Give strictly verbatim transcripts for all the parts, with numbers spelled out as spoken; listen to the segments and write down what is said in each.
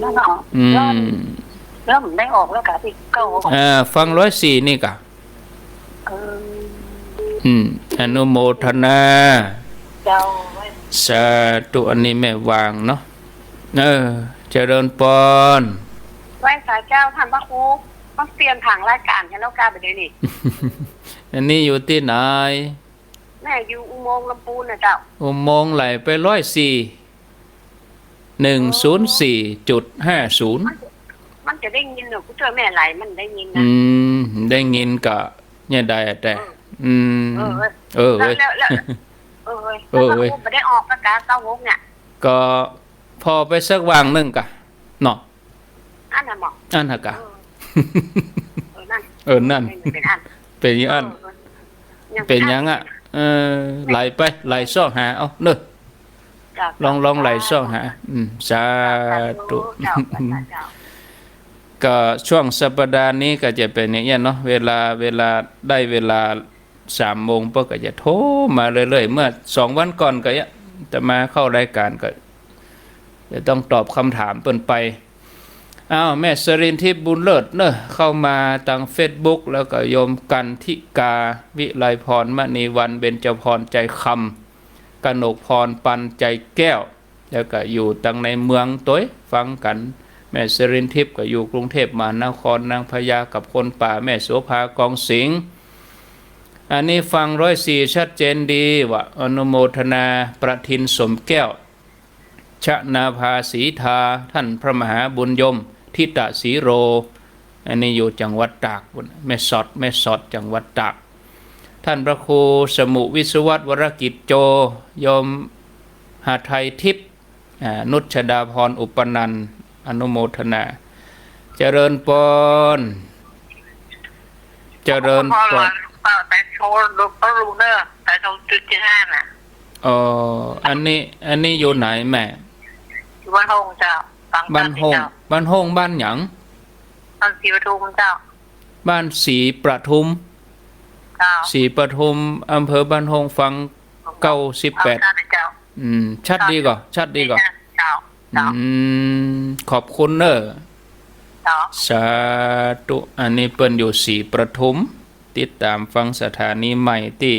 นั่นเนาะ อืม แล้ว แล้วมันได้ออกแล้วกะ ตี้เก้าหก อ่า ฟังร้อยสี่นี่กะ เออ อืม อนุโมทนา เจ้า สาธุ อันนี้แม่วางเนาะ เออ เจริญปอน ไหว้สาเจ้า ต้านพระครู มาเปลี่ยนทางรายก๋านกั๋นแล้วกา บ่าเดี่ยวนี้ อันนี้อยู่ตี้ไหน แม่อยู่อุโมงค์ลำปูนน่ะเจ้า อุโมงค์ไหลไปร้อยสี่ หนึ่งศูนย์สี่จุดห้าศูนย์ มันจะ มันจะได้ยินเนาะ กูเจื้อแม่ไหลมันได้ยินนะ อืม ได้ยินกะเนี่ยได้แต่ เออ อืม เออ เออ เออ เว้ย แล้ว แล้ว แล้ว เออ เว้ย เออ แล้ว เว้ย มันบ่ได้ออกแล้วกา เก้าหกเนี่ย ก็ผ่อไปสักวางนึ่งกา เนาะ อั้นน่ะบ่ อั้นน่ะกา เออ เออ นั่น เออ นั่น เป๋นอั้น เป๋นอั้น เออ เป๋นหยังอะ เออ ไหลไป ไหลเซาะหา เอาเนาะ เจ้า ลอง ลองไหลเซาะหา อืม สาธุ เจ้า เจ้า เจ้า ก็ช่วงสัปดาห์นี้ก็จะเป๋นอย่างเงี้ยเนาะ เวลา เวลา ได้เวลาสามโมงเปิ้นก็จะโทรมาเรื่อยๆ เมื่อสองวันก่อนก็เนี่ย อาตมาเข้ารายก๋านก็ จะต้องตอบกำถามเปิ้นไป อ้าว แม่สรินทิพย์บุญเลิศเนาะ เข้ามาตางเฟซบุ๊ก แล้วก็โยมกันทิกา วิไลพร มณีวรรณ เบญจพร ใจคำ กนกพร ปัน ใจแก้ว แล้วก็อยู่ตางในเมืองตวย ฟังกั๋น แม่สรินทิพย์ก็อยู่กรุงเทพมหานคร นางพญากับคนป่า แม่โสภา กองสิงห์ อันนี้ฟังร้อยสี่ชัดเจนดี ว่าอนุโมทนา ประทิน สมแก้ว ชนาภา ศรีทา ท่านพระมหาบุญยม ทิตะสีโร อันนี้อยู่จังหวัดตาก แม่สอด แม่สอด จังหวัดตาก ท่านพระครูสมุวิศวัตร วรกิจโจ โยมหาไทยทิพย์ อ่า นุชดาพร อุปนันท์ อนุโมทนา เจริญปอน เจริญปอน เป่าแต่โชว์ลูกก็รู้เนอะ แต่ตรงจุดที่ห้าน่ะ อ๋อ อันนี้ อันนี้อยู่ไหนแม่ อยู่บ้านโฮงเจ้า ฟัง บ้านโฮง เจ้า บ้านโฮง บ้านหยัง บ้านศรีปทุมเจ้า บ้านศรีประทุม เจ้า ศรีประทุม อำเภอบ้านโฮง ฟัง เก้าสิบแปด เอาชัดเลยเจ้า อืม ชัดดีก่อ ชัดดีก่อ เจ้า เจ้า อืม ขอบคุณเนอะ เจ้า สาธุ อันนี้เปิ้นอยู่ศรีประทุม ติดต๋ามฟังสถานีใหม่ตี้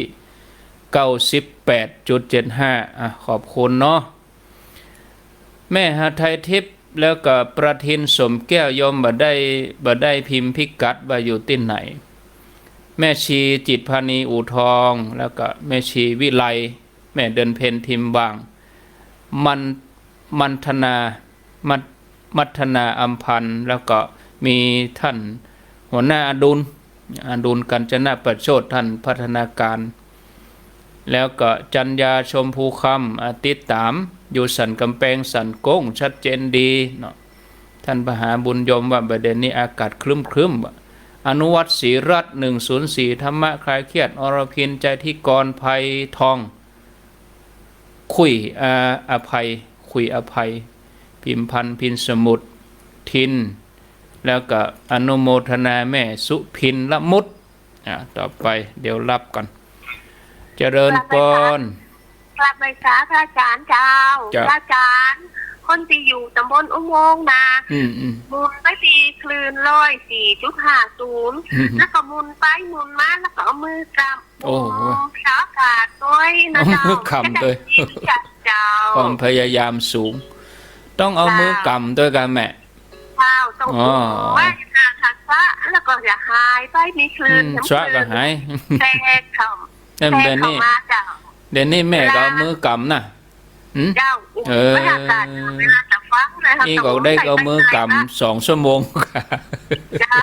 เก้าสิบแปดจุดเจ็ดห้า อ่ะ ขอบคุณเนาะ แม่หาไทยทิพย์ แล้วก็ประทิน สมแก้ว โยมบ่ได้ บ่ได้พิมพ์พิกัดว่าอยู่ตี้ไหน แม่ชีจิตรพานี อู่ทอง แล้วก็แม่ชีวิไล แม่เดือนเพ็ญ ทิมวาง มัน มันธนา มัท มัทนา อำพันธ์ แล้วก็มีท่านหัวหน้าอดุล อดุล กัญจนประโชติ ท่านพัฒนาการ แล้วก็จัญญา ชมพูคำ อ่ะ ติดต๋าม อยู่สันก๋ำแปง สันโก้ง ชัดเจนดีเนาะ ท่านมหาบุญยมว่าบ่าเดี่ยวนี้อากาศครึ้มๆ ว่า อนุวัฒน์ ศรีรัตน์ หนึ่งศูนย์สี่ ธรรมะคลายเครียด อรพิน ใจธิกร ไพทอง คุย อ่า อภัย คุย อภัย พิมพันธ์ พินสมุทร ทิน แล้วก็อนุโมทนาแม่สุพินละมุตร อ่า ต่อไป เดี๋ยวรับก่อน เจริญปอน กราบไหว้สาพระอาจ๋ารย์เจ้า เจ้า พระอาจ๋ารย์ คนตี้อยู่ตำบลอุโมงค์นะ อืม อืม หมุนไปตี้คลื่นร้อยสี่จุดห้าศูนย์ อืม แล้วก็หมุนไปหมุนมา แล้วก็เอามือกำ โอ้โห เสาอากาศตวยนะเจ้า เอามือกำตวย จะได้ยินเจ้า ความพยายามสูง ต้องเอามือกำตวยก่าแม่ เจ้า ต้อง อ๋อ ว่าอย่าขาดสะ แล้วก็อย่าหายไป มีคลื่น อืม สะก็หาย แทรกเข้า เอิ่ม แทรกเข้ามาเจ้า เดี๋ยวนี้ เดี๋ยวนี้แม่ก็เอามือกำนะ หืม เจ้า เออ บรรยากาศเวลาจะฟังนะ นี่ก็ได้เอามือกำสองชั่วโมง เจ้า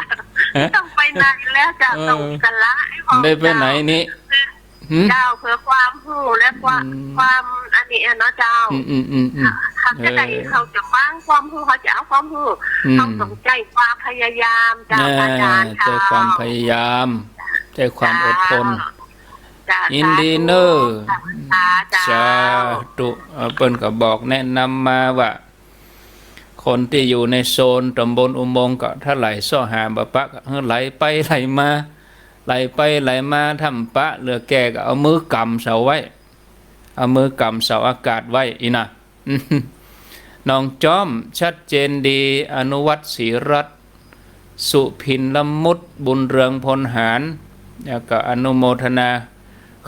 ต้องไปไหนแล้วเจ้า เออ ต้องสละให้พร้อม ได้ไปไหนนี่ เจ้า หืม เจ้า เพื่อความฮู้และความ อืม ความอันนี้อะเนาะเจ้า อืม อืม อืม อืม เขาจะได้ เออ เขาจะฟังความฮู้ เขาจะเอาความฮู้ อืม เขาต้องใจ๊ความพยายามเจ้า แน่ อาจ๋ารย์เจ้า ใจ๊ความพยายาม ใจ๊ความอดทน เจ้า ยินดีเนอะ สาธุ เจ้า สาธุ เอ่อ เปิ้นก็บอกแนะนำมาว่า คนตี้อยู่ในโซนตำบลอุโมงค์ก็ถ้าไหลเซาะหาบ่ปะ ก็หื้อไหลไปไหลมา ไหลไปไหลมา ถ้าบ่ปะเหลือแก่ก็เอามือกำเสาไว้ เอามือกำเสาอากาศไว้ อี้นะ น้องจ้อม ชัดเจนดี อนุวัฒน์ ศรีรัตน์ สุพินละมุต บุญเรือง พลหาร แล้วก็อนุโมทนา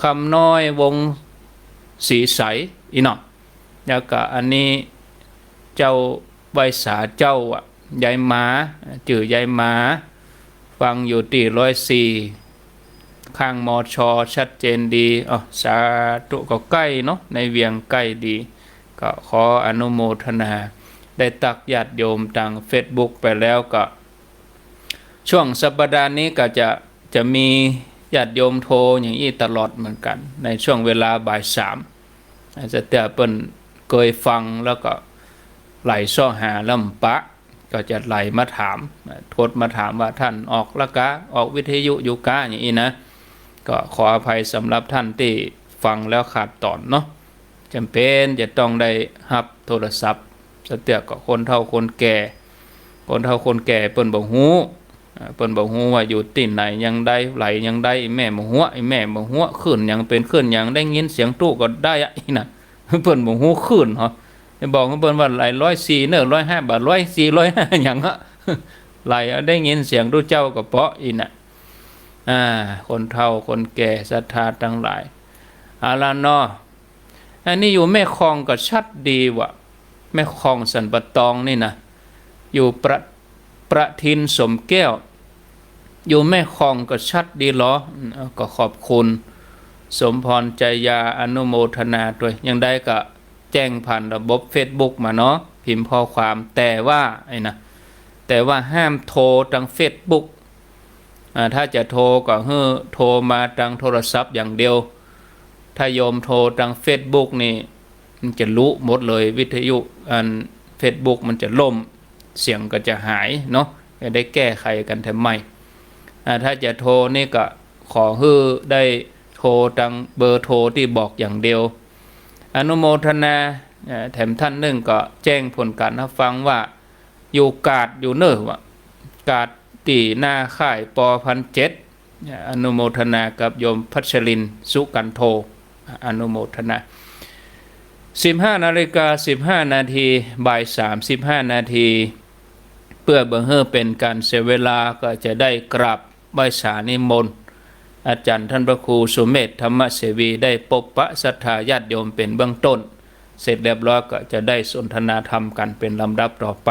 คำน้อย วงศ์ศรีใส อีเนาะ แล้วก็อันนี้เจ้า ไหว้สาเจ้าอะ ยายหมา จื้อยายหมา ฟังอยู่ตี้ร้อยสี่ ข้าง มช ชัดเจนดี อ๋อ สาธุ ก็ใก้เนาะ ในเวียงใก้ดี ก็ขออนุโมทนา ได้ตักญาติโยมตางเฟซบุ๊กไปแล้วก็ ช่วงสัปดาห์นี้ก็จะ จะมีญาติโยมโทรอย่างอี้ตลอดเหมือนกั๋น ในช่วงเวลาบ่ายสาม อาจจะเตื้อเปิ้นเกยฟังแล้วก็ไหลเซาะหาแล้วบ่ปะ ก็จะไหลมาถาม โทรมาถามว่าท่านออกละกา ออกวิทยุอยู่กา อย่างอี้นะ ก็ขออภัยสำหรับท่านตี้ฟังแล้วขาดตอนเนาะ จ๋ำเป๋นจะต้องได้ฮับโทรศัพท์ สะเตื้อก็คนเฒ่าคนแก่ คนเฒ่าคนแก่เปิ้นบ่ฮู้ อ่า เปิ้นบ่ฮู้ว่าอยู่ตี้ไหน ยังใด ไหลยังใด อีแม่บ่ฮั้ว อีแม่บ่ฮั้ว ขึ้นหยังเป๋นขึ้นหยัง ได้ยินเสียงตุ๊ก็ได้อะ อี้นะ เปิ้นบ่ฮู้ขึ้นเหรอ ไปบอกเปิ้นว่าไหลร้อยสี่เน่อ ร้อยห้าบ่า ร้อยสี่ ร้อยห้าหยังอะ ไหลอะ ได้ยินเสียงตุ๊เจ้าก็เปาะ อี้นะ อ่า คนเฒ่าคนแก่ศรัทธาตังหลาย เอาละเนาะ อันนี้อยู่แม่คองก็ชัดดีว่ะ แม่คองสันป่าตองนี่นะ อยู่ประ ประทินสมแก้ว อยู่แม่คองก็ชัดดีเหรอ อืม เอา ก็ขอบคุณ สมพร ใจยา อนุโมทนาตวย ยังใดก็แจ้งผ่านระบบเฟซบุ๊กมาเนาะ พิมพ์ข้อความ แต่ว่า ไอ้นะ แต่ว่าห้ามโทรตางเฟซบุ๊ก อ่า ถ้าจะโทรก็หื้อโทรมาตางโทรศัพท์อย่างเดียว ถ้าโยมโทรตางเฟซบุ๊กนี่ มันจะลุหมดเลย วิทยุ อันเฟซบุ๊กมันจะล่ม เสียงก็จะหายเนาะ จะได้แก้ไขกั๋นแถมใหม่ อ่า ถ้าจะโทรนี่ก็ขอหื้อได้โทรตางเบอร์โทรตี้บอกอย่างเดียว อนุโมทนา อ่า แถมท่านนึ่งก็แจ้งผลก๋านฮับฟังว่า อยู่กาดอยู่เน่อว่ะ กาดตี้หน้าค่าย ป.พันเจ็ด อนุโมทนากับโยมพัชรินทร์ สุกันโท อนุโมทนา สิบห้านาฬิกาสิบห้านาที บ่ายสามสิบห้านาที เปื้อบ่หื้อเป๋นก๋านเสียเวลา ก็จะได้กราบไหว้สานิมนต์ อาจ๋ารย์ท่านพระครูสุเมธ ธรรมเสวี ได้ปบปะศรัทธาญาติโยมเป๋นเบื้องต้น เสร็จเรียบร้อยก็จะได้สนทนาธรรมกั๋นเป๋นลำดับต่อไป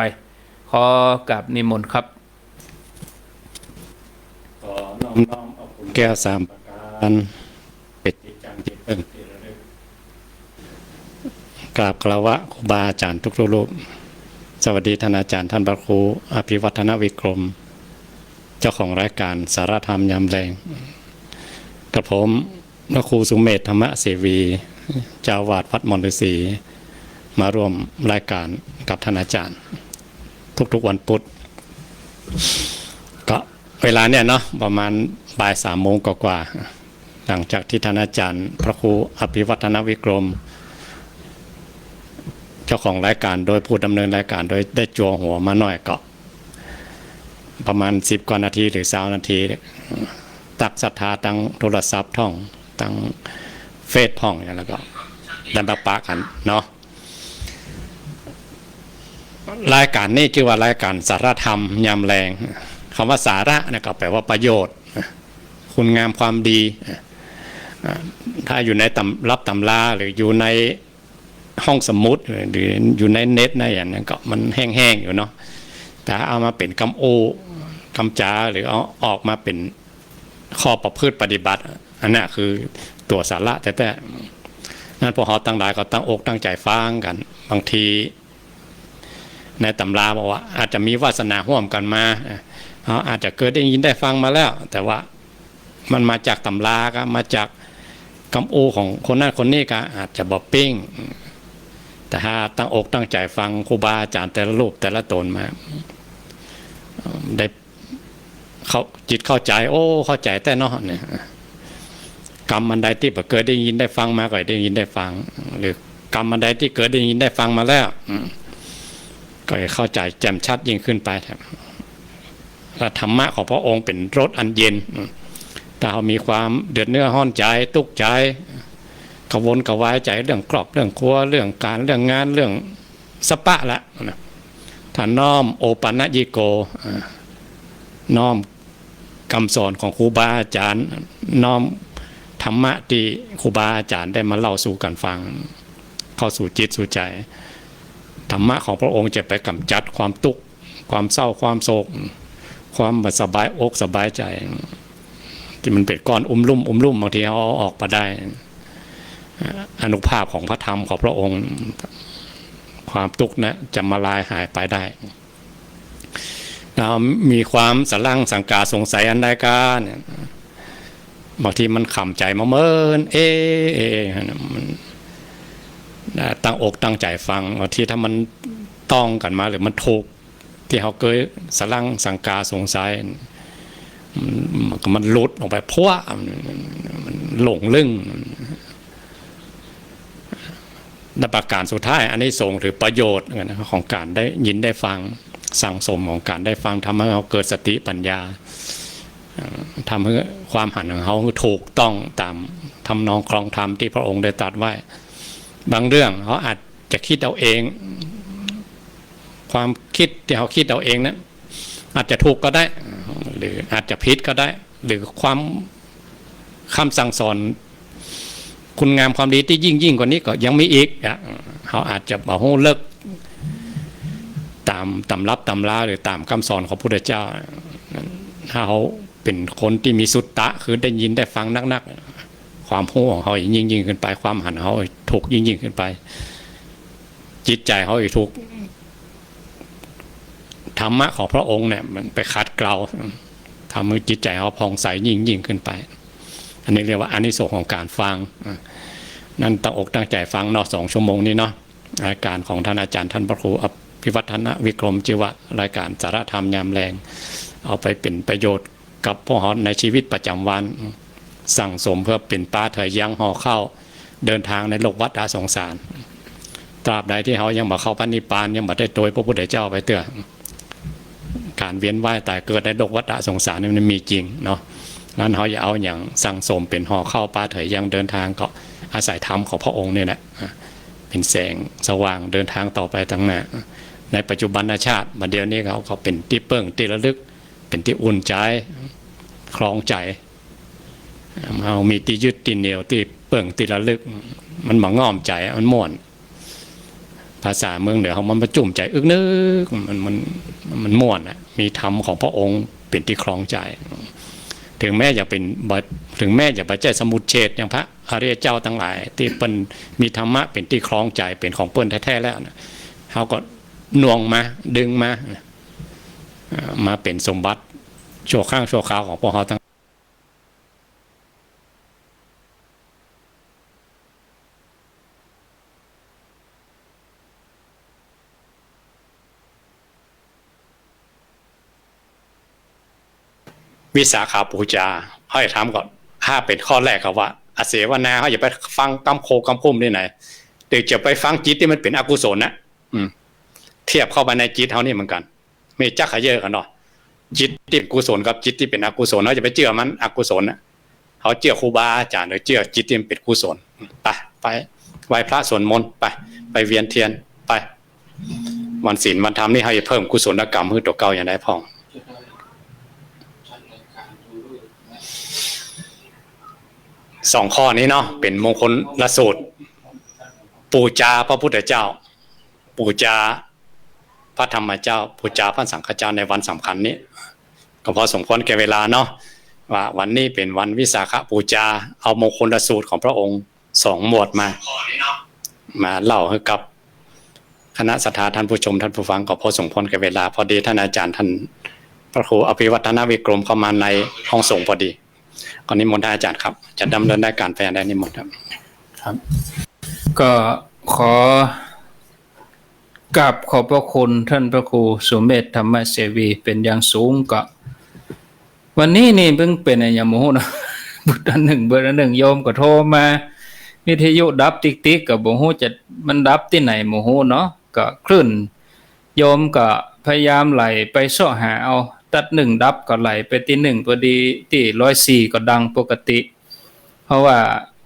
ขอกราบนิมนต์ครับ ขอน้อมน้อมเอาคุณแก้วสามประการ เป๋นจิตจังจิตเปิ้ง กราบคารวะครูบาอาจ๋ารย์ทุกๆ รูป สวัสดีท่านอาจ๋ารย์ ท่านพระครูอภิวัฒนวิกรม เจ้าของรายการสาระธรรมยามแลง กับผมพระครูสุเมธ ธรรมเสวี เจ้าอาวาสวัดมอนฤๅษี มาร่วมรายการกับท่านอาจ๋ารย์ ทุกๆ วันพุธ ก็เวลาเนี่ยเนาะ ประมาณบ่ายสามโมงกว่าๆ หลังจากตี้ท่านอาจ๋ารย์พระครูอภิวัฒนวิกรม เจ้าของรายการ โดยผู้ดำเนินรายการ โดยได้จั่วหัวมาหน่อย ก็ประมาณสิบกว่านาทีหรือซาวนาที ตักศรัทธาตางโทรศัพท์พ่อง ตางเฟซพ่อง แล้วก็ได้มาปะกั๋นเนาะ รายการนี้จื้อว่ารายการสาระธรรมยามแลง กำว่าสาระเนี่ยก็แป๋ว่าประโยชน์ คุณงามความดี อ่า ถ้าอยู่ในตำรับตำรา หรืออยู่ในห้องสมุด หรืออยู่ในเน็ตในอย่างนั้นก็มันแห้งๆ อยู่เนาะ แต่เอามาเป๋นกำอู้กำจ๋า หรือเอาออกมาเป๋นข้อประพฤติปฏิบัติ อันนั้นคือตั๋วสาระแต๊ๆ นั้นพวกเฮาตังหลายก็ตั้งอกตั้งใจ๋ฟังกั๋น บางที ในตำราบอกว่าอาจจะมีวาสนาฮ่วมกั๋นมา เฮาอาจจะเกยได้ยินได้ฟังมาแล้ว แต่ว่ามันมาจากตำราก็มาจากกำอู้ของคนนั้นคนนี้ก็อาจจะบ่ปิ้ง แต่ถ้าตั้งอกตั้งใจ๋ฟังครูบาอาจ๋ารย์แต่ละรูปแต่ละต๋นมา ได้ เข้าจิตเข้าใจ๋ โอ้ เข้าใจ๋แต๊เนาะเนี่ย กำอันใดตี้บ่เกยได้ยินได้ฟังมาก็ได้ยินได้ฟัง หรือกำอันใดตี้เกยได้ยินได้ฟังมาแล้ว อืม ก็เข้าใจ๋แจ่มชัดยิ่งขึ้นไป และธรรมะของพระองค์เป๋นรสอันเย็น อืม ถ้าเฮามีความเดือดเนื้อฮ้อนใจ๋ ตุ๊กข์ใจ๋ กระวนกระวายใจ๋เรื่องครอบเรื่องครัว เรื่องก๋านเรื่องงาน เรื่อง สปะละนะ ถ้าน้อมโอปัญญิโก อ่า น้อมกำสอนของครูบาอาจ๋ารย์ น้อมธรรมะตี้ครูบาอาจ๋ารย์ได้มาเล่าสู่กั๋นฟัง เข้าสู่จิตสู่ใจ๋ ธรรมะของพระองค์จะไปก๋ำจัดความตุ๊กข์ ความเศร้า ความโศก ความบ่สบายอกสบายใจ๋ ตี้มันเป๋นก้อนอุ้มลุ่ม อุ้มลุ่ม บางทีเฮาเอาออกบ่ได้ อานุภาพของพระธรรมของพระองค์ ความตุ๊กข์นั้นจะมาลายหายไปได้ เฮามีความสะหลั้งสังก๋าสงสัยอันใดกาเนี่ย บางทีมันขำใจ๋มาเมิน เอ๊ะ เอ๊ะ เอ๊ะ มัน ตั้งอกตั้งใจ๋ฟัง บางทีถ้ามันต้องกั๋นมา หรือมันถูก ตี้เฮาเกยสะหลั้งสังก๋าสงสัย มัน มันหลุดออกไปพั้ว มัน มันหลงลึ่ง และประก๋านสุดท้าย อานิสงส์หรือประโยชน์ของก๋านได้ยินได้ฟัง สั่งสมของก๋านได้ฟัง ทำหื้อเฮาเกิดสติปัญญา เอ่อ ทำหื้อความหันของเฮาถูกต้องต๋ามทำนองครองธรรมตี้พระองค์ได้ตรัสไว้ บางเรื่องเฮาอาจจะกึ๊ดเอาเอง ความกึ๊ดตี้เฮาตึกเอาเองนั้น อาจจะถูกก็ได้ หรืออาจจะผิดก็ได้ หรือความ กำสั่งสอน คุณงามความดีตี้ยิ่งยิ่งกว่านี้ก็ยังมีอีกอะ เฮาอาจจะบ่ฮู้เลิก ต๋ามตำรับตำรา หรือต๋ามกำสอนของพุทธเจ้า ถ้าเฮาเป๋นคนตี้มีสุตตะ คือได้ยินได้ฟังนักๆ ความฮู้ของเฮายิ่งยิ่งขึ้นไป ความหันเฮาถูกยิ่งยิ่งขึ้นไป จิตใจ๋เฮาถูก ธรรมะของพระองค์เนี่ย มันไปขัดเกลา ทำหื้อจิตใจ๋เฮาผ่องใสยิ่งยิ่งขึ้นไป อันนี้เรียกว่าอานิสงส์ของก๋านฟัง อ่ะ นั้นตั้งอกตั้งใจ๋ฟังเนาะ สองชั่วโมงนี้เนาะ รายก๋านของต้านอาจ๋ารย์ต้านพระครูอภิวัฒนวิกรม จื้อว่ารายก๋านสาระธรรมยามแลง เอาไปเป๋นประโยชน์กับพวกเฮาในชีวิตประจ๋ำวัน สั่งสมเปื้อเป๋นป้าเถยยังห่อข้าว เดินทางในโลกวัฏฏะสงสาร ตราบใดตี้เฮายังบ่เข้าพระนิพพาน ยังบ่ได้โตยพระพุทธเจ้าไปเตื้อ ก๋านเวียนว่ายต๋ายเกิดในโลกวัฏฏะสงสารนี่มันมีจริงเนาะ นั้นเฮาอย่าเอาหยังสั่งสมเป๋นห่อข้าวป้าเถยยังเดินทาง ก็อาศัยธรรมของพระองค์นี่แหละ อ่ะ เป๋นแสงสว่างเดินทางต่อไปตางหน้า ในปัจจุบันชาติ บัดเดี๋ยวนี้เฮาก็เป๋นตี้เปิ้งตี้ระลึก เป๋นตี้อุ่นใจ๋ ครองใจ๋ เฮามีตี้ยึดตี้เหนี่ยว ตี้เปิ้งตี้ระลึก มันบ่ง่อมใจ๋ มันม่วน ภาษาเมืองเหนือเฮามันบ่จุ่มใจ๋อึกนึก มัน มัน มันม่วนอะ มีธรรมของพระองค์เป๋นตี้ครองใจ๋ ถึงแม้จะเป๋นบ่ ถึงแม้จะบ่ใจ้สมุจเฉทอย่างพระอริยเจ้าตังหลาย ตี้เปิ้นมีธรรมะเป๋นตี้ครองใจ๋ เป๋นของเปิ้นแท้ๆ แล้วนะ เฮาก็น่วงมา ดึงมา อ่า มาเป๋นสมบัติชั่วครั้งชั่วคราวของพวกเฮาตัง วิสาขบูชา เฮาจะถามก่อน ถ้าเป๋นข้อแรกก็ว่า อเสวนา เฮาจะไปฟังกำโคกำคุ้มตี้ไหน แต่จะไปฟังจิตตี้มันเป๋นอกุศลนะ อืม เทียบเข้าไปในจิตเฮานี่เหมือนกั๋น มีจักขะเยอะกั๋นเนาะ จิตตี้กุศลกับจิตตี้เป๋นอกุศล เฮาจะไปเจื้อมันอกุศลนะ เฮาเจื้อครูบาอาจ๋ารย์ หรือเจื้อจิตตี้มันเป๋นกุศล ไป ไปไหว้พระสวดมนต์ ไป ไปเวียนเตียน ไป วันศีลวันธรรมนี่เฮาจะเพิ่มกุศลกรรมหื้อตั๋วเก่าอย่างใดพ่อง สองข้อนี้เนาะ เป๋นมงคลสูตร ปู๋จาพระพุทธเจ้า ปู๋จาพระธรรมเจ้า ปู๋จาพระสังฆเจ้าในวันสำคัญนี้ ก็พอสมควรแก่เวลาเนาะ ว่าวันนี้เป๋นวันวิสาขบูชา เอามงคลสูตรของพระองค์สองหมวดมา มาเล่าหื้อกับคณะศรัทธาท่านผู้ชมท่านผู้ฟัง ก็พอสมควรแก่เวลา พอดีต้านอาจ๋ารย์ต้านพระครูอภิวัฒนวิกรมเข้ามาในห้องสงฆ์พอดี ก็นิมนต์ต้านอาจ๋ารย์ครับ จะดำเนินรายก๋านไปอย่างใด นิมนต์ครับ ครับ ก็ขอ กราบขอบพระคุณต้านพระครูสุเมธธรรมเสวีเป๋นอย่างสูง ก็วันนี้นี่เปิ้นเป๋นอะหยังบ่ฮู้เนาะ เบิดอันนึ่ง เบิดอันนึ่ง โยมก็โทรมา วิทยุดับติ๊กๆ ก็บ่ฮู้จะ มันดับตี้ไหนบ่ฮู้เนาะ ก็คลื่น โยมก็พยายามไหลไปเซาะหาเอา ตั๊ดนึ่งดับก็ไหลไปตี้นึ่ง พอดีตี้ร้อยสี่ก็ดังปกติ เพราะว่า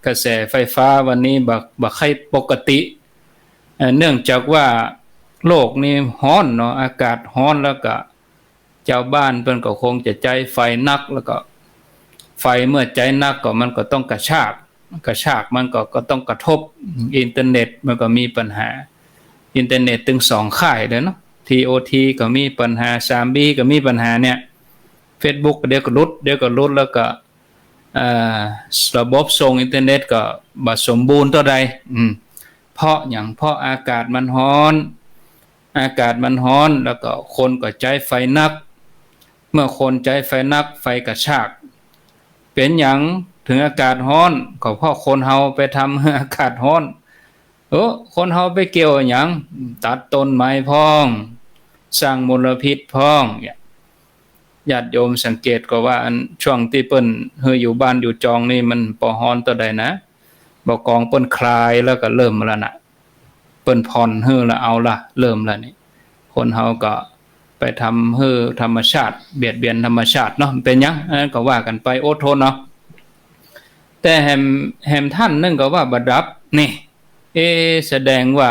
กระแสไฟฟ้าวันนี้บ่ บ่ค่อยปกติ เอ่อ เนื่องจากว่า โลกนี้ฮ้อนเนาะ อากาศฮ้อน แล้วก็จาวบ้านเปิ้นก็คงจะใจ๊ไฟนัก แล้วก็ไฟเมื่อใจ๊นักก็มันก็ต้องกระชาก กระชากมันก็ ก็ต้องกระทบ อินเทอร์เน็ตมันก็มีปัญหา อินเทอร์เน็ตตึงสองค่ายเลยเนาะ ทีโอที ก็มีปัญหา สามบี ก็มีปัญหาเนี่ย เฟซบุ๊ก เดี๋ยวก็หลุด เดี๋ยวก็หลุด แล้วก็ เอ่อ ระบบส่งอินเทอร์เน็ตก็บ่สมบูรณ์เต้าใด อืม เพราะหยัง เพราะอากาศมันฮ้อน อากาศมันฮ้อน แล้วก็คนก็ใจ๊ไฟนัก เมื่อคนใจ๊ไฟนัก ไฟกระชาก เป๋นหยังเถิงอากาศฮ้อน ก็เพราะคนเฮาไปทำหื้ออากาศฮ้อน เออ คนเฮาไปเกี่ยวหยัง ตัดต้นไม้พ่อง สร้างมลพิษพ่อง เนี่ย ญาติโยมสังเกตก็ว่าอันช่วงตี้เปิ้นหื้ออยู่บ้านอยู่จองนี่มันบ่ฮ้อนเต้าใดนะ บ่ากองเปิ้นคลายแล้วก็เริ่มแล้วนะ เปิ้นผ่อนหื้อแล้วเอาละ เริ่มแล้วนี่ คนเฮาก็ไปทำหื้อธรรมชาติ เบียดเบียนธรรมชาติเนาะ มันเป๋นหยัง อันนั้นก็ว่ากั๋นไป อดทนเนาะ แต่แหม แหมท่านนึ่งก็ว่าบ่ดับ นี่ เอ๊ะ แสดงว่า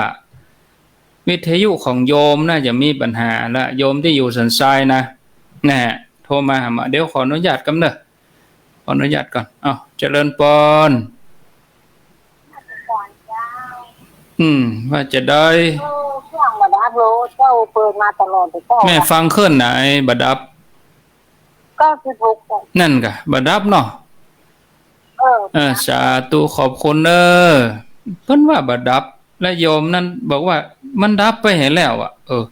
วิทยุของโยมน่าจะมีปัญหาละ โยมตี้อยู่สันทรายนะ นะฮะ โทรมาหามา เดี๋ยวขออนุญาตกำเน่อ ขออนุญาตก่อน เอ้า เจริญปอน อืม ว่าจะได้ เออ เครื่องบ่ดับเลย เจ้าเปิดมาตลอดเลย เจ้า แม่ฟังเคลื่อนไหวบ่ดับ เก้าสิบหก นั่นกะ บ่ดับเนาะ เออ เออ สาธุ ขอบคุณเด้อ เปิ้นว่าบ่ดับ และโยมนั้นบอกว่ามันดับไปหั้นแล้วอะ เออ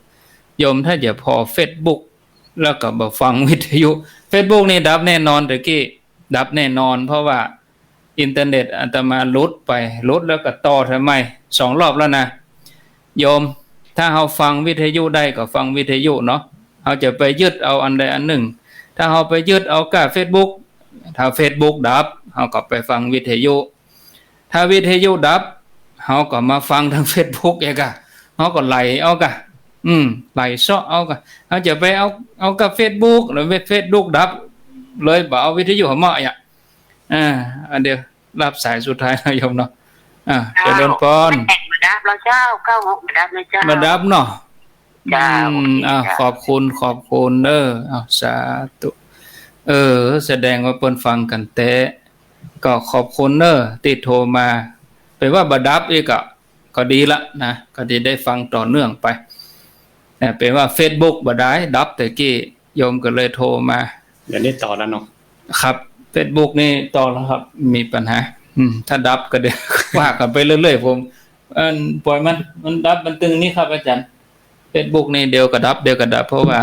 โยมถ้าจะผ่อเฟซบุ๊ก แล้วก็บ่ฟังวิทยุ เฟซบุ๊กนี่ดับแน่นอน ตะกี้ดับแน่นอน เพราะว่าอินเทอร์เน็ตอาตมาหลุดไป หลุดแล้วก็ต่อใหม่สองรอบแล้วนะ โยม ถ้าเฮาฟังวิทยุได้ก็ฟังวิทยุเนาะ เฮาจะไปยึดเอาอันใดอันนึ่ง ถ้าเฮาไปยึดเอาก้าเฟซบุ๊ก ถ้าเฟซบุ๊กดับ เฮาก็ไปฟังวิทยุ ถ้าวิทยุดับ เฮาก็มาฟังตางเฟซบุ๊กเอกอะ เฮาก็ไหลเอากะ อืม ไหลเซาะเอากะ เฮาจะไปเอา เอาก้าเฟซบุ๊ก แล้วเฟซบุ๊กดับ เลยบ่เอาวิทยุหาเหมาะอะ อ่า อันเดียว รับสายสุดท้ายแล้วโยมเนาะ อ่า เจ้า เจริญปอน บ่ดับแล้วเจ้า เก้าหกบ่ดับเลยเจ้า บ่ดับเนาะ เจ้า อืม โอเค อ่า เจ้า ขอบคุณ ขอบคุณเด้อ อ้าว สาธุ เออ แสดงว่าเปิ้นฟังกั๋นแต๊ ก็ขอบคุณเด้อ ตี้โทรมา เป๋นว่าบ่ดับอีกก็ ก็ดีละนะ ก็ดีได้ฟังต่อเนื่องไป แต่เป๋นว่าเฟซบุ๊กบ่ได้ ดับตะกี้ โยมก็เลยโทรมา เดี๋ยวนี้ต่อแล้วเนาะ ครับ เฟซบุ๊กนี่ต่อแล้วครับ มีปัญหา อืม ถ้าดับก็เดี๋ยว ว่ากั๋นไปเรื่อยๆ ผม เอิ่น ปล่อยมัน มันดับ มันตึงนี่ครับอาจารย์ เฟซบุ๊กนี่เดี๋ยวก็ดับ เดี๋ยวก็ดับ เพราะว่า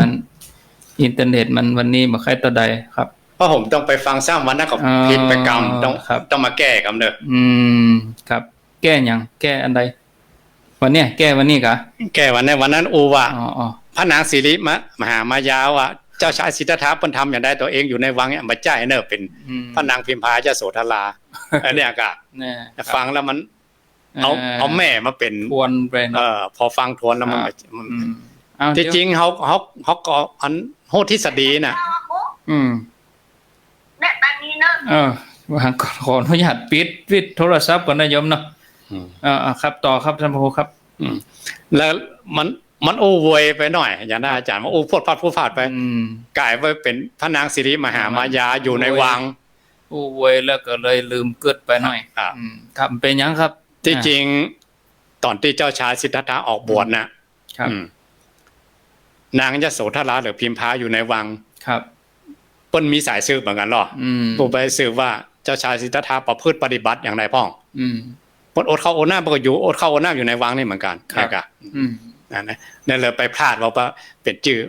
อินเทอร์เน็ตมันวันนี้บ่ค่อยเต้าใดครับ เพราะผมต้องไปฟังซ้ำวันนั้นก็ อ๋อ ผิดไปกำ ต้อง ครับ ต้องมาแก้กำเด้อ อืม ครับ แก้หยัง แก้อันใด วันเนี้ย แก้วันนี้กะ แก้วันเนี้ย วันนั้นอู้ว่า อ๋อ อ๋อ พระนางสิริมะ มหามายาว่า เจ้าชายสิทธัตถะเปิ้นทำอย่างใดต่อเองอยู่ในวังเนี่ย บ่ใจ้เน่อ เป๋น อืม พระนางพิมพายโสธรา อันเนี้ยกะ เนี่ย ฟังแล้วมัน เอา เออ เอาแม่มาเป๋น ทวนไปเนาะ เออ พอฟังทวนแล้วมัน ครับ มัน อืม เอา ที่จริงเฮา เฮา เฮาก็อันฮู้ทฤษฎีน่ะ อืม เออ วางก่อน ขออนุญาตปิด ปิดโทรศัพท์ก่อนนะโยมเนาะ อืม เออ เออ ครับ ต่อครับท่านพระครูครับ อืม แล้วมัน มันอู้เวยไปหน่อย อย่างนั้นอาจารย์ มันอู้พรวดพราดพรวดพราดไป อืม ก๋ายว่าเป๋นพระนางสิริมหามายาอยู่ในวัง อู้เวยแล้วก็เลยลืมกึ๊ดไปหน่อย อ่ะ อืม ครับ เป๋นหยังครับ ที่จริง ต๋อนตี้เจ้าชายสิทธัตถะออกบวชน่ะ ครับ อืม นางยโสธราหรือพิมพาอยู่ในวัง ครับ เปิ้นมีสายสืบเหมือนกั๋นลอ อืม ผู้ไปสืบว่าเจ้าชายสิทธัตถะประพฤติปฏิบัติอย่างใดพ่อง อืม เปิ้นอดข้าวอดน้ำ เปิ้นก็อยู่อดข้าวอดน้ำอยู่ในวังนี่เหมือนกั๋น ครับ เนี่ยกะ อืม นั่นนะ นั่นเลยไปพลาดว่าเป๋นจื้อ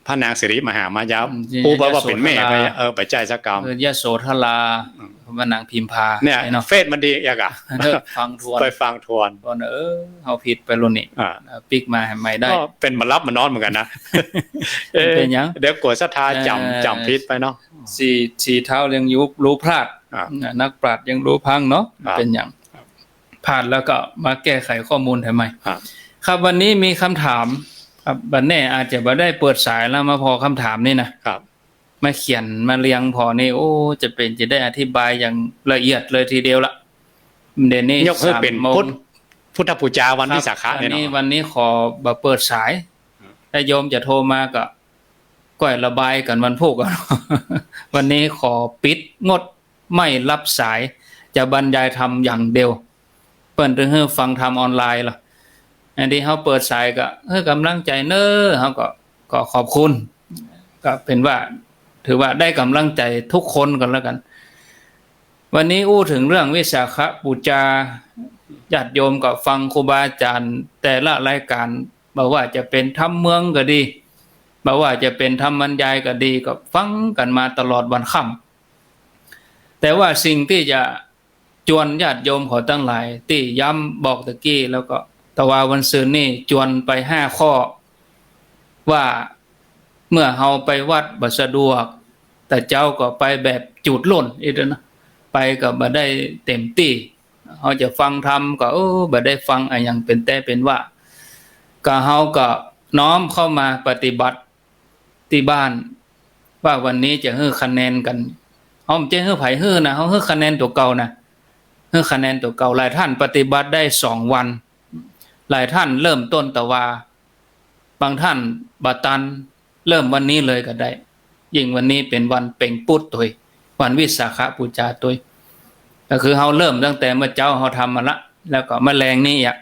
พระนางสิริมหามายา อืม อู้ไปว่าเป๋นแม่ไป ยโสธรา เออ ไปใจ้สักกำ เออ ยโสธรา อืม พระนางพิมพา เนี่ย เนาะ เฟซมันดีเอกอะ เออ ฟังทวน ไปฟังทวน ก่อน เออ เฮาผิดไปแล้วนี่ อ่า เออ ปิ๊กมาให้ใหม่ได้ ก็เป๋นบ่หลับบ่นอนเหมือนกั๋นนะ เอ๊ะ เป๋นหยัง เดี๋ยวกั๋วศรัทธาจ๋ำ เออ จ๋ำผิดไปเนาะ สี่ สี่เท้ายังรู้ รู้พลาด อ่า นักปราชญ์ยังรู้พลั้งเนาะ ครับ เป๋นหยัง พลาดแล้วก็มาแก้ไขข้อมูลให้ใหม่ ครับ ครับ วันนี้มีคำถาม ครับ บ่าแน่อาจจะบ่ได้เปิดสายแล้ว มาผ่อคำถามนี่นะ ครับ มาเขียนมาเรียงผ่อนี่ โอ้ จะเป๋นจะได้อธิบายอย่างละเอียดเลยทีเดียวละ เดี๋ยวนี้ ยกหื้อเป๋น สามโมง พุทธ พุทธปู๋จาวันวิสาขะ ครับ เนี่ยเนาะ วันนี้ วันนี้ขอบ่เปิดสาย ถ้าโยมจะโทรมาก็ ก้อยระบายกั๋นวันพูกอะ วันนี้ขอปิดงดไม่รับสาย จะบรรยายธรรมอย่างเดียว เปิ้นตึงหื้อฟังธรรมออนไลน์ลอ อันตี้เฮาเปิดสายก็หื้อกำลังใจ๋เน้อ เฮาก็ ก็ขอบคุณ ก็เป๋นว่า ถือว่าได้กำลังใจ๋ทุกคนกั๋นแล้วกั๋น วันนี้อู้เถิงเรื่องวิสาขะปู๋จา ญาติโยมก็ฟังครูบาอาจ๋ารย์แต่ละรายก๋าน บ่ว่าจะเป๋นธรรมเมืองก็ดี บ่ว่าจะเป๋นธรรมบรรยายก็ดี ก็ฟังกั๋นมาตลอดวันค่ำ แต่ว่าสิ่งตี้จะจวนญาติโยมเขาตังหลาย ตี้ย้ำบอกตะกี้ แล้วก็ตะวาวันซืนนี่จวนไปห้าข้อ ว่าเมื่อเฮาไปวัดบ่สะดวก แต่เจ้าก็ไปแบบจูดล่นอี้เนาะ ไปก็บ่ได้เต็มตี้ เฮาจะฟังธรรมก็ เออ บ่ได้ฟังอะหยังเป๋นแต๊เป๋นว่า ก็เฮาก็น้อมเข้ามาปฏิบัติตี้บ้าน ว่าวันนี้จะหื้อคะแนนกั๋น เฮาบ่ใจ้หื้อใผหื้อนะ เฮาหื้อคะแนนตั๋วเก่านะ หื้อคะแนนตั๋วเก่า หลายท่านปฏิบัติได้สองวัน หลายท่านเริ่มต้นตะวา บางท่านบ่ตัน เริ่มวันนี้เลยก็ได้ ยิ่งวันนี้เป๋นวันเพ็ญปุ๊ดตวย วันวิสาขะปู๋จาตวย ก็คือเฮาเริ่มตั้งแต่เมื่อเจ๊าเฮาทำมาละ แล้วก็เมื่อแลงนี่อะ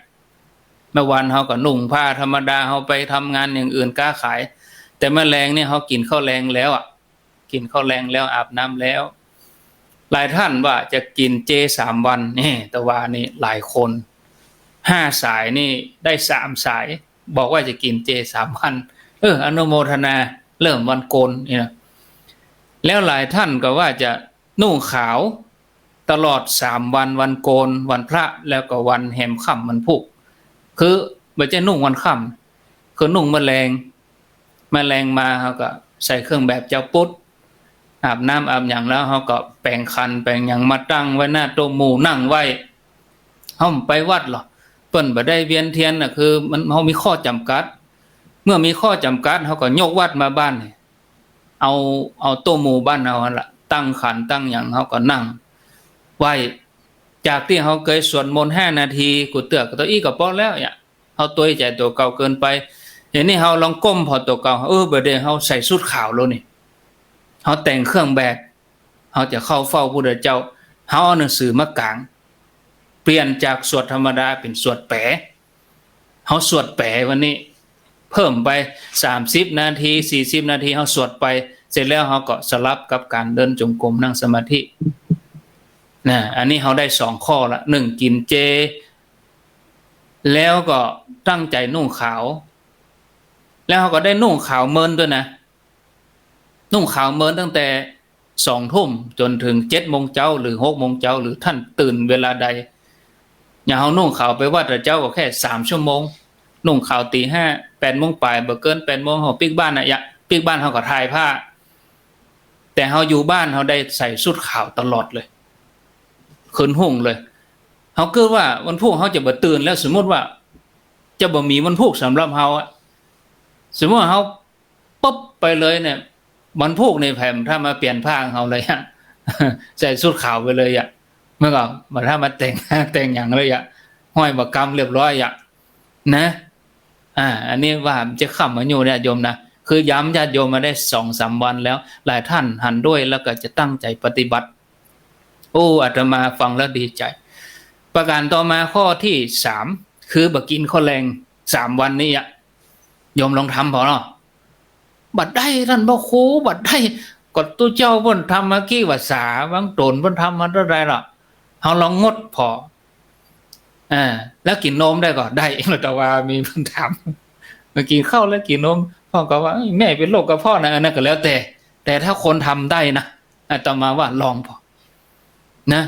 เมื่อวานเฮาก็นุ่งผ้าธรรมดา เฮาไปทำงานอย่างอื่นค้าขาย แต่เมื่อแลงนี่เฮากิ๋นข้าวแลงแล้วอะ กิ๋นข้าวแลงแล้ว อาบน้ำแล้ว หลายท่านว่าจะกิ๋นเจสามวัน นี่ ตะวานี่หลายคน ห้าสายนี่ได้สามสาย บอกว่าจะกิ๋นเจสามวัน เออ อนุโมทนา เริ่มวันโกนนี่นะ แล้วหลายท่านก็ว่าจะนุ่งขาวตลอดสามวัน วันโกน วันพระ แล้วก็วันแหมค่ำวันพูก คือบ่ใจ้นุ่งวันค่ำ คือนุ่งเมื่อแลง เมื่อแลงมาเฮาก็ใส่เครื่องแบบเจ๊าปุ๊ด อาบน้ำอาบหยังแล้วเฮาก็แป๋งขันแป๋งหยังมาตั้งไว้หน้าโต๊ะหมู่นั่งไหว้ เฮาบ่ไปวัดลอ เปิ้นบ่ได้เวียนเตียนน่ะ คือมัน เฮามีข้อจำกัด เมื่อมีข้อจำกัดเฮาก็ยกวัดมาบ้านนี่ เอา เอาโต๊ะหมู่บ้านเฮาหั้นละ ตั้งขันตั้งหยัง เฮาก็นั่งไหว้ จากตี้เฮาเกยสวดมนต์ห้านาที กูเตื้อก็เต้าอี้ก็ปอแล้วอะ เฮาตวยใจ๋ตั๋วเก่าเกินไป เดี๋ยวนี้เฮาลองก้มผ่อตั๋วเก่า เออ บ่าเดี่ยวเฮาใส่ชุดขาวแล้วนี่ เฮาแต่งเครื่องแบบ เฮาจะเข้าเฝ้าพุทธเจ้า เฮาเอาหนังสือมากาง เปลี่ยนจากสวดธรรมดาเป๋นสวดแป๋ เฮาสวดแป๋วันนี้ เพิ่มไปสามสิบนาที สี่สิบนาที เฮาสวดไป เสร็จแล้วเฮาก็สลับกับก๋านเดินจงกรมนั่งสมาธิ นะ อันนี้เฮาได้สองข้อละ นึ่ง กิ๋นเจ แล้วก็ตั้งใจ๋นุ่งขาว แล้วเฮาก็ได้นุ่งขาวเมินตวยนะ นุ่งขาวเมินตั้งแต่สองทุ่มจ๋นเถิงเจ็ดโมงเจ๊า หรือหกโมงเจ๊า หรือต้านตื่นเวลาใด อย่างเฮานุ่งขาวไปวัดตะเจ๊าก็แค่สามชั่วโมง นุ่งขาวตี๋ห้า แปดโมงป๋าย บ่เกินแปดโมงเฮาปิ๊กบ้านน่ะ ยะ ปิ๊กบ้านเฮาก็ถ่ายผ้า แต่เฮาอยู่บ้านเฮาได้ใส่ชุดขาวตลอดเลย คืนฮุ่งเลย เฮาเกิดว่าวันพูกเฮาจะบ่ตื่นแล้ว สมมุติว่าจะบ่มีวันพูกสำหรับเฮาอะ สมมุติว่าเฮา ปุ๊บไปเลยเนี่ย วันพูกนี่แผ่นถ้ามาเปลี่ยนผ้าของเฮาเลยอะ ใส่ชุดขาวไปเลยอะ เมื่อก่อนบ่ถ้ามาแต่ง แต่งหยังเลยอะ ห้อยบ่ากำเรียบร้อยอะ นะ อ่า อันนี้ว่ามันจะค่ำมาอยู่เนี่ยโยมนะ คือย้ำญาติโยมมาได้สองสามวันแล้ว หลายท่านหันด้วยแล้วก็จะตั้งใจ๋ปฏิบัติ โอ้ อาตมาฟังแล้วดีใจ๋ ประก๋านต่อมาข้อตี้สาม คือบ่กิ๋นข้าวแลงสามวันนี้อะ โยมลองทำผ่อเนาะ บ่ได้ ต้านพระครู บ่ได้ ก็ตุ๊เจ้าเปิ้นทำมากี่พรรษา บางต๋นเปิ้นทำมาเต้าใดละ เฮาลองงดผ่อ อ่า แล้วกิ๋นนมได้ก่อ ได้ แต่ว่ามีเปิ้นถาม มากิ๋นข้าวแล้วกิ๋นนม พ่อก็ว่า เอ้ย แม่เป๋นโรคกระเพาะนะ อันนั้นก็แล้วแต่ แต่ถ้าคนทำได้นะ อาตมาว่าลองผ่อ นะ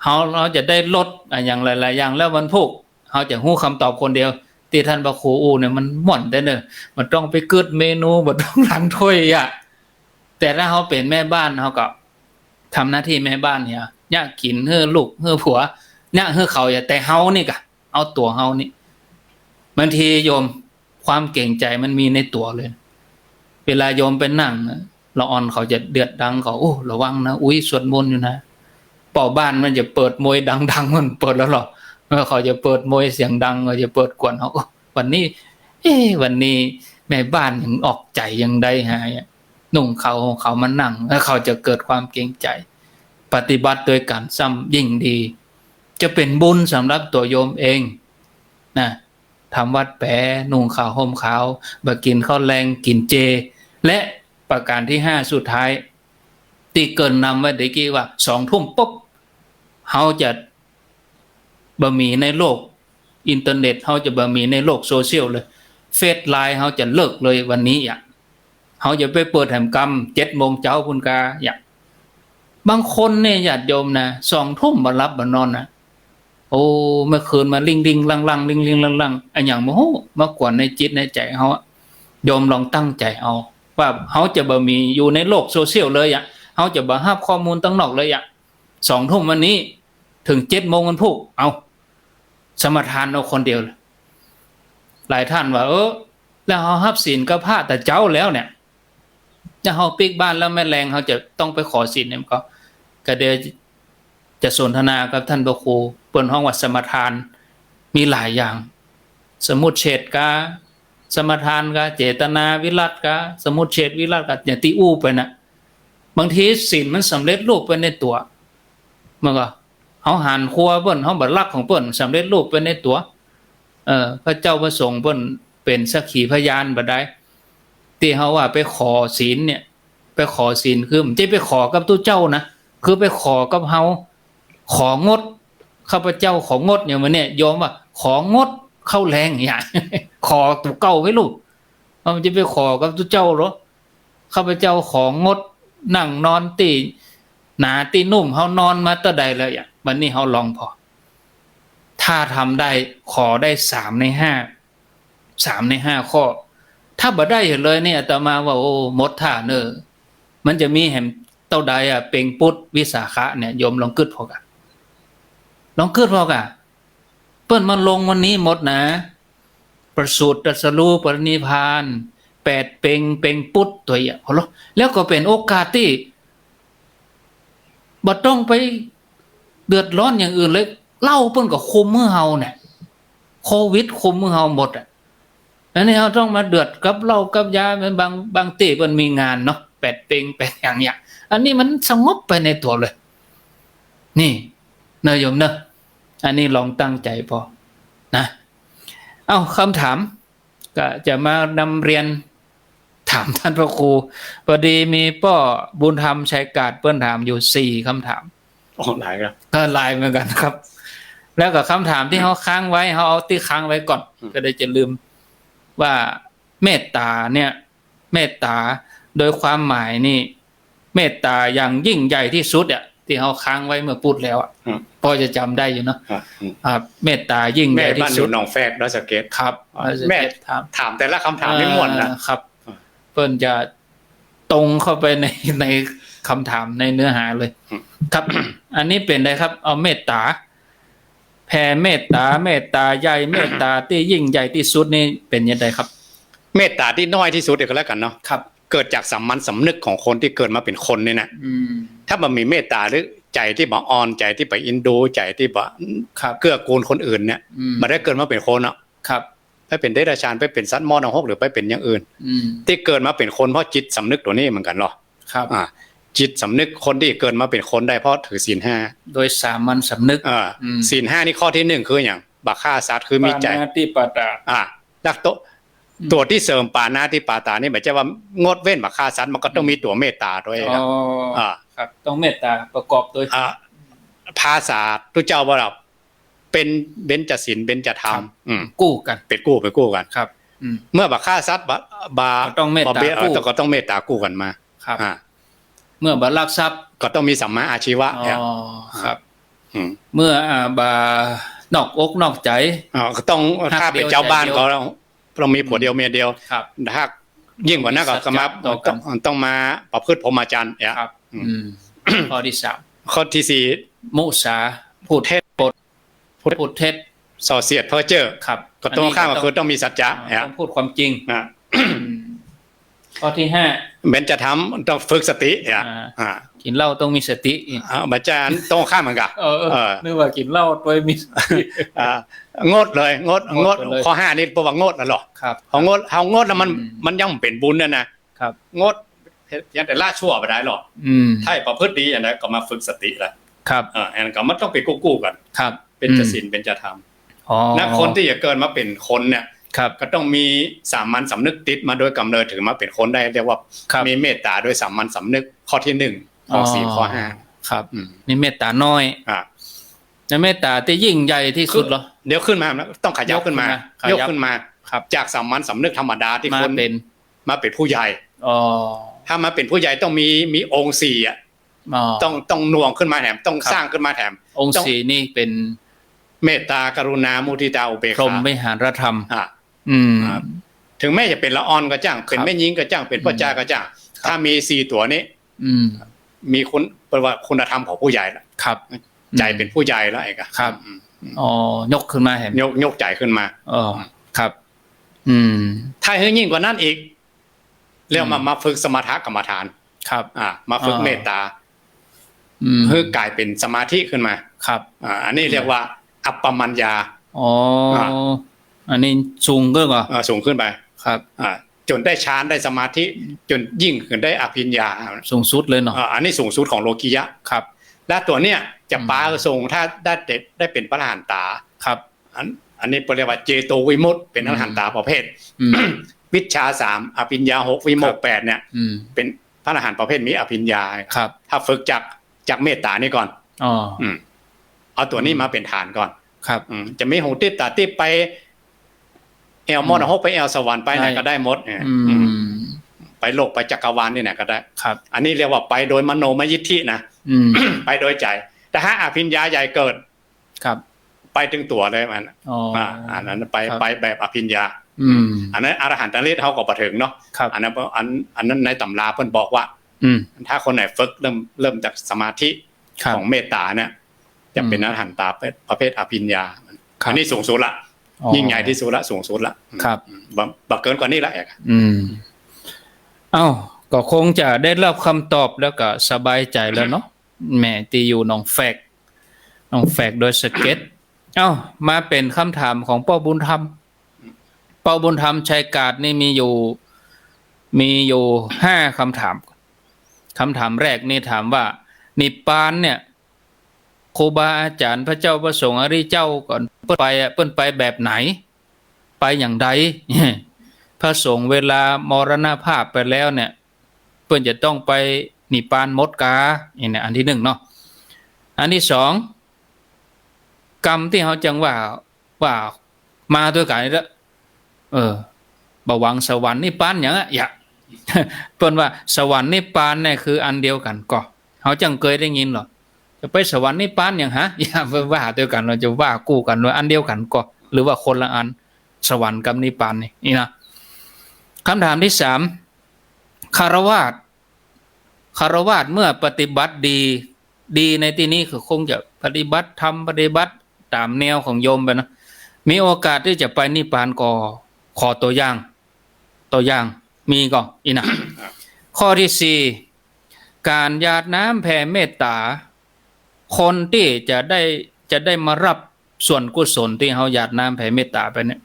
เฮา เฮาจะได้ลดอะหยังหลายๆ อย่าง แล้ววันพูก เฮาจะฮู้กำตอบคนเดียว ตี้ต้านพระครูอู้เนี่ยมันม่วนแต๊เน่อ บ่ต้องไปกึ๊ดเมนู บ่ต้องล้างถ้วยอะ แต่ถ้าเฮาเป๋นแม่บ้าน เฮาก็ทำหน้าตี้แม่บ้านเนี่ย เยียะกิ๋นหื้อลูกหื้อผัว เยียะหื้อเขา แต่เฮานี่กะ เอาตั๋วเฮานี่ บางทีโยม ความเก๋งใจ๋มันมีในตั๋วเลย เวลาโยมไปนั่งนะ ละอ่อนเขาจะเดือดดังเขา โอ้ ระวังนะ อุ๊ย สวดมนต์อยู่นะ ป้อบ้านมันจะเปิดมวยดังๆ มันเปิดแล้วลอ เออ เขาจะเปิดมวยเสียงดัง เขาจะเปิดกวนเฮา วันนี้ เอ๊ะ วันนี้แม่บ้านยังออกใจ๋ยังใดหา นุ่งขาวห่มขาวมานั่ง แล้วเขาจะเกิดความเกรงใจ๋ ปฏิบัติตวยกั๋นซ้ำยิ่งดี จะเป๋นบุญสำหรับตั๋วโยมเองนะ ทำวัตรแป๋ นุ่งขาวห่มขาว บ่กิ๋นข้าวแลง กิ๋นเจ และประการตี้ห้าสุดท้าย ตี้เกริ่นนำไว้ตะกี้ว่า สองทุ่มปุ๊บ เฮาจะบ่มีในโลกอินเทอร์เน็ต เฮาจะบ่มีในโลกโซเชียลเลย เฟซไลน์เฮาจะเลิกเลยวันนี้อะ เฮาจะไปเปิดแหมกำเจ็ดโมงเจ๊าปู้นกา อย่าง บางคนเนี่ยญาติโยมนะ สองทุ่มบ่หลับบ่นอนนะ โอ้ เมื่อคืนมาลิ่งๆลั่งๆ ลิ่งๆลั่งๆ อะหยังบ่ฮู้ มากวนในจิตในใจ๋เฮาอะ โยมลองตั้งใจ๋เอา ว่าเฮาจะบ่มีอยู่ในโลกโซเชียลเลยอะ เฮาจะบ่ฮับข้อมูลตังนอกเลยอะ สองทุ่มวันนี้ เถิงเจ็ดโมงวันพูก เอา สมาทานเอาคนเดียวเลย หลายท่านว่า เออ แล้วเฮาฮับศีลกับพระแต่เจ๊าแล้วเนี่ย แล้วเฮาปิ๊กบ้านแล้วแม่แลงเฮาจะต้องไปขอศีลเนี่ย มันก็ ก็เดี๋ยวจะสนทนากับท่านพระครู เปิ้นฮ้องว่าสมาทาน มีหลายอย่าง สมุจเฉทกา สมาทานกา เจตนาวิรัตกา สมุจเฉทวิรัตกา อย่างตี้อู้ไปน่ะ บางทีศีลมันสำเร็จรูปไปในตั๋ว มันก็ เฮาหันครัวเปิ้น เฮาบ่ลักของเปิ้น สำเร็จรูปไปในตั๋ว เออ พระเจ้าพระสงฆ์เปิ้นเป๋นสักขีพยานบ่ได้ ตี้เฮาว่าไปขอศีลเนี่ย ไปขอศีลคือ บ่ใจ้ไปขอกับตุ๊เจ้านะ คือไปขอกับเฮา ของด ข้าพเจ้าของด อย่างมื้อเนี่ย โยมว่า ของดข้าวแลงเนี่ย ขอตั๋วเก่าไว้ลูก มันจะไปขอกับตุ๊เจ้าเหรอ ข้าพเจ้าของดนั่งนอนตี้หนาตี้นุ่ม เฮานอนมาแต่ใดแล้วอะ วันนี้เฮาลองผ่อ ถ้าทำได้ ขอได้สามในห้า สามในห้าข้อ ถ้าบ่ได้เลยเนี่ย อาตมาว่า โอ้ หมดท่าเน่อ มันจะมีแหมเต้าใดอะ เป็งปุ๊ดวิสาขะเนี่ย โยมลองกึ๊ดผ่อกะ ลองกึ๊ดผ่อกะ เปิ้นมาลงวันนี้หมดนะ ประสูติตรัสรู้ปรินิพพาน แปดเป็ง เป็งปุ๊ดตั๋วเอี้ยะ แล้วก็เป๋นโอกาสตี้ บ่ต้องไปเดือดร้อนอย่างอื่นเลย เหล้าเปิ้นก็คุมหื้อเฮาเนี่ย โควิดคุมหื้อเฮาหมดอะ อันนี้เฮาต้องมาเดือดกับเหล้ากับยา บาง บางตี้เปิ้นมีงานเนาะ แปดเป็ง แปดอย่างเนี่ย อันนี้มันสงบไปในตั๋วเลย นี่ เน่อโยมเน่อ อันนี้ลองตั้งใจ๋ผ่อ นะ เอ้า คำถาม ก็จะมานำเรียนถามท่านพระครู พอดีมีป้อบุญธรรมชัยกาดเปิ้นถามอยู่สี่คำถาม โอ้ หลายครับ ก็หลายเหมือนกันครับ แล้วก็คำถามตี้เฮาค้างไว้ เฮาเอาตี้ค้างไว้ก่อน อืม ก็ได้จะลืม ว่าเมตตาเนี่ย เมตตาโดยความหมายนี่ เมตตาอย่างยิ่งใหญ่ที่สุดอะ ตี้เฮาค้างไว้เมื่อปู๊ดแล้วอะ อืม ป้อจะจ๋ำได้อยู่เนาะ ครับ อืม อ่า เมตตายิ่งใหญ่ที่สุด แม่บ้านอยู่หนองแฟก ดอยสะเก็ด ครับ อ่า ดอยสะเก็ด แม่ ถาม ถามแต่ละคำถามนี่ม่วนนะ อ่า ครับ อ่า เปิ้นจะตรงเข้าไปใน ในคำถาม ในเนื้อหาเลย อืม ครับ อันนี้เป๋นใดครับ เอาเมตตา แผ่เมตตา เมตตาใหญ่ เมตตาตี้ยิ่งใหญ่ตี้สุดนี่เป๋นจะใดครับ เมตตาตี้น้อยตี้สุดก็แล้วกั๋นเนาะ ครับ เกิดจากสามัญสำนึกของคนตี้เกิดมาเป๋นคนนี่นะ อืม ถ้าบ่มีเมตตาหรือใจ๋ตี้บ่อ่อน ใจ๋ตี้บ่เอ็นดู ใจ๋ตี้บ่ ครับ เกื้อกูลคนอื่นเนี่ย อืม บ่ได้เกิดมาเป๋นคนเนาะ ครับ ไปเป๋นเดรัจฉาน ไปเป๋นสัตว์มอดนรก หรือไปเป๋นอย่างอื่น อืม ตี้เกิดมาเป๋นคนเพราะจิตสำนึกตั๋วนี้เหมือนกั๋นเหรอ ครับ อ่า จิตสำนึกคนตี้เกิดมาเป๋นคนได้เพราะถือศีลห้า โดยสามัญสำนึก เออ อืม ศีลห้านี่ข้อตี้หนึ่งคือหยัง บ่ฆ่าสัตว์ คือมีใจ๋ ปาณาติปาตา อ่า แล้วตั๋ว อืม ตั๋วตี้เสริมปาณาติปาตานี่หมายความว่างดเว้นบ่ฆ่าสัตว์ มันก็ต้องมีตั๋วเมตตาตวยนะ อ๋อ อ่า ครับ ต้องเมตตาประกอบตวย อ่า ภาษาตุ๊เจ้าว่า เป๋นเบญจศีล เบญจธรรม ครับ อืม กู้กั๋น เป๋นกู้ เป๋นกู้กั๋น ครับ อืม เมื่อบ่ฆ่าสัตว์ บ่ บ่ ก็ต้องเมตตา บ่เบียด กู้ ก็ต้องเมตตากู้กั๋นมา ครับ อ่า เมื่อบ่ลักทรัพย์ ก็ต้องมีสัมมาอาชีวะ อ๋อ เนี่ย ครับ อืม เมื่อ อ่า บ่นอกอกนอกใจ๋ อ่า ก็ต้อง ฮัก ถ้าเป๋น เดียว จาวบ้าน ใจ๋เดียว ก็ต้องมีผัวเดียวเมียเดียว ครับ ถ้ายิ่งกว่านั้นก็ สัจจะ มา ต่อกั๋น ต้อง ต้องมาประพฤติพรหมจรรย์ เนี่ย ครับ อืม อืม ข้อตี้สาม ข้อตี้สี่ มุสา พูดเท็จ พูด พูดเท็จ ส่อเสียดเพ้อเจ้อ ครับ ก็ตรงข้าม อันนี้ก็ต้อง ก็คือต้องมีสัจจะ อ่า เนี่ย ต้องพูดความจริง อ่ะ อืม ข้อตี้ห้า เบญจธรรมต้องฝึกสติ อ่ะ อ่า อ่า กิ๋นเหล้าต้องมีสติ อ่า บ่ใจ้ ตรงข้ามกั๋นก่ะ เออ เออ เออ นึกว่ากิ๋นเหล้าตวยมีสติ อ่า งดเลย งด งด งดไปเลย ข้อห้านี่เปิ้นว่างดแล้วหรอ ครับ เฮางด เฮางดแล้วมัน อืม มันยังเป๋นบุญเนี่ยนะ ครับ งด เพียงแต่ละชั่วบ่ได้หรอก อืม ถ้าประพฤติดีอย่างใดก็มาฝึกสติละ ครับ เออ อันนั้นก็มันต้องไปคู่ๆ กั๋น ครับ เบญจศีล อืม เบญจธรรม อ๋อ นะ คนตี้จะเกิดมาเป๋นคนเนี่ย ครับ ก็ต้องมีสามัญสำนึกติดมาโดยกำเนิด ถึงมาเป๋นคนได้ เรียกว่า ครับ มีเมตตาโดยสามัญสำนึก ข้อตี้หนึ่งของศีล อ๋อ ข้อห้า ครับ อืม นี่เมตตาน้อย อ่ะ ในเมตตาตี้ยิ่งใหญ่ตี้สุดเหรอ คือ เดี๋ยวขึ้นมานะ ต้องขยับขึ้นมา ยกขึ้นมา ขยับ ยกขึ้นมา ครับ จากสามัญสำนึกธรรมดาตี้ มา คน เป๋น มาเป๋นผู้ใหญ่ อ๋อ ถ้ามาเป๋นผู้ใหญ่ต้องมี มีองค์สี่อ่ะ อ๋อ ต้อง ต้องหน่วงขึ้นมาแถม ต้อง ครับ สร้างขึ้นมาแถม องค์ ต้อง สี่นี่เป๋น เมตตา กรุณา มุทิตา อุเบกขา พรหมวิหารธรรม อ่ะ อืม อ่ะ ถึงแม้จะเป๋นละอ่อนก็จ้าง ครับ เป๋นแม่ญิงก็จ้าง เป๋นป้อจาก็จ้าง ครับ ถ้ามีสี่ตั๋วนี้ อืม มีคุณ เปิ้นว่าคุณธรรมของผู้ใหญ่ละ ครับ ใจ๋เป๋นผู้ใหญ่แล้วไอ้กะ ครับ อืม อืม อ๋อ ยกขึ้นมาแถม ยก ยกใจ๋ขึ้นมา อ๋อ ครับ อืม ถ้าหื้อยิ่งกว่านั้นอีก เรียกมา อืม มาฝึกสมถกรรมฐาน ครับ อ่า มาฝึก อ๋อ เมตตา อืม หื้อกลายเป๋นสมาธิขึ้นมา ครับ อ่า อันนี้เรียกว่าอัปปมัญญา อ๋อ อ่า อันนี้สูงขึ้นก่อ อ่า สูงขึ้นไป ครับ อ่า จ๋นได้ฌานได้สมาธิ จ๋นยิ่งขึ้นได้อภิญญา สูงสุดเลยเนาะ อ่า อันนี้สูงสุดของโลกิยะ ครับ และตั๋วเนี้ยจะ อืม ปาส่งถ้าได้เต ได้เป๋นพระอรหันตา ครับ อัน อันนี้เปิ้นเรียกว่าเจโตวิมุตติ เป๋น อืม อรหันตาประเภท อืม วิชชาสาม อภิญญาหก วิโมกข์ ครับ แปดเนี่ย อืม เป๋นพระอรหันต์ประเภทมีอภิญญา ครับ ถ้าฝึกจาก จากเมตตานี่ก่อน อ๋อ อืม เอาตั๋วนี้ อืม มาเป๋นฐานก่อน ครับ อืม จะมีหูติ๊บต๋าติ๊บไปแอ่วมรดก อืม ไปแอ่วสวรรค์ไปไหน ได้ ก็ได้หมดเนี่ย อืม อืม ไปโลกไปจักรวาลตี้ไหนก็ได้ ครับ อันนี้เรียกว่าไปโดยมโนมยิทธินะ อืม ไปโดยใจ๋ แต่ถ้าอภิญญาใหญ่เกิด ครับ ไปเถิงตั๋วเลยมัน อ๋อ อ่า อันนั้นไป ครับ ไปแบบอภิญญา อืม อันนั้นอรหันตฤทธิ์เฮาก็บ่เถิงเนาะ ครับ อันนั้น อัน อันนั้นในต๋ำราเปิ้นบอกว่า อืม ถ้าคนไหนฝึกเริ่ม เริ่มจากสมาธิ ครับ ของเมตตาเนี่ย จะเป๋น อืม อรหันตาประเภทอภิญญา ครับ อันนี้สูงสุดละ อ๋อ ยิ่งใหญ่ตี้สุดละ สูงสุดละ ครับ อืม บ่ บ่เกินกว่านี้ละ อืม เอ้า ก็คงจะได้รับกำตอบแล้วก็สบายใจ๋แล้วเนาะ แหม ตี้อยู่หนองแฝก หนองแฝกดอยสะเก็ด เอ้า มาเป๋นกำถามของป้อบุญธรรม ป้อบุญธรรม ชัยกาดนี่มีอยู่ มีอยู่ห้ากำถาม กำถามแรกนี่ถามว่า นิพพานเนี่ย ครูบาอาจ๋ารย์ พระเจ้า พระสงฆ์ อริยเจ้าก่อน เปิ้นไปอะ เปิ้นไปแบบไหน ไปอย่างใด พระสงฆ์เวลามรณภาพไปแล้วเนี่ย เปิ้นจะต้องไปนิพพานหมดกา นี่นะ อันตี้หนึ่งเนาะ อันตี้สอง กำตี้เฮาจังว่า ว่ามาตวยกั๋นนี่แหละ เออ บ่หวังสวรรค์นิพพานหยังอะ อย่า เปิ้นว่าสวรรค์นิพพานเนี่ยคืออันเดียวกั๋นก่อ เฮาจังเกยได้ยินหรอ จะไปสวรรค์นิพพานหยังหา อย่าไปว่าตวยกั๋น เฮาจะว่ากู้กั๋นว่าอันเดียวกั๋นก่อ หรือว่าคนละอัน สวรรค์กับนิพพานนี่ นี่นะ กำถามตี้สาม ฆราวาส ฆราวาสเมื่อปฏิบัติดี ดีในตี้นี้คือคงจะปฏิบัติธรรม ปฏิบัติต๋ามแนวของโยมไปนะ มีโอกาสตี้จะไปนิพพานก่อ ขอตั๋วอย่าง ตั๋วอย่าง มีก่อ อี้นะ ข้อตี้สี่ ก๋านหยาดน้ำแผ่เมตตา คนตี้จะได้ จะได้มาฮับส่วนกุศลตี้เฮาหยาดน้ำแผ่เมตตาไปเนี่ย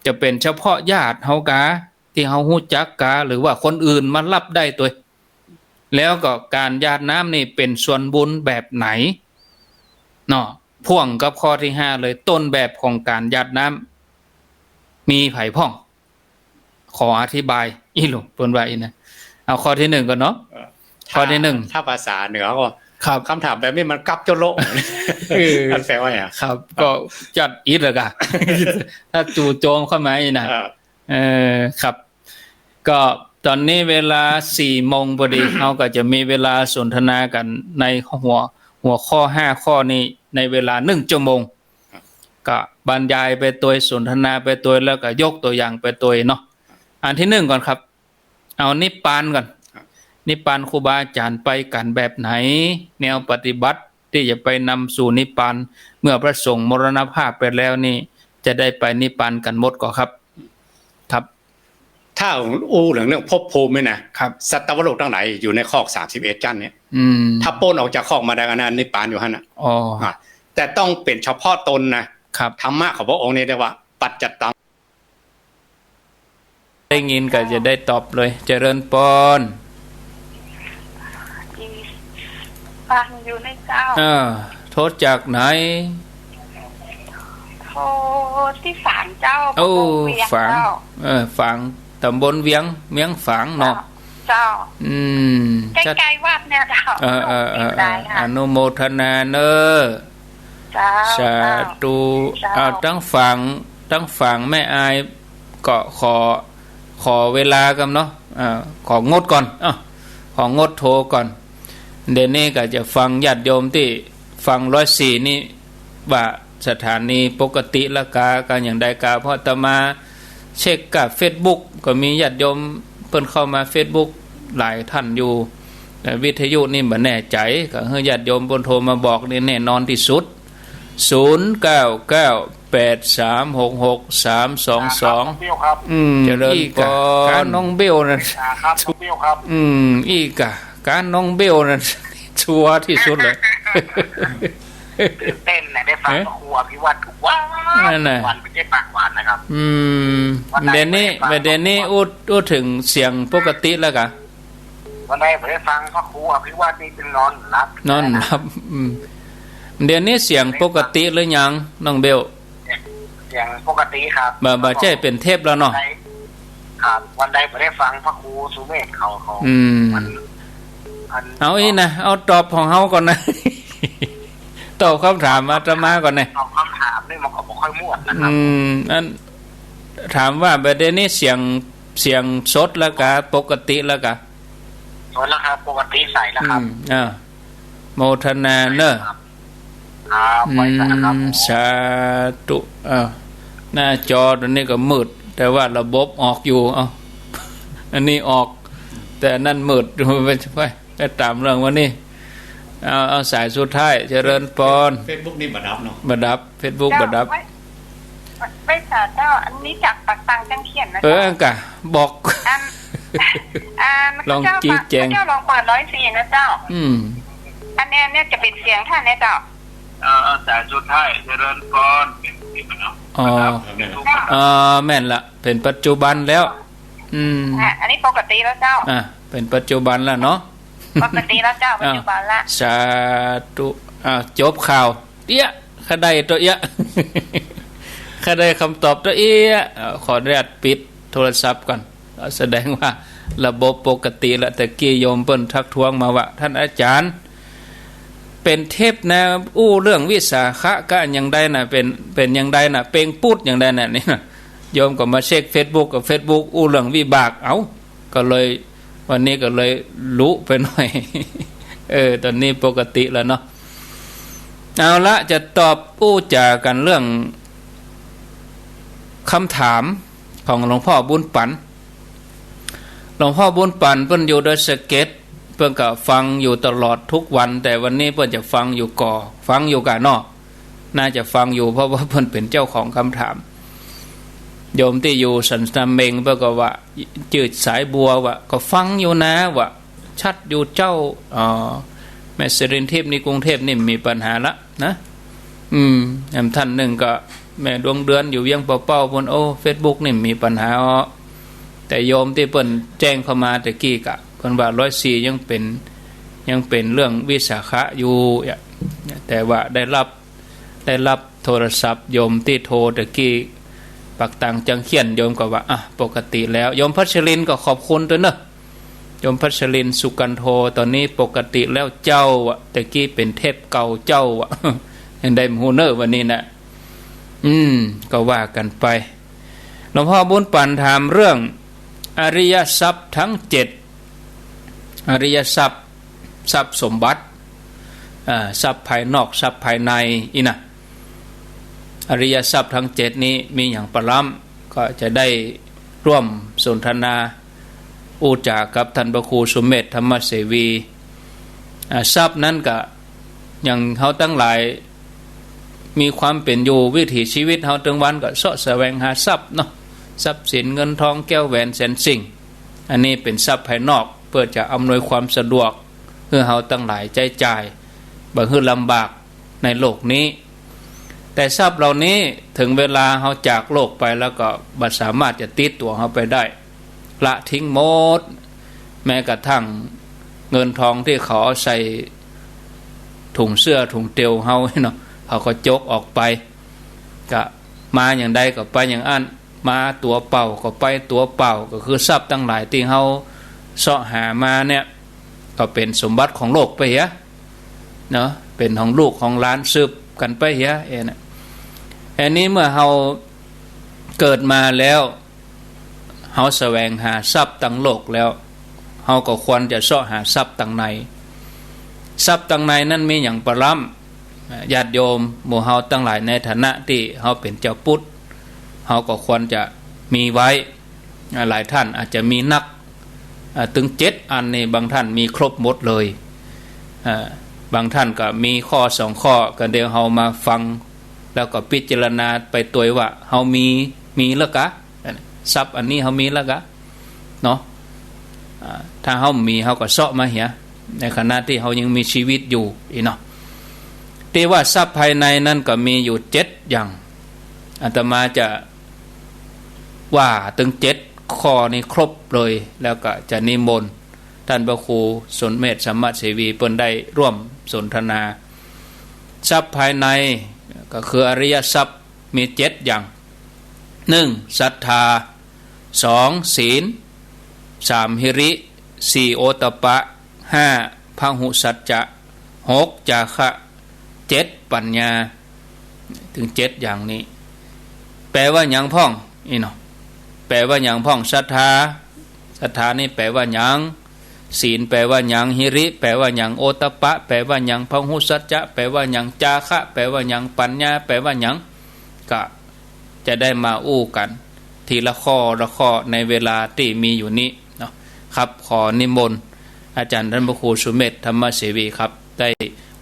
จะเป๋นเฉพาะญาติเฮากา ตี้เฮาฮู้จักกา หรือว่าคนอื่นมาฮับได้ตวย แล้วก็ก๋านหยาดน้ำนี่เป๋นส่วนบุญแบบไหน เนาะ พ่วงกับข้อตี้ห้าเลย ต้นแบบของก๋านหยาดน้ำ มีใผพ่อง ขออธิบาย อี้หลู เปิ้นว่าอี้นะ เอาข้อตี้หนึ่งก่อนเนาะ เออ ข้อตี้หนึ่ง ถ้า ถ้าภาษาเหนือก็ ครับ กำถามแบบนี้มันกับโจ๊ะโละ เออ มันแปลว่าหยัง ครับ ก็จัดอิดละกา ถ้าจู่โจมเข้ามาอี้นะ เออ เออ ครับ ก็ต๋อนนี้เวลาสี่โมงพอดี เฮาก็จะมีเวลาสนทนากั๋นในหัว หัวข้อห้าข้อนี้ในเวลาหนึ่งชั่วโมง ครับ ก็บรรยายไปตวย สนทนาไปตวย แล้วก็ยกตั๋วอย่างไปตวยเนาะ อันตี้หนึ่งก่อนครับ เอานิพพานก่อน ครับ นิพพานครูบาอาจ๋ารย์ไปกั๋นแบบไหน แนวปฏิบัติตี้จะไปนำสู่นิพพาน เมื่อพระสงฆ์มรณภาพไปแล้วนี่ จะได้ไปนิพพานกั๋นหมดก่อครับ ครับ ถ้าอู้เถิงเรื่องภพภูมินี่นะ ครับ สัตว์นรกตังหลายอยู่ในคอกสามสิบเอ็ดจั๊นเนี่ย อืม ถ้าป๊นออกจากคอกมาได้ก็อันนั้นนิพพานอยู่หั้นน่ะ อ๋อ อ่ะ แต่ต้องเป๋นเฉพาะตนนะ ครับ ธรรมะของพระองค์นี่เรียกว่าปัจจัตตัง ได้ยินก็จะได้ตอบเลย เจริญปอน ฟังอยู่นะเจ้า เออ โทรจากไหน โทรที่ฝางเจ้า โอ้ ประมงเวียง ฝาง เจ้า เออ ฝาง ต๋ำบลเวียง เวียงฝางเนาะ เจ้า อืม ใก้ๆ วัดเนี่ยเจ้า เออ เออ เออ เออ ได้ค่ะ อนุโมทนาเน้อ เจ้า สาธุ เจ้า เอา ตังฝาง ตังฝางแม่อายก็ขอ ขอเวลาก่อนเนาะ อ่า ของดก่อน อ้าว ของดโทรก่อน เดี๋ยวนี้ก็จะฟังญาติโยมตี้ฟังร้อยสี่นี่ ว่าสถานีปกติละกา กาอย่างใดกา เพราะอาตมาเช็คกับเฟซบุ๊ก ก็มีญาติโยมเปิ้นเข้ามาเฟซบุ๊กหลายท่านอยู่ แต่วิทยุนี่บ่แน่ใจ๋ ก็หื้อญาติโยมเปิ้นโทรมาบอกนี่แน่นอนตี้สุด ศูนย์เก้าเก้า แปดสามหกหก สามสองสอง ครับ น้องเบลครับ อืม เจริญ อีกอะ ปอน การน้องเบลนั่น อ่า ครับ น้องเบลครับ อืม อีกอะ การน้องเบลนั่น ชัวร์ตี้สุดเลย ตื่นเต้นนะ ได้ฟัง เอ๊ะ พระครูอภิวัตรทุกวัน นั่นน่ะ ทุกวัน ไม่ใช่ปากหวานนะครับ อืม วันไหน เดี๋ยวนี้ ไม่ได้ฟัง เดี๋ยวนี้อู้ อู้เถิงเสียงปกติแล้วกา วันไหนไม่ได้ฟังพระครูอภิวัตรนี่เป็นนอนหลับ นอนหลับ อืม เดี๋ยวนี้เสียงปกติหรือยัง น้องเบล เสียงปกติครับ บ่ บ่ใจ้เป๋นเทปแล้วเนาะ ครับ วันใดไม่ได้ฟังพระครูสุเมธเขา เขา อืม มัน มัน เอาอี้นะ เอาตอบของเฮาก่อนนะ ตอบคำถามอาตมาก่อนนะ ตอบคำถามนี่มันก็บ่ค่อยม่วนนะครับ อืม อัน ถามว่าบ่าเดี๋ยวนี้เสียง เสียงสดแล้วกา ปกติแล้วกา สดแล้วครับ ปกติใสแล้วครับ อืม อ่า โมทนาเน้อ ครับ ครับ อืม ไหว้สาครับผม สาธุ อ้าว หน้าจอต๋อนนี้ก็มืด แต่ว่าระบบออกอยู่ เอ้า อันนี้ออก แต่อันนั้นมืด ไป ไป ไปต๋ามเรื่องวันนี้ เอา เอาสายสุดท้าย เจริญปอน เฟซบุ๊กนี่บ่ดับเนาะ บ่ดับ เฟซบุ๊ก เจ้า บ่ดับ ไหว้ ไหว้สาเจ้า อันนี้จากปากตังจังเขียนนะ เออ เจ้า อันกะ บอก อัน อัน ลอง เจ้า ชี้แจง เจ้าลองเปิดร้อยสี่นะเจ้า อืม อันเนี้ย เนี่ยจะเป๋นเสียงท่านเนี่ยเจ้า เอ่อ สายสุดท้าย เจริญปอน เป๋น เป๋น อ๋อ เป๋น เอ่อ แม่นละ เป๋นปัจจุบันแล้ว อืม อ่ะ อันนี้ปกติแล้วเจ้า อ่ะ เป๋นปัจจุบันแล้วเนาะ ปกติแล้วเจ้า ปัจจุบันละ อ้าว สาธุ อ้าว จบข่าว เอี้ยะ ข้าได้ตั๋วเอี้ยะ ข้าได้คำตอบตั๋วเอี้ยะ เอ่อ ขออนุญาตปิดโทรศัพท์ก่อน แสดงว่าระบบปกติละ แต่กี้โยมเปิ้นทักท้วงมาว่า ท่านอาจารย์ เป๋นเทปนะ อู้เรื่องวิสาขะกะอย่างใดนะ เป๋น เป๋นอย่างใดนะ เป๋งปุ๊ดอย่างใดนะ นี่นะ โยมก็มาเช็คเฟซบุ๊ก กับเฟซบุ๊กอู้เรื่องวิบาก เอ้า ก็เลย วันนี้ก็เลยลุไปหน่อย เออ ต๋อนนี้ปกติแล้วเนาะ เอาละ จะตอบอู้จ๋ากั๋นเรื่อง คำถามของหลวงพ่อบุญปัน หลวงพ่อบุญปันเปิ้นอยู่ดอยสะเก็ด เปิ้นก็ฟังอยู่ตลอดทุกวัน แต่วันนี้เปิ้นจะฟังอยู่ก่อ ฟังอยู่ก่าเนาะ น่าจะฟังอยู่ เพราะว่าเปิ้นเป๋นเจ้าของคำถาม โยมตี้อยู่สันตะเม็งเปิ้นก็ว่า จื้อสายบัวว่า ก็ฟังอยู่นะว่า ชัดอยู่เจ้า อ๋อ แม่สิรินทิพย์นี่กรุงเทพฯนี่มีปัญหาละนะ อืม แถมท่านนึ่งก็แม่ดวงเดือนอยู่เวียงป่าเป้าปู๊น โอ้ เฟซบุ๊กนี่มีปัญหาอ๋อ แต่โยมตี้เปิ้นแจ้งเข้ามาแต่กี้กะ เปิ้นว่าร้อยสี่ยังเป๋น ยังเป๋นเรื่องวิสาขะอยู่อะ แต่ว่าได้รับ ได้รับโทรศัพท์โยมตี้โทรแต่กี้ ปากตังจังเขียน โยมก็ว่า อ่ะ ปกติแล้ว โยมพัชรินทร์ก็ขอบคุณตวยเนาะ โยมพัชรินทร์ สุกันโท ต๋อนนี้ปกติแล้วเจ้าอะ แต่กี้เป๋นเทปเก่าเจ้าอะ ยังได้บ่ฮู้เนาะวันนี้นะ อืม ก็ว่ากั๋นไป หลวงพ่อบุญปันถามเรื่องอริยทรัพย์ทั้งเจ็ด อริยทรัพย์ ทรัพย์สมบัติ อ่า ทรัพย์ภายนอก ทรัพย์ภายใน อี้นะ อริยทรัพย์ทั้งเจ็ดนี้มีหยังปะล้ำ ก็จะได้ร่วมสนทนา อู้จ๋ากับท่านพระครูสุเมธ ธรรมเสวี อ่า ทรัพย์นั้นก็ อย่างเฮาตังหลาย มีความเป๋นอยู่ วิถีชีวิตเฮาตึงวันก็เซาะแสวงหาทรัพย์เนาะ ทรัพย์สินเงินทองแก้วแหวนแสนสิ่ง อันนี้เป๋นทรัพย์ภายนอก เปื้อจะอำนวยความสะดวกหื้อเฮาตังหลายใจ๊จ่าย บ่หื้อลำบากในโลกนี้ แต่ทรัพย์เหล่านี้เถิงเวลาเฮาจากโลกไปแล้วก็บ่สามารถจะติดตั๋วเฮาไปได้ ละทิ้งหมด แม้กระทั่งเงินทองตี้เขาเอาใส่ถุงเสื้อถุงเตียวเฮาเนาะ เขาก็จกออกไป ก็มาอย่างใดก็ไปอย่างอั้น มาตั๋วเปล่าก็ไปตั๋วเปล่า ก็คือทรัพย์ตังหลายตี้เฮาเซาะหามาเนี่ย ก็เป๋นสมบัติของโลกไปเหีย เนาะ เป๋นของลูกของหลานสืบกั๋นไปเหีย เอนะ อันนี้เมื่อเฮาเกิดมาแล้ว เฮาแสวงหาทรัพย์ตังโลกแล้ว เฮาก็ควรจะเซาะหาทรัพย์ตังใน ทรัพย์ตังในนั้นมีหยังปะล้ำ ญาติโยมหมู่เฮาตังหลายในฐานะตี้เฮาเป๋นจาวพุทธ เฮาก็ควรจะมีไว้ หลายท่านอาจจะมีนัก อ่า ตึงเจ็ดอันนี่ บางท่านมีครบหมดเลย อ่า บางท่านก็มีข้อสองข้อ ก็เดี๋ยวเฮามาฟัง แล้วก็พิจารณาไปตวยว่าเฮามี มีแล้วกา ทรัพย์อันนี้เฮามีแล้วกา เนาะ อ่า ถ้าเฮามี เฮาก็เซาะมาเหีย ในขณะตี้เฮายังมีชีวิตอยู่ อี้เนาะ ตี้ว่าทรัพย์ภายในนั้นก็มีอยู่เจ็ดอย่าง อาตมาจะว่าตึงเจ็ดข้อนี้ครบเลย แล้วก็จะนิมนต์ท่านพระครูสมเมธ สัมมะเสวี เปิ้นได้ร่วมสนทนา ทรัพย์ภายในก็คืออริยทรัพย์มีเจ็ดอย่าง หนึ่ง ศรัทธา สอง ศีล สาม หิริ สี่ โอตตัปปะ ห้า พหุสัจจะ หก จาคะ เจ็ด ปัญญา ตึงเจ็ดอย่างนี้ แปลว่าหยังพ่อง อี้เนาะ แปลว่าหยังพ่อง ศรัทธา ศรัทธานี่แปลว่าหยัง ศีลแปลว่าหยัง หิริแปลว่าหยัง โอตตัปปะแปลว่าหยัง พหุสัจจะแปลว่าหยัง จาคะแปลว่าหยัง ปัญญาแปลว่าหยัง ก็จะได้มาอู้กั๋นทีละข้อละข้อในเวลาตี้มีอยู่นี้เนาะ ครับ ขอนิมนต์อาจารย์ท่านพระครูสุเมธ ธรรมเสวีครับ ได้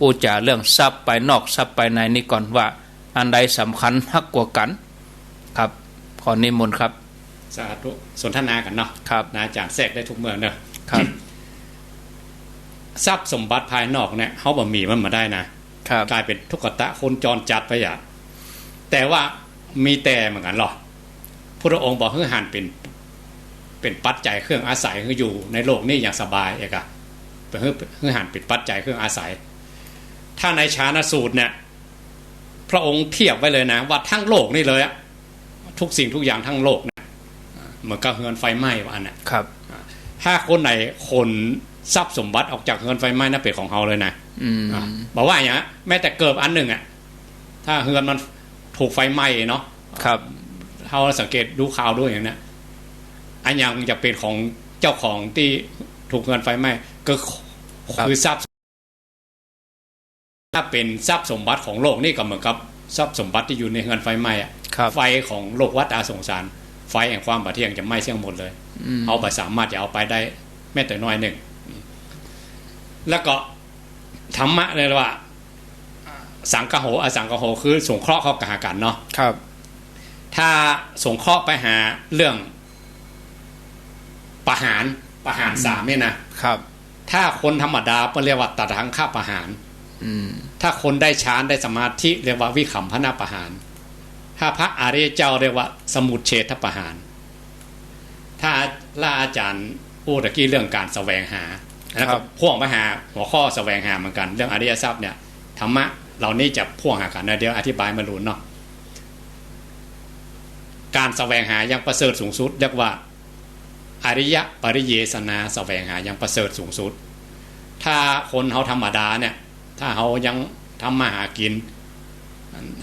อู้จ๋าเรื่องทรัพย์ภายนอกทรัพย์ภายในนี้ก่อนว่า อันใดสำคัญนักกว่ากั๋น ครับ ขอนิมนต์ครับ สาธุ สนทนากั๋นเนาะ ครับ นะ อาจ๋ารย์แทรกได้กู้เมื่อเนาะ ครับ ทรัพย์สมบัติภายนอกเนี่ย เฮาบ่มีมันบ่ได้นะ ครับ ก๋ายเป๋นตุ๊กตาคนจรจัดไปอะ แต่ว่ามีแต่เหมือนกั๋นลอ พุทธองค์บอกหื้อหันเป๋น เป๋นปัจจัยเครื่องอาศัยหื้ออยู่ในโลกนี้อย่างสบายเอกอะ หื้อ หื้อหันเป๋นปัจจัยเครื่องอาศัย ถ้าในฌานสูตรเนี่ย พระองค์เทียบไว้เลยนะ ว่าทั้งโลกนี่เลยอะ ทุกสิ่งทุกอย่างทั้งโลกเนี่ย เหมือนกับเฮือนไฟไหม้ว่าอั้นน่ะ ครับ ถ้าคนไหนขนทรัพย์สมบัติออกจากเฮือนไฟไหม้นะ เป๋นของเฮาเลยนะ อืม อ่ะ บอกว่าอย่างเงี้ย แม้แต่เกิบอันหนึ่งอะ ถ้าเฮือนมันถูกไฟไหม้เนาะ ครับ เฮาสังเกตดูข่าวดูอย่างเนี้ย อันหยังจะเป๋นของเจ้าของตี้ถูกเฮือนไฟไหม้ ก็ ครับ คือทรัพย์ ถ้าเป๋นทรัพย์สมบัติของโลกนี่ก็เหมือนกับทรัพย์สมบัติตี้อยู่ในเฮือนไฟไหม้อะ ครับ ไฟของโลกวัฏฏะสงสาร ไฟแห่งความบ่เที่ยงจะไหม้เสี้ยงหมดเลย อืม เฮาบ่สามารถจะเอาไปได้แม้แต่น้อยหนึ่ง แล้วก็ธรรมะเรียกว่า สังคโห อสังคโห คือสงเคราะห์เข้าหากั๋นเนาะ ครับ ถ้าสงเคราะห์ไปหาเรื่องประหาร ประหารสามเนี่ยนะ ครับ ถ้าคนธรรมดาเปิ้นเรียกว่าตทังคประหาร อืม ถ้าคนได้ฌานได้สมาธิเรียกว่าวิคัมภนประหาร ถ้าพระอริยเจ้าเรียกว่าสมุจเฉทประหาร ถ้าละอาจ๋ารย์อู้ตะกี้เรื่องการแสวงหา แล้วก็ ครับ พ่วงไปหาหัวข้อแสวงหาเหมือนกั๋น เรื่องอริยทรัพย์เนี่ย ธรรมะเหล่านี้จะพ่วงหากั๋นนะ เดี๋ยวอธิบายมาลุนเนาะ การแสวงหาอย่างประเสริฐสูงสุดเรียกว่า อริยปริเยสนา แสวงหาอย่างประเสริฐสูงสุด ถ้าคนเฮาธรรมดาเนี่ย ถ้าเฮายังทำมาหากิ๋น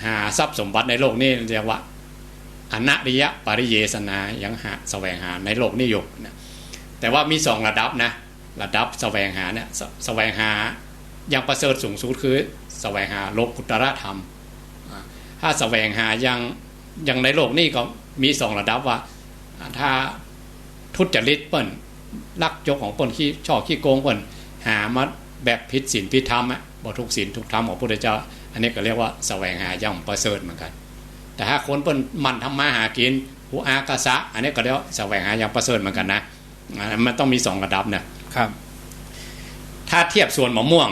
หาทรัพย์สมบัติในโลกนี้เรียกว่า อนริยปริเยสนา ยังหา แสวงหาในโลกนี้อยู่นะ แต่ว่ามีสองระดับนะ ระดับแสวงหาเนี่ย แส- แสวงหาอย่างประเสริฐสูงสุดคือแสวงหาโลกุตตรธรรม อ่า ถ้าแสวงหาอย่าง อย่างในโลกนี้ก็มีสองระดับว่า อ่า ถ้าทุจริตเปิ้น ลักจกของเปิ้น ขี้ฉ้อขี้โกงเปิ้น หามาแบบผิดศีลผิดธรรมอะ บ่ถูกศีลถูกธรรมของพระพุทธเจ้า อันนี้ก็เรียกว่าแสวงหาอย่างประเสริฐเหมือนกั๋น แต่ถ้าคนเปิ้นหมั่นทำมาหากิ๋น อุอากาสะ อันนี้ก็เรียกว่าแสวงหาอย่างประเสริฐเหมือนกั๋นนะ อ่า มันต้องมีสองระดับเนี่ย ครับ ถ้าเทียบสวนมะม่วง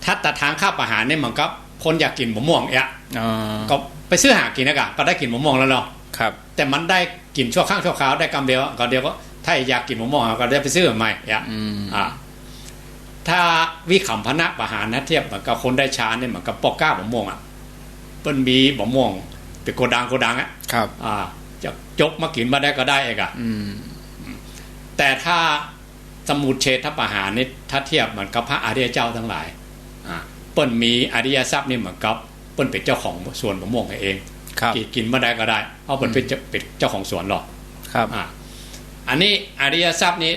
ถ้าตะทางข้าประหารเนี่ย เหมือนกับคนอยากกิ๋นมะม่วงเอ๊ะ อ๋อ ก็ไปซื้อหากิ๋นนะกะ ก็ได้กิ๋นมะม่วงแล้วเนาะ ครับ แต่มันได้กิ๋นชั่วครั้งชั่วคราว ได้กำเดียว กำเดียวก็ ถ้าอยากกิ๋นมะม่วงก็ได้ไปซื้อใหม่เอ๊ะ อืม อ่า ถ้าวิคัมภนะประหารนะ เทียบเหมือนกับคนได้ฌานเนี่ย เหมือนกับป้อก้ามะม่วงอะ เปิ้นมีมะม่วงเป๋นโกดังโกดังอะ ครับ อ่า จะจกมากิ๋นบ่าใดก็ได้เอ๊ะกะ อืม แต่ถ้าสมุจเฉทประหารนี่ ถ้าเทียบเหมือนกับพระอริยเจ้าตังหลาย อ่า เปิ้นมีอริยทรัพย์นี่เหมือนกับเปิ้นเป๋นเจ้าของสวนมะม่วงเอง ครับ กิ๋น กิ๋นบ่าใดก็ได้ เพราะเปิ้นเป๋น อืม เจ้า เป๋นเจ้าของสวนหรอก ครับ อ่า อันนี้อริยทรัพย์นี่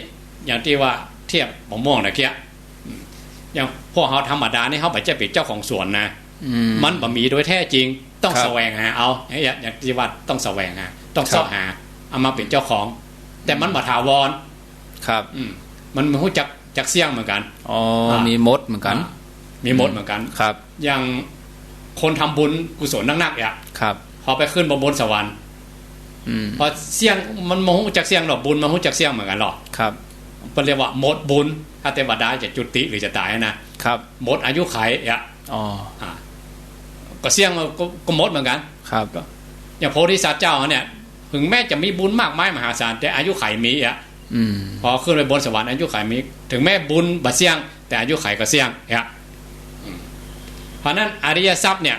อย่างตี้ว่าเทียบมะม่วงตะเกียะ อืม อย่างพวกเฮาธรรมดานี่ เฮาบ่ใจ้เป๋นเจ้าของสวนนะ อืม มันบ่มีโดยแท้จริง ต้อง ครับ แสวงหาเอา อย่าง อย่างตี้ว่าต้องแสวงหา ต้อง ครับ เซาะหา เอามาเป๋นเจ้าของ แต่มันบ่ถาวร ครับ อืม มัน มันฮู้จัก จักเสี้ยงเหมือนกั๋น อ๋อ อ่า มีหมดเหมือนกั๋น อ่า มีหมดเหมือนกั๋น ครับ อย่างคนทำบุญกุศลนักๆ เอ๊ะ ครับ พอไปขึ้นบน บนสวรรค์ อืม พอเสี้ยง มันบ่ฮู้จักเสี้ยงดอก บุญมันฮู้จักเสี้ยงเหมือนกั๋นหรอก ครับ เปิ้นเรียกว่าหมดบุญ ถ้าเตวดาจะจุติหรือจะต๋ายนะ ครับ หมดอายุขัยเอ๊ะ อ๋อ อ่า ก็เสี้ยงมันก็ ก็หมดเหมือนกั๋น ครับ อย่างโพธิสัตว์เจ้าเนี่ย ถึงแม้จะมีบุญมากมายมหาศาล แต่อายุขัยมีเอ๊ะ อืม พอขึ้นไปบนสวรรค์อายุขัยมี ถึงแม้บุญบ่เสี้ยง แต่อายุขัยก็เสี้ยงเอ๊ะ อืม เพราะนั้นอริยทรัพย์เนี่ย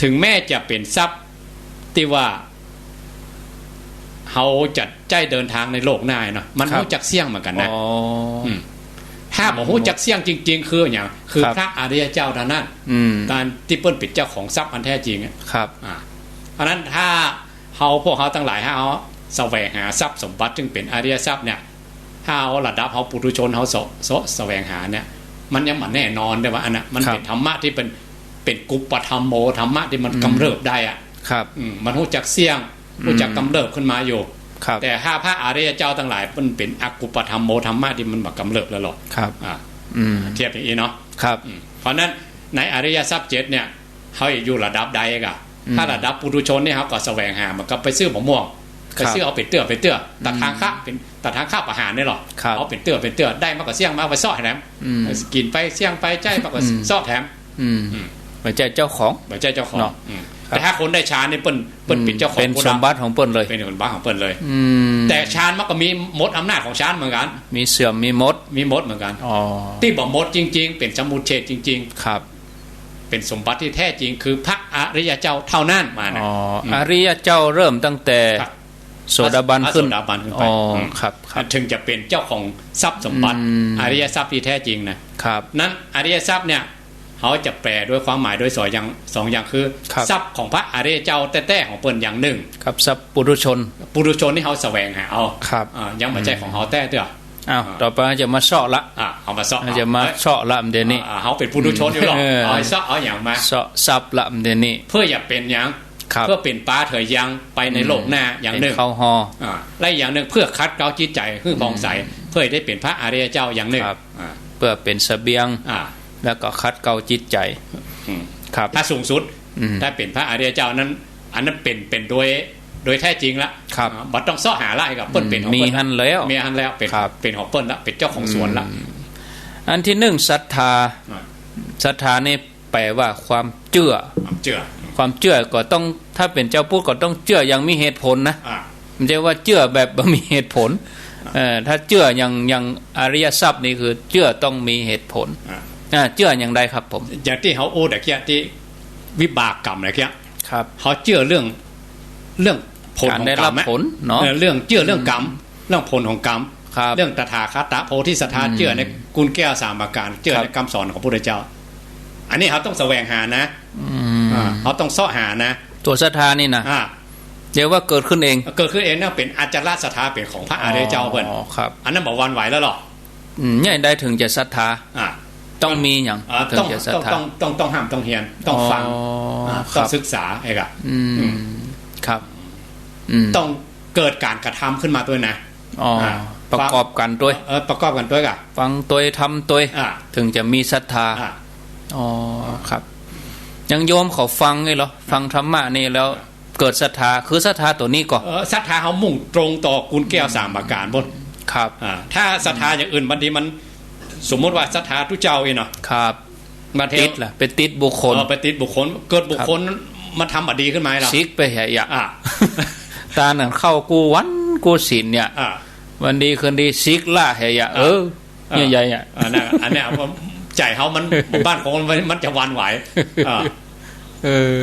ถึงแม้จะเป๋นทรัพย์ตี้ว่า เฮาจะใจ๊เดินทางในโลกหน้าเนาะ มัน ครับ ฮู้จักเสี้ยงเหมือนกั๋นนะ อ๋อ อืม ถ้าบ่ฮู้จักเสี้ยงจริงๆ คือหยัง คือ ครับ พระอริยเจ้าเท่านั้น อืม ตี้เปิ้นเป๋นเจ้าของทรัพย์อันแท้จริงอะ ครับ อ่า เพราะนั้นถ้าเฮา พวกเฮาตังหลาย ถ้าเฮาแสวงหาทรัพย์สมบัติซึ่งเป๋นอริยทรัพย์เนี่ย ถ้าเฮาระดับเฮาปุถุชน เฮาเซาะ เซาะแสวงหาเนี่ย มันยังบ่แน่นอนเด้อว่าอันน่ะ มัน ครับ เป๋นธรรมะตี้เป๋น เป๋นกุปปะธัมโม ธรรมะตี้มัน อืม กำเริบได้อะ ครับ อืม มันฮู้จักเสี้ยง อืม ฮู้จักกำเริบขึ้นมาอยู่ ครับ แต่ถ้าพระอริยเจ้าตังหลาย มันเป๋นอกุปปะธัมโม ธรรมะตี้มันบ่กำเริบแล้วหรอก ครับ อ่า อืม เทียบอย่างอี้เนาะ ครับ อืม เพราะนั้นในอริยทรัพย์เจ็ดเนี่ย เฮาอยู่ระดับใดกะ อืม ถ้าระดับปุถุชนนี่ เฮาก็แสวงหา มันก็ไปซื้อมะม่วง ไป ครับ ซื้อเอาเป๋นเตื้อเป๋นเตื้อ ตะทางข้า อืม เป๋นตะทางข้าประหารนี่หรอ ครับ เอาเป๋นเตื้อเป๋นเตื้อ ได้มาก็เสี้ยงมา ไปเซาะแถม อืม กิ๋นไปเสี้ยงไปใจ๊มาก็ อืม เซาะแถม อืม อืม บ่ใจ้เจ้าของ บ่ใจ้เจ้าของ เนาะ อืม ครับ แต่ถ้าคนได้ฌานนี่เปิ้น เปิ้น อืม เป๋นเจ้าของ เป๋นสมบัติของเปิ้นเลย เป๋นสมบัติของเปิ้นเลย อืม แต่ฌานมันก็มีหมดอำนาจของฌานเหมือนกั๋น มีเสื่อมมีหมด มีหมดเหมือนกั๋น อ๋อ ตี้บ่หมดจริงๆ เป๋นสมุจเฉทจริงๆ ครับ เป๋นสมบัติตี้แท้จริงคือพระอริยเจ้าเท่านั้นมานะ อ๋อ อืม อริยเจ้าเริ่มตั้งแต่ ครับ โสดาบันขึ้น พระโสดาบันขึ้นไป อ๋อ อืม ครับ ครับ ถึงจะเป๋นเจ้าของทรัพย์สมบัติ อืม อริยทรัพย์ตี้แท้จริงนะ ครับ นั้นอริยทรัพย์เนี่ย เฮาจะแปลโดยความหมายโดยสองอย่าง สองอย่างคือ ครับ ทรัพย์ของพระอริยเจ้าแต๊ๆ ของเปิ้นอย่างนึ่ง ครับ ทรัพย์ปุถุชน ปุถุชนนี่เฮาแสวงหาเอา ครับ อ่า ยังบ่ใจ้ของเฮาแต๊เตื้อ อ้าว อ่า ต่อไปจะมาเซาะละ อ่า เอามาเซาะ จะมาเซาะละ เดี๋ยวนี้ อ่า เฮาเป๋นปุถุชนอยู่หรอก เออ เอาให้เซาะ เอาหยังมา เซาะทรัพย์ละ เดี๋ยวนี้ เพื่ออย่าเป๋นหยัง ครับ เพื่อเป๋นปาเถื่อยังไปในโลกหน้าอย่างนึ่ง เป๋นแอลกอฮอล์ อ่า และอย่างนึ่งเพื่อขัดเกลาจิตใจ๋หื้อผ่องใส อืม เพื่อได้เป๋นพระอริยเจ้าอย่างนึ่ง ครับ อ่า เพื่อเป๋นเสบียง อ่า แล้วก็ขัดเกลาจิตใจ๋ อืม ครับ ถ้าสูงสุด อืม ถ้าเป๋นพระอริยเจ้านั้น อันนั้นเป๋น เป๋นโดย โดยแท้จริงละ ครับ อ่า บ่ต้องเซาะหาละ ไอ้กับเปิ้นเป๋นของเปิ้น มีหั้นแล้ว มีหั้นแล้ว เป๋น ครับ เป๋นของเปิ้นละ เป๋นเจ้าของสวนละ อืม อันตี้นึ่งศรัทธา อ่า ศรัทธานี่แปลว่าความเจื้อ ความเจื้อ ความเจื้อก็ต้อง ถ้าเป๋นจาวพุทธก็ต้องเจื้ออย่างมีเหตุผลนะ อ่า บ่ใจ้ว่าเจื้อแบบบ่มีเหตุผล เออ ถ้าเจื้ออย่าง อย่างอริยทรัพย์นี่คือเจื้อต้องมีเหตุผล อ่า อ่า เจื้ออย่างใดครับผม อย่างตี้เฮาอู้ตะเกียะตี้วิบากกรรมตะเกียะ ครับ เฮาเจื้อเรื่อง เรื่องผลของกรรม ก๋านได้ฮับผลเนาะ เออ เรื่องเจื้อเรื่องกรรม อืม เรื่องผลของกรรม ครับ เรื่องตถาคตโพธิสัตถา อืม เจื้อในกุณแก้วสามประก๋าน เจื้อ ครับ ในกำสอนของพระพุทธเจ้า อันนี้เฮาต้องแสวงหานะ อืม อ่า เฮาต้องเซาะหานะ ตั๋วศรัทธานี่นะ อ่า เดี๋ยวว่าเกิดขึ้นเอง เกิดขึ้นเองนะ เป๋นอจลศรัทธา เป๋นของพระอริยเจ้าเปิ้น อ๋อ ครับ อันนั้นบ่หวั่นไหวแล้วหรอ อืม อย่างใดถึงจะศรัทธา อ่า ต้องมีหยัง อ่า ถึงจะศรัทธา ต้อง ต้อง ต้อง ต้องฮ่ำต้องเฮียน ต้องฟัง อ๋อ อ่า ครับ ต้องศึกษา ไอ้กะ อืม อืม ครับ อืม ต้องเกิดก๋านกระทำขึ้นมาตวยนะ อ๋อ อ่า ประกอบกั๋นตวย เออ ประกอบกั๋นตวยกะ ฟังตวย ทำตวย อ่า ถึงจะมีศรัทธา อ่า อ๋อ ครับ อย่างโยมเขาฟังนี่เหรอ ฟังธรรมะนี่แล้ว อ่า เกิดศรัทธา คือศรัทธาตั๋วนี้ก่อ เออ ศรัทธาเฮามุ่งตรงต่อกุณแก้วสามประก๋านปู๊น ครับ อ่า ถ้าศรัทธาอย่างอื่น บางทีมัน สมมุติว่าศรัทธาตุ๊เจ้าอี้เนาะ ครับ บางที ติดล่ะ ไปติดบุคคล เออ ไปติดบุคคล เกิดบุคคล ครับ มาทำบ่ดีขึ้นมาเหรอ สิกไปเหีย อ่ะ ตานนั้นเข้ากู้วันกู้ศีลเนี่ย อ่ะ วันดีคืนดีสิกละเหีย อ่ะ เออ อ่ะ เนี่ยใหญ่อ่ะ อ่ะ นั่น อันเนี้ย ผม ใจ๋เฮามัน บ้านของมัน มันจะหวั่นไหว อ่ะ เออ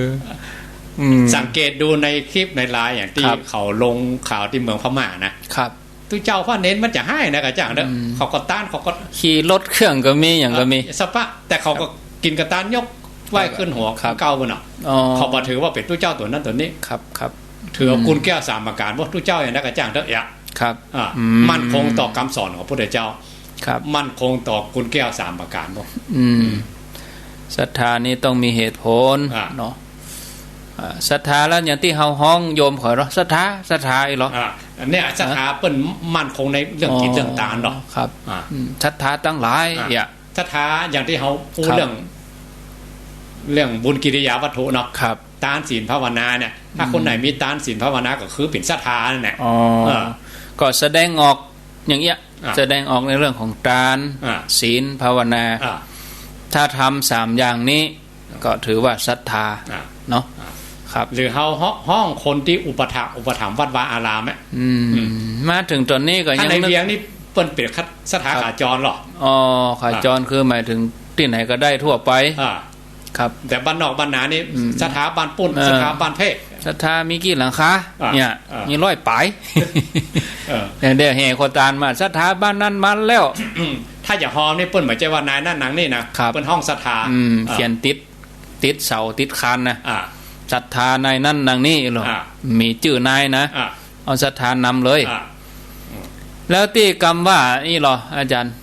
อืม สังเกตดูในคลิปในไลน์อย่างตี้ ครับ เขาลงข่าวตี้เมืองพม่านะ ครับ ตุ๊เจ้าพระเณรมันจะฮ้ายนะ กระจ่างเด้อ อืม เขาก็ต้าน เขาก็ ขี่รถเครื่องก็มี หยังก็มี อ่ะ สะปะ แต่เขาก็ ครับ กิ๋นกระตานยกไหว้ ครับ ขึ้นหัว ครับ เก้าบนเนาะ อ๋อ เขาบ่ถือว่าเป๋นตุ๊เจ้าตั๋วนั้นตั๋วนี้ ครับ ครับ ถือว่า อืม กุณแก้วสามประก๋าน ว่าตุ๊เจ้าอย่างนั้นกระจ่างเด้อ อ่ะ ครับ อ่ะ อืม มั่นคงต่อกำสอนของพระพุทธเจ้า ครับ มั่นคงต่อกุณแก้วสามประก๋าน อืม ศรัทธานี่ต้องมีเหตุผล อ่ะ เนาะ อ่า ศรัทธาแล้วอย่างตี้เฮาฮ้องโยมเขาเนาะ ศรัทธา ศรัทธาอี้เหรอ อ่ะ อันเนี้ยศรัทธา ฮะ เปิ้นมั่นคงในเรื่องกิ๋น อ๋อ เรื่องตานเนาะ ครับ อ่ะ อืม ศรัทธาตังหลาย อ่ะ เนี่ย ศรัทธาอย่างตี้เฮาอู้ ครับ เรื่อง เรื่องบุญกิริยาวัตถุเนาะ ครับ ตานศีลภาวนาเนี่ย ถ้า อืม คนไหนมีตานศีลภาวนาก็คือเป๋นศรัทธานั่นแหละ อ๋อ เออ ก็แสดงออกอย่างเอี้ย อ่ะ แสดงออกในเรื่องของตาน อ่ะ ศีล ภาวนา อ่ะ ถ้าทำสามอย่างนี้ ก็ถือว่าศรัทธา อ่ะ เนาะ อ่ะ ครับ หรือเฮาฮ้อง ฮ้องคนตี้อุปถากอุปถัมภ์วัดวาอารามอะ อืม อืม มาเถิงต๋อนนี้ก็ ถ้า ยัง ใน นึก เวียงนี่เปิ้นเป๋นศรัทธา ครับ ขาจรเหรอ อ๋อ ขาจร อ่ะ คือหมายถึงตี้ไหนก็ได้ทั่วไป อ่ะ ครับ แต่บ้านนอกบ้านนานี่ อืม ศรัทธาบ้านปู๊น เออ ศรัทธาบ้านเพก ศรัทธามีกี่หลังคา อ่ะ เนี่ย อ่ะ มีร้อยป๋าย เออ เดี๋ยวแห่ขอตานมา ศรัทธาบ้านนั้นมาแล้ว ถ้าจะฮ้องนี่เปิ้นบ่ใจ้ว่านายนั้นนางนี้นะ ครับ เปิ้นฮ้องศรัทธา อืม อ่ะ เขียนติด ติดเสาติดคานนะ อ่ะ ศรัทธานายนั้นนางนี้เหรอ อ่ะ มีจื้อนายนะ อ่ะ เอาศรัทธานำเลย อ่ะ แล้วตี้กำว่าอี้เหรออาจ๋ารย์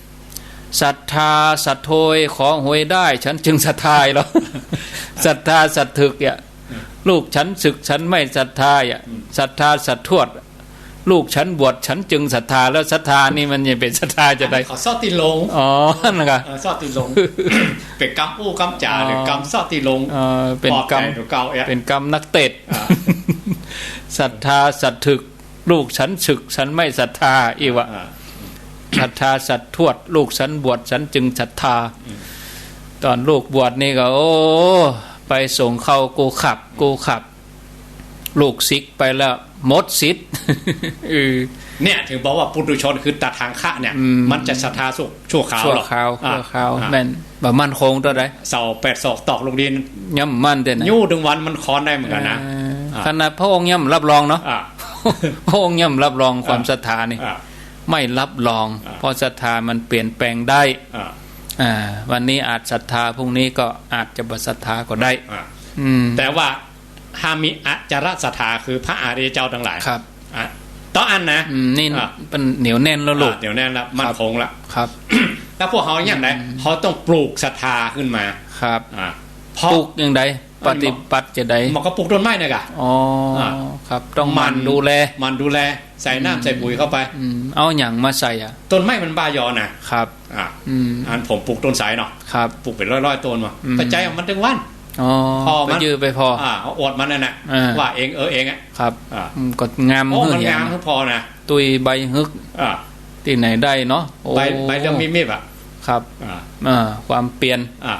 ศรัทธาศรัทโธย ขอหวยได้ ฉันจึงศรัทธาเหรอ ศรัทธาศรัทถึกเนี่ย ลูกฉันสึกฉันไม่ศรัทธาอ่ะ อืม ศรัทธาศรัททวด ลูกฉันบวชฉันจึงศรัทธา แล้วศรัทธานี่มันจะเป๋นศรัทธาจะใด เขาซ่อตี้ลง อ๋อ นั่นกะ เออ ซ่อตี้ลง เป๋นกำอู้กำจ๋า อ๋อ หรือกำซ่อตี้ลง เออ เป๋นกำ ปอบใหญ่หรือเก่าเอ๊ะ เป๋นกำนักเตะ อ่ะ ศรัทธาศรัทถึก ลูกฉันสึกฉันไม่ศรัทธาอี้วะ อ่ะ ศรัทธาศรัททวด ลูกฉันบวชฉันจึงศรัทธา อืม ต๋อนลูกบวชนี่ก็ โอ้ ไปส่งเข้ากูขับ กูขับ ลูกสิกไปแล้ว หมดสิทธิ์ เออ เนี่ย ถึงบอกว่าปุถุชนคือตถางคะเนี่ย อืม มันจะศรัทธาชั่ว ชั่วคราว ชั่วคราว หรอก อ่ะ ชั่วคราว อ่ะ แม่น บ่มั่นคงเต้าใด เสาแปดศอกตอกลงดิน ย่ำมั่นเต้านั้น ยู้ตึงวันมันคอนได้เหมือนกั๋นนะ เออ อ่ะ ขนาดพระองค์ย่ำรับรองเนาะ อ่ะ พระองค์ย่ำรับรองความ อ่ะ ศรัทธานี่ อ่ะ ไม่รับรอง อ่ะ เพราะศรัทธามันเปลี่ยนแปลงได้ อ่ะ อ่า วันนี้อาจศรัทธา พรุ่งนี้ก็อาจจะบ่ศรัทธาก็ได้ อ่ะ อืม แต่ว่า ถ้ามีอจลศรัทธาคือพระอริยเจ้าตังหลาย ครับ อ่ะ ต้องอั้นนะ อืม นี่ อ่ะ เปิ้นเหนียวแน่นแล้วลูก อ่ะ เหนียวแน่นแล้ว มั่นคงแล้ว ครับ แล้วพวกเฮาอย่างใด อืม เฮาต้องปลูกศรัทธาขึ้นมา ครับ อ่ะ เพราะ ปลูกอย่างใด อันนี้ ปฏิบัติจะใด มันก็ปลูกต้นไม้นะกะ อ๋อ อ่ะ ครับ ต้องหมั่น หมั่นดูแล หมั่นดูแล ใส่น้ำ อืม ใส่ปุ๋ยเข้าไป อืม เอาหยังมาใส่อ่ะ ต้นไม้มันบ่ายอนะ ครับ อ่ะ อืม อันผมปลูกต้นไทรเนาะ ครับ ปลูกเป๋นร้อยๆ ต้นมา อืม ไปใจ๊มันตึงวัน อ๋อ พอมัน ไปยื้อไปผ่อ อ่ะ เอาอวดมันนั่นน่ะ อ่า ว่าเองเออเองอ่ะ ครับ อ่ะ อืม ก็งาม โอ้ หื้อ มัน เหีย งามหื้อผ่อนะ ตุ้ยใบฮึก อ่ะ ตี้ไหนได้เนาะ โอ้ ใบ ใบเรื่องมีบๆ อ่ะ ครับ อ่ะ อ่า ความเปียร อ่ะ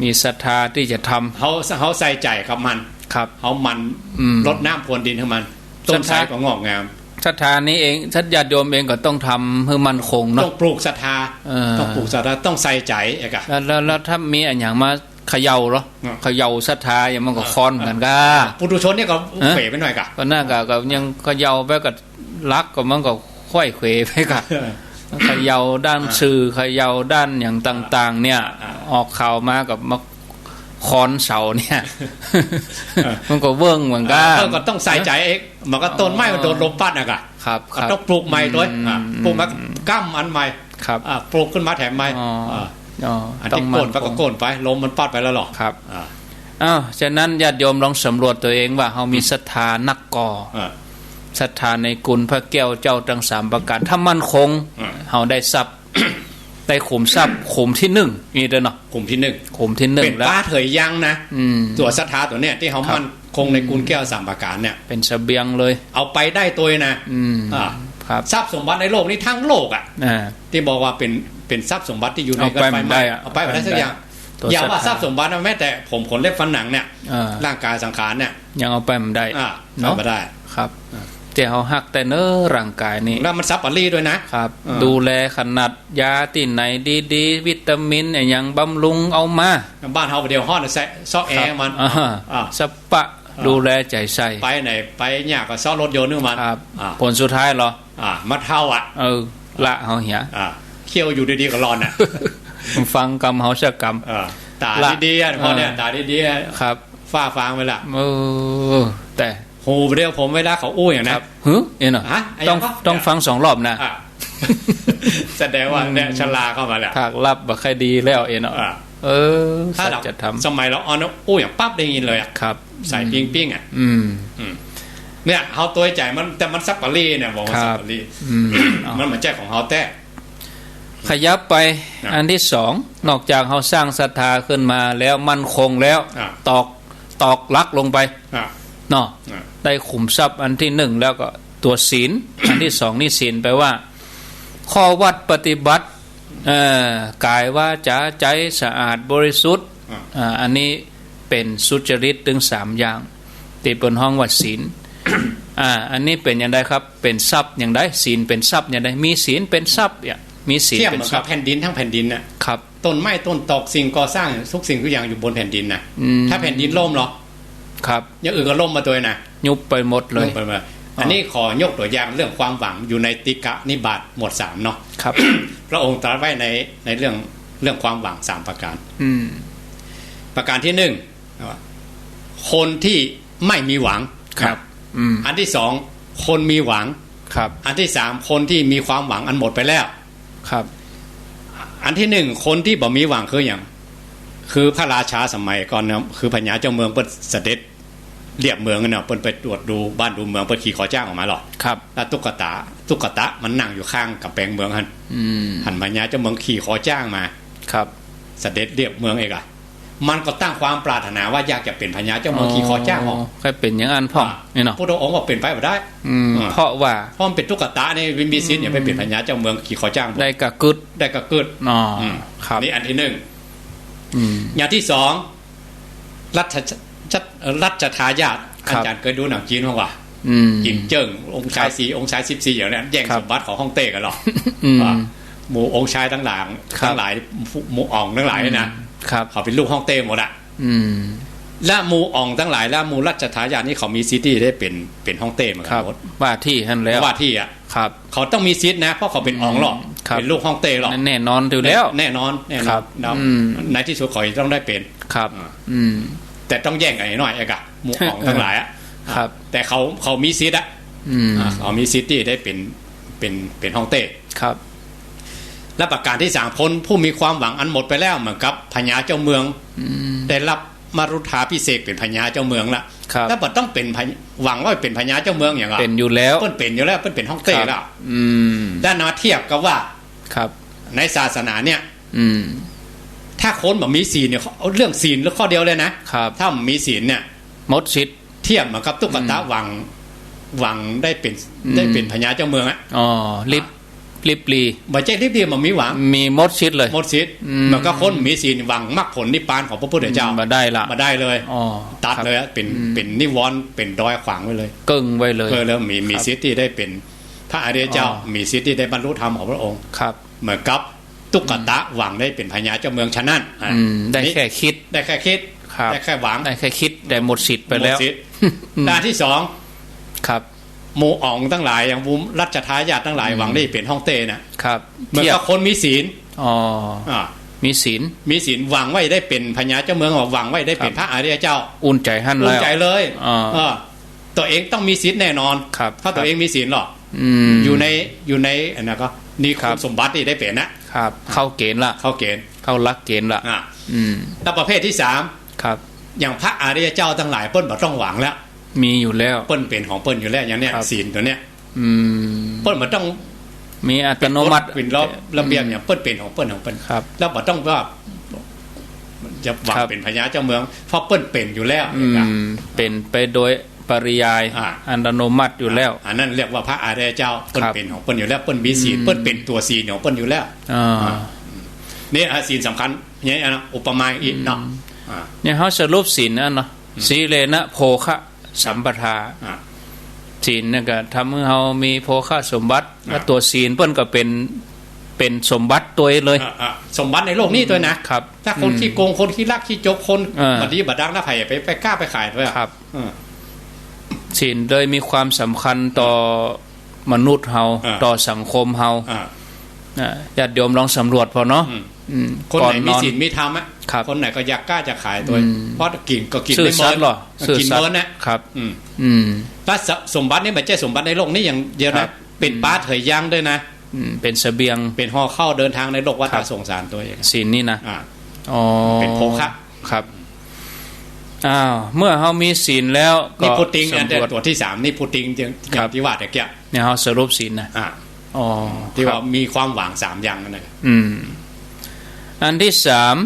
มีศรัทธาตี้จะทำ เฮา เฮาใส่ใจ๋กับมัน ครับ เฮาหมั่น อืม รดน้ำพรวนดินหื้อมัน ต้นไทร ศรัทธา ก็งอกงาม ศรัทธานี้เอง ญาติโยมเองก็ต้องทำหื้อมั่นคงเนาะ ต้องปลูกศรัทธา เออ ต้องปลูกศรัทธา ต้องใส่ใจ๋เอกอะ แล้ว แล้ว แล้วถ้ามีอะหยังมาเขย่าเหรอ อ่ะ เขย่าศรัทธาอย่างมันก็ อ่ะ คอนเหมือนกั๋นกะ ปุถุชนนี่ก็ ฮะ เป๋ไปหน่อยกะ ก็นั่นกะ ก็ยังเขย่าไปกะ ลักก็มันก็ค่อยเขวไปกะ เขย่าด้าน อ่ะ สื่อ เขย่าด้านอย่างต่างๆ เนี่ย อ่ะ ออกข่าวมากับมาคอนเสาเนี่ย อ่ะ มันก็เวิ้งเหมือนกั๋น เออ ก็ต้องใส่ใจ๋เอก มันก็ต้นไม้มันโดนลมปั๊ดนะกะ ครับ ก็ ครับ ต้องปลูกใหม่ด้วย อืม อ่ะ ปลูกมาก้ำอันใหม่ ครับ อ่ะ ปลูกขึ้นมาแถมใหม่ อ๋อ อ่ะ อ๋อ อันตี้โก้นไปก็โก้นไป ลมมันปั๊ดไปแล้วหรอ ครับ อ่ะ อ้าว ฉะนั้นญาติโยมลองสำรวจตั๋วเองว่าเฮามี อืม ศรัทธานักก่อ อ่ะ ศรัทธาในคุณพระแก้วเจ้าตังสามประก๋าน ถ้ามั่นคง อ่ะ เฮาได้ทรัพย์ ได้ขุมทรัพย์ ขุมตี้นึ่ง นี่เด้อเนาะ ขุมตี้นึ่ง ขุมตี้นึ่ง เป๋น แล้ว ป๊าเถยยังนะ อืม ตั๋วศรัทธาตั๋วเนี้ยตี้เฮา ครับ มั่นค องค์ในกูลแก้วสามประการเนี่ย เป๋นเสบียงเลย เอาไปได้ตวยนะ อืม อ่า ครับ ทรัพย์สมบัติในโลกนี้ทั้งโลกอะ อ่า ตี้บอกว่าเป๋น เป๋นทรัพย์สมบัติตี้อยู่ใน เอาไป เกินไป บ่ได้อะ เอาไปบ่ได้สักอย่าง ตัว อย่าว่า ศรัทธา ทรัพย์สมบัตินะ แม้แต่ผมขนเล็บฟันหนังเนี่ย อ่า ร่างกายสังขารเนี่ย ยังเอาไปบ่ได้ อ่า เนาะ เอาไปบ่ได้ ครับ อ่า แต่เฮาฮักแต่เน้อร่างกายนี่ แล้วมันสับปะรีดตวยนะ ครับ อ่า ดูแลขนาด ยาตี้ไหนดีๆ วิตามินอะหยังบำรุงเอามา บ้านเฮาบ่าเดี่ยวฮ้อนแซะ เซาะแอร์มัน ครับ อ่า อ่า สปะ อ่า ดูแลใจ๋ใส่ ไปไหนไปเนี่ยก็เซาะรถยนต์นึ่งมัน ครับ อ่า ผลสุดท้ายเหรอ อ่า มาเฒ่าอะ เออ ละเฮาเหีย อ่า เคี้ยวอยู่ดีๆ ก็ร้อนอะ ฟังกำเฮาสักกำ เออ ต๋า ละ ดีๆอะ พอเนี่ย อ่า ต๋าดีๆอะ ครับ ฟ้าฟางไปละ เออ แต่ หูบ่าเดี่ยวผมเวลาเขาอู้อย่างนั้น ครับ หึ เอ็นเหรอ ฮะ อะไร ต้อง วะ ต้องฟังสองรอบนะ อ่ะ แสดงว่าเนี่ย อืม ชราเข้ามาแล้ว ภาคลับบ่ค่อยดีแล้วเอ็นเหรอ อ่ะ เออ ถ้า สัจธรรม สมัยเราอ่อนนะอู้อย่างปั๊บได้ยินเลยอะ ครับ ใส่ปิ๊งปิ๊งอะ อืม อืม เนี่ย เฮาตวยใจ๋มัน แต่มันสับปะรีดเนี่ย บอกว่า ครับ สับปะรีด อืม มันบ่ใจ้ของเฮาแต๊ ขยับไป อ่ะ อันตี้สอง นอกจากเฮาสร้างศรัทธาขึ้นมาแล้วมั่นคงแล้ว อ่ะ ตอก ตอกหลักลงไป อ่ะ เนาะ อ่ะ ได้ขุมทรัพย์อันตี้หนึ่งแล้วก็ตั๋วศีล อันตี้สองนี่ศีลแปลว่า ข้อวัดปฏิบัติ เอ่อ ก๋ายวาจ๋าใจ๋สะอาดบริสุทธิ์ อ่ะ อ่า อันนี้เป๋นสุจริตตึงสามอย่าง ตี้เปิ้นฮ้องว่าศีล อ่า อันนี้เป๋นอย่างใดครับ เป๋นทรัพย์อย่างใด ศีลเป๋นทรัพย์อย่างใด มีศีลเป๋นทรัพย์เนี่ย มีศีล เทียบเหมือนกับ เป๋นทรัพย์ แผ่นดินทั้งแผ่นดินน่ะ ครับ ต้นไม้ต้นตอกสิ่งก่อสร้างทุกสิ่งทุกอย่างอยู่บนแผ่นดินน่ะ อืม ถ้าแผ่นดินล่มเหรอ ครับ อย่างอื่นก็ล่มมาตวยนะ ยุบไปหมดเลย ล่มไปหมด อ๋อ อันนี้ขอยกตั๋วอย่างเรื่องความหวังอยู่ในติกนิบาตหมวดสามเนาะ ครับ พระองค์ตรัสไว้ใน ในเรื่อง เรื่องความหวังสามประการ อืม ประการตี้หนึ่ง คนตี้ไม่มีหวัง ครับ อืม อันตี้สอง คนมีหวัง ครับ อันตี้สาม คนตี้มีความหวังอันหมดไปแล้ว ครับ อันตี้หนึ่ง คนตี้บ่มีหวังคือหยัง คือพระราชาสมัยก่อนนะ คือพญาเจ้าเมืองเปิ้นเสด็จเลียบเมืองน่ะ เปิ้นไปตรวจดูบ้านดูเมือง เปิ้นขี่ขอจ้างออกมาหรอก ครับ แล้วตุ๊กตา ตุ๊กตามันนั่งอยู่ข้างก๋ำแปงเมืองหั้น อืม หันพญาเจ้าเมืองขี่ขอจ้างมา ครับ เสด็จเลียบเมืองเอกอะ มันก็ตั้งความปรารถนาว่าอยากจะเป๋นพญาเจ้าเมืองขี่ขอจ้างออก อ๋อ ใค่เป๋นอย่างอั้นพ่อง อ่า นี่เนาะ พุทธองค์ว่าเป๋นไปบ่ได้ อืม อ่า เพราะว่า เพราะมันเป๋นตุ๊กตานี่ มีสิทธิ์ อืม เนี่ยไปเป๋นพญาเจ้าเมืองขี่ขอจ้าง ได้กะกึ๊ด ได้กะกึ๊ด อ๋อ อืม ครับ นี่อันตี้หนึ่ง อืม อย่างตี้สอง รัช รัชทายาท ครับ อาจ๋ารย์เกยดูหนังจีนบ้างวะ อืม จิงเจิ้ง องค์ชาย ครับ สี่ องค์ชายสิบสี่ อย่างเนี้ย แย่ง ครับ สมบัติของฮ่องเต้กั๋นหรอก อืม อ่า หมู่องค์ชายตังหลาย ครับ ตังหลาย หมู่อ่องตังหลายนี่นะ อืม ครับ เขาเป๋นลูกฮ่องเต้หมดอะ อืม และหมู่อ่องตังหลาย และหมู่รัชทายาทนี่เขามีสิทธิ์ตี้ได้เป๋น เป๋นฮ่องเต้เหมือนกั๋น ครับ หมด ว่าตี้หั้นแล้ว ว่าตี้อะ ครับ เขาต้องมีสิทธิ์นะ เพราะเขาเป๋นอ่องหรอก อืม ครับ เป๋นลูกฮ่องเต้หรอก แน่นอนอยู่แล้ว แน่นอน แน่นอน ครับ แล้ว อืม ในตี้สุดเขาจะต้องได้เป๋น ครับ อ่า อืม แต่ต้องแย่งกั๋นหน่อยเอกอะ หมู่อ่องตังหลายอะ ครับ แต่เขา เขามีสิทธิ์อะ อืม อ่า เขามีสิทธิ์ตี้ได้เป๋น เป๋น เป๋นฮ่องเต้ ครับ และประการตี้สาม คนผู้มีความหวังอันหมดไปแล้ว เหมือนกับพญาเจ้าเมือง อืม ได้รับมฤทธาภิเษกเป๋นพญาเจ้าเมืองละ ครับ แล้วบ่ต้องเป๋นพญ- หวังว่าเป๋นพญาเจ้าเมืองอย่างอะ เป๋นอยู่แล้ว เปิ้นเป๋นอยู่แล้ว เปิ้นเป๋นฮ่องเต้แล้ว ครับ อืม แล้วมาเทียบกับว่า ครับ ในศาสนาเนี่ย อืม ถ้าคนบ่มีศีลเนี่ย เอาเรื่องศีลข้อเดียวเลยนะ ครับ ถ้าบ่มีศีลเนี่ย หมดสิทธิ์ เทียบเหมือนกับตุ๊กตา อืม หวัง หวังได้เป๋น อืม ได้เป๋นพญาเจ้าเมืองอะ อ๋อ ลิบ ลิบหลี บ่ใจ้ลิบหลี บ่มีหวัง มีหมดสิทธิ์เลย หมดสิทธิ์ อืม เหมือนกับคนมีศีลหวังมรรคผลนิพพานของพระพุทธเจ้า อืม บ่ได้ละ บ่ได้เลย อ๋อ ตัดเลยอะ ครับ เป๋น อืม เป๋นนิวรณ์ เป๋นดอยขวางไว้เลย เกิ่งไว้เลย เออ แล้วมี มี ครับ สิทธิ์ตี้ได้เป๋นพระอริยเจ้า อ๋อ มีสิทธิ์ตี้ได้บรรลุธรรมของพระองค์ ครับ เหมือนกับตุ๊กตา อืม หวังได้เป๋นพญาเจ้าเมืองฉะนั้น อ่ะ อืม ได้ นี่ แค่คิด ได้แค่คิด ครับ ได้แค่หวัง ได้แค่คิด แต่หมดสิทธิ์ไปแล้ว หมดสิทธิ์ อืม ด้านตี้สอง ครับ หมู่อ่องตังหลาย อย่างหมู่รัชทายาทตังหลาย อืม หวังได้เป๋นฮ่องเต้น่ะ ครับ เหมือนกับ เทียบ คนมีศีล อ๋อ อ่า มีศีล มีศีลหวังว่าได้เป๋นพญาเจ้าเมือง หวังว่าได้เป๋น ครับ พระอริยเจ้า อุ่นใจ๋หั้นแล้ว อุ่นใจ๋เลย อ๋อ เออ ตั๋วเองต้องมีสิทธิ์แน่นอน ครับ ถ้าตั๋วเองมีศีลหรอก อืม อยู่ใน อยู่ในอันนั้นก็ นี่ ครับ คุณสมบัติตี้ได้เป๋นนะ ครับ เข้าเก๋ณฑ์ละ เข้าเก๋ณฑ์ เข้าหลักเก๋ณฑ์ละ อ่ะ อืม แล้วประเภทตี้สาม ครับ อย่างพระอริยเจ้าตังหลาย เปิ้นบ่ต้องหวังแล้ว มีอยู่แล้ว เปิ้นเป๋นของเปิ้นอยู่แล้ว อย่างเนี้ย ครับ ศีลตั๋วเนี้ย อืม เปิ้นบ่ต้อง มีอัตโนมัติ เป๋นกฎเป๋นระ- ระเบียบ อืม อย่างเปิ้นเป๋นของเปิ้น ของเปิ้น ครับ แล้วบ่ต้องว่า จะหวัง ครับ เป๋นพญาเจ้าเมือง เพราะเปิ้นเป๋นอยู่แล้ว อืม เห็นปะ เป๋นไปโดยปริยาย อ่า อัตโนมัติอยู่แล้ว อ่า อันนั้นเรียกว่าพระอริยเจ้า เปิ้น ครับ เป๋นของเปิ้นอยู่แล้ว เปิ้นมีศีล อืม เปิ้นเป๋นตั๋วศีลของเปิ้นอยู่แล้ว อ่า อ่า นี่ อ่ะ ศีลสำคัญ เนี่ย อ่ะ อุปมาอีกเนาะ อืม อ่า เนี่ย เฮาสรุปศีลนะเนาะ อืม สีเลนะโภคะสัมปทา อ่า ศีลเนี่ยก็ทำหื้อเฮามีโภคสมบัติ อ่า แล้วตั๋วศีลเปิ้นก็เป๋น เป๋นสมบัติตวยเลย อ่า อ่า สมบัติในโลกนี้ตวยนะ ครับ ถ้าคน อืม ขี้โกง คนขี้ลักขี้จก คน อ่า บ่ดีบ่ดังนะ ใผไป ไปก๊าไปขายตวยอะ ครับ อ่า ศีลเลยมีความสำคัญต่อมนุษย์เฮา อ่า ต่อสังคมเฮา อ่า อ่า ญาติโยมลองสำรวจผ่อเนาะ อืม อืม คนไหนมีศีลมีธรรมอะ ครับ คนไหนก็อยากก๊าจะขายตวย อืม เพราะกิ๋นก็กิ๋น ซื่อสัตย์ ได้เมิน เหรอ กิ๋นเมินน่ะ ซื่อสัตย์ ครับ อืม อืม แล้วส- สมบัตินี่บ่ใจ้สมบัติในโลกนี้อย่างเดียวนะ ครับ เป๋น อืม ปาเถยยังตวยนะ อืม เป๋นเสบียง เป๋นห่อข้าวเดินทางในโลกวัฏ ครับ สงสารตวยเอง ศีลนี่นะ อ่า อ๋อ เป๋นโภคะ ครับ อ้าว เมื่อเฮามีศีลแล้วก็ นี่พูดติง สำรวจ อันตั๋วตี้สามนี่พูดติงอย่าง ครับ อย่างตี้ว่าตะเกียะ เนี่ยเฮาสรุปศีลนะ อ่า อ๋อ ตี้ ครับ ว่ามีความหวังสามอย่างนั่นแหละ อืม อันตี้สาม